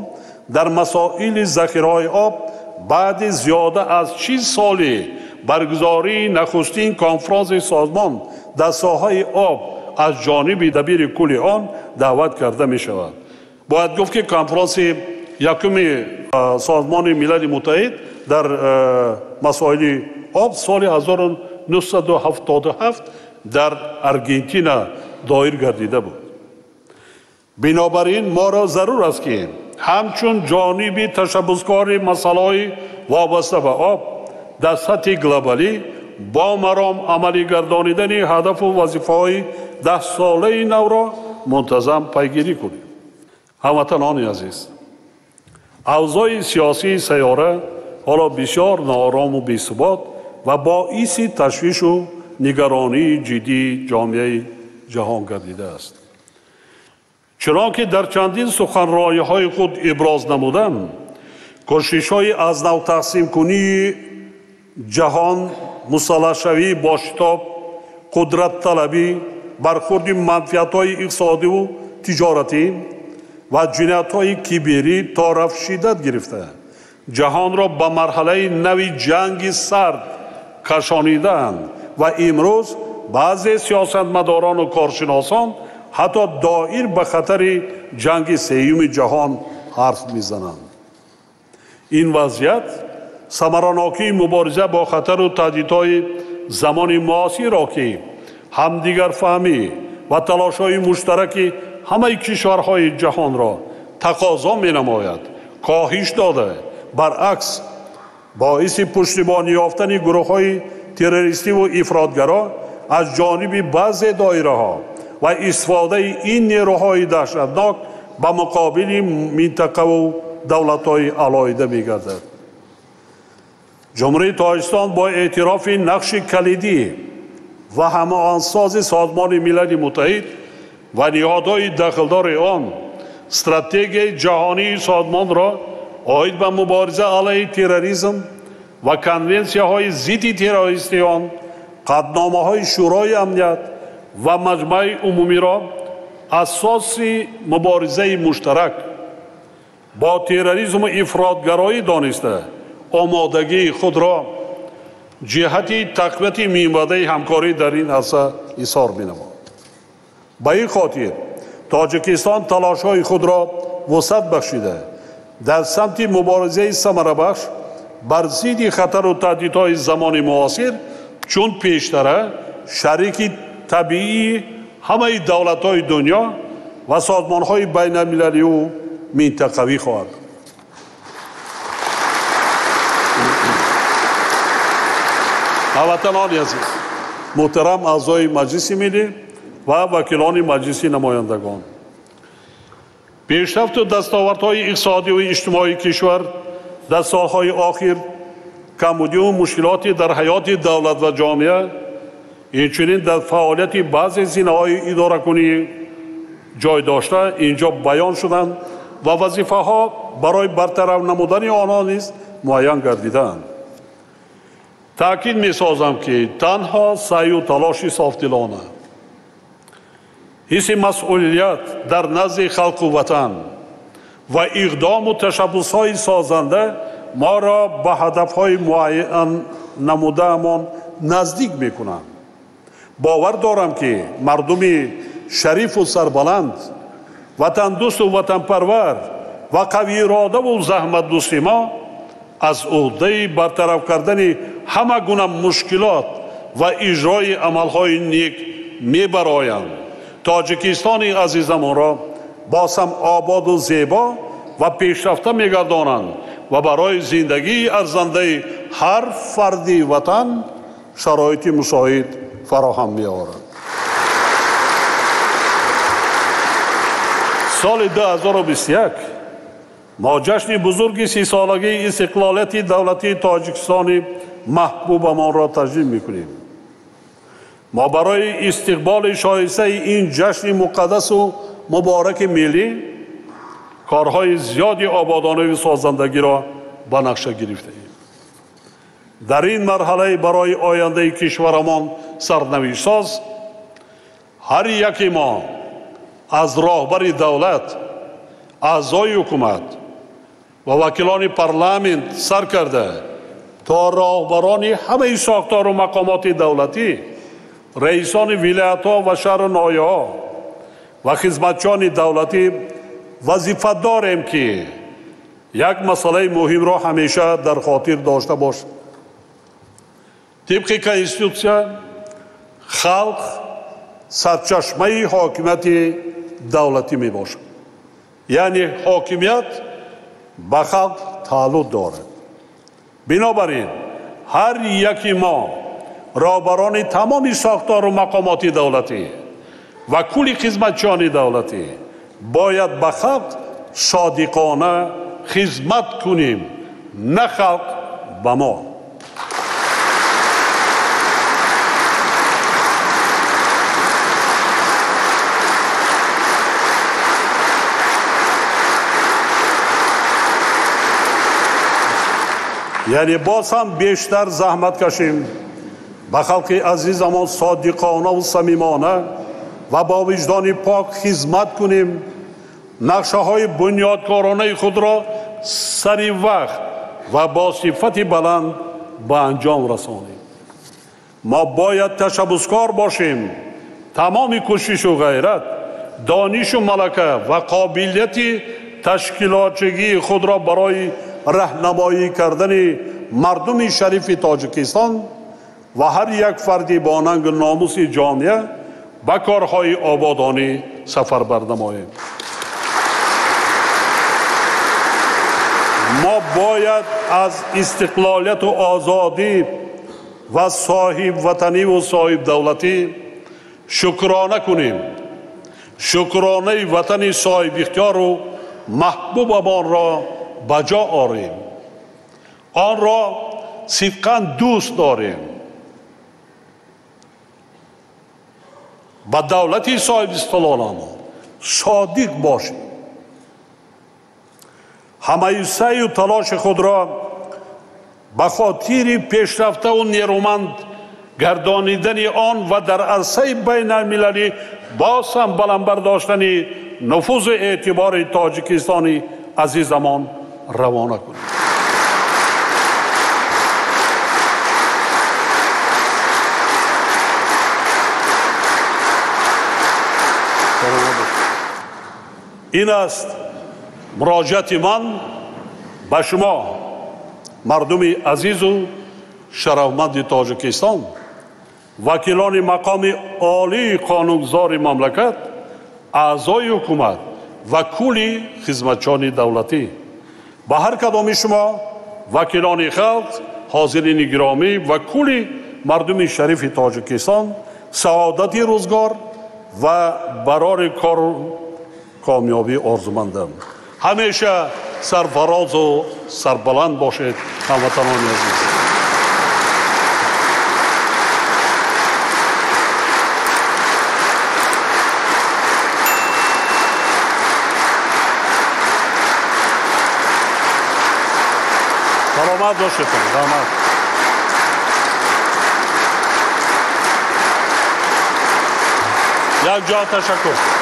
дар масоили захираҳои об баъди зиёда аз 6 соли баргузории нахустин конфронси созмон дар соҳаи об аз ҷониби дабири кулли он даъват карда мешавад. Бояд гуфт, ки конфронси якуми Созмони Милали Муттаҳид дар масоили об соли 1977 дар Аргентина доир гардида буд. Бинобар ин моро зарур аст, ки ҳамчун ҷониби ташаббускори масъалаҳои вобаста ба об дар сатҳи глобалӣ бо маром амалӣ гардонидани ҳадафу вазифаҳои даҳсолаи навро мунтазам пайгирӣ кунем. Ҳамватанони азиз, авзои сиёсии сайёра ҳоло бисёр ноорому бесубот ва боиси ташвишу нигаронии ҷиддии ҷомеаи ҷаҳон гардидааст. Чунон ки дар чандин суханрониҳои худ иброз намудам, Кӯшишҳои аз нав тақсимкунии ҷаҳон, мусаллаҳшавии бошитоб, қудратталабӣ, бархурди манфиатҳои иқтисодиву тиҷоратӣ ва ҷиноятҳои киберӣ торафт шиддат гирифта, ҷаҳонро ба марҳалаи нави ҷанги сард кашонидаанд ва имрӯз баъзе сиёсатмадорону коршиносон ҳатто доир ба хатари ҷанги сеюми ҷаҳон ҳарф мезананд. Ин вазъият самаранокии мубориза бо хатару таҳдидҳои замони муосирро, ки ҳамдигарфаҳмӣ ва талошҳои муштараки ҳамаи кишварҳои ҷаҳонро тақозо менамояд, коҳиш дода, баръакс боиси пуштибонӣ ёфтани гурӯҳҳои террористиву ифротгаро аз ҷониби баъзе доираҳо ва истифодаи ин нерӯҳои даҳшатнок ба муқобили минтақаву давлатҳои алоҳида мегардад. Ҷумҳурии Тоҷикистон бо эътирофи нақши калидӣ ва ҳамоҳангсози Созмони Милали Муттаҳид ва ниҳодҳои дахлдори он стратегияи ҷаҳонии созмонро оид ба мубориза алайҳи терроризм ва конвенсияҳои зидди террористии он, қатъномаҳои Шӯрои амният ва Маҷмаи умумиро асоси муборизаи муштарак бо терроризму ифротгароӣ дониста, омодагии худро ҷиҳати тақвияти минбаъдаи ҳамкорӣ дар ин арса изҳор менамояд. Ба ин хотир Тоҷикистон талошҳои худро вусъат бахшида, дар самти муборизаи самарабахш бар зидди хатару таҳдидҳои замони муосир чун пештара шарики табиии ҳамаи давлатҳои дунё ва созмонҳои байналмилалию минтақавӣ хоҳад. Ҳамватанони азиз, муҳтарам аъзои Маҷлиси Миллӣ ва вакилони Маҷлиси намояндагон, пешрафту дастовардҳои иқтисодиву иҷтимоии кишвар дар солҳои охир, камбудиву мушкилоти дар ҳаёти давлат ва ҷомеа, инчунин дар фаъолияти баъзе зинаҳои идоракунӣ ҷой дошта инҷо баён шуданд ва вазифаҳо барои бартараф намудани онҳо низ муайян гардидаанд. Таъкид месозам, ки танҳо саъю талоши софдилона, ҳисси масъулият дар назди халқу ватан ва иқдому ташаббусҳои созанда моро ба ҳадафҳои муайян намудаамон наздик мекунанд. Бовар дорам, ки мардуми шарифу сарбаланд, ватандӯсту ватанпарвар ва қавииродаву заҳматдӯсти мо аз ӯҳдаи бартараф кардани ҳама гуна мушкилот ва иҷрои амалҳои нек мебароянд. Тоҷикистони азизамонро боз ҳам ободу зебо ва пешрафта мегардонанд ва барои зиндагии арзандаи ҳар фарди ватан шароити мусоид фароҳам меоранд. Соли 2021 мо ҷашни бузурги 30-солагии истиқлолияти давлатии Тоҷикистони маҳбубамонро таҷлил мекунем. Мо барои истиқболи шоистаи ин ҷашни муқаддасу мубораки миллӣ корҳои зиёди ободониву созандагиро ба нақша гирифтаем. Дар ин марҳалаи барои ояндаи кишварамон сарнавиштсоз ҳар яке мо аз роҳбари давлат, аъзои ҳукумат ва вакилони парламент сар карда то роҳбарони ҳамаи сохтору мақомоти давлатӣ, раисони вилоятҳо ва шаҳру ноҳияҳо ва хизматчиёни давлатӣ вазифа дорем, ки як масъалаи муҳимро ҳамеша дар хотир дошта бошем. Тибқи Конститутсия халқ сарчашмаи ҳокимияти давлатӣ мебошад, яъне ҳокимият ба халқ тааллуқ дорад. Бинобар ин ҳар яки мо роҳбарони тамоми сохтору мақомоти давлатӣ ва кулли хизматчиёни давлатӣ бояд ба халқ содиқона хизмат кунем, на халқ ба мо. Яъне боз ҳам бештар заҳмат кашем, ба халқи азизамон содиқонаву самимона ва бо виҷдони пок хизмат кунем, нақшаҳои бунёдкоронаи худро сари вақт ва бо сифати баланд ба анҷом расонем. Мо бояд ташаббускор бошем, тамоми кӯшишу ғайрат, донишу малака ва қобилияти ташкилотчигии худро барои раҳнамоӣ кардани мардуми шарифи Тоҷикистон ва ҳар як фарди бо нангу номуси ҷомеа ба корҳои ободонӣ сафарбар намоем. Мо бояд аз истиқлолияту озодӣ ва соҳибватаниву соҳибдавлатӣ шукрона кунем. Шукронаи ватани соҳибихтиёру маҳбубамонро ба ҷо орем, онро сидқан дӯст дорем, ба давлати соҳибистиқлоламон содиқ бошем. Ҳамаи саъю талоши худро ба хотири пешрафтаву нерӯманд гардонидани он ва дар арсаи байналмилалӣ боз ҳам баланд бардоштани нуфузу эътибори Тоҷикистони азизамон равона кунем. Ин аст муроҷиати ман ба шумо, мардуми азизу шарафманди Тоҷикистон, вакилони мақоми олии қонунгузори мамлакат, аъзои ҳукумат ва кулли хизматчони давлатӣ. Ба ҳар кадоми шумо, вакилони халқ, ҳозирини гиромӣ ва кулли мардуми шарифи Тоҷикистон саодати рӯзгор ва барори кору комёбӣ орзумандам. Ҳамеша сарфарозу сарбаланд бошед, ҳамватанони азиз. Саломат бошед, раҳмат. Як ҷо ташаккур.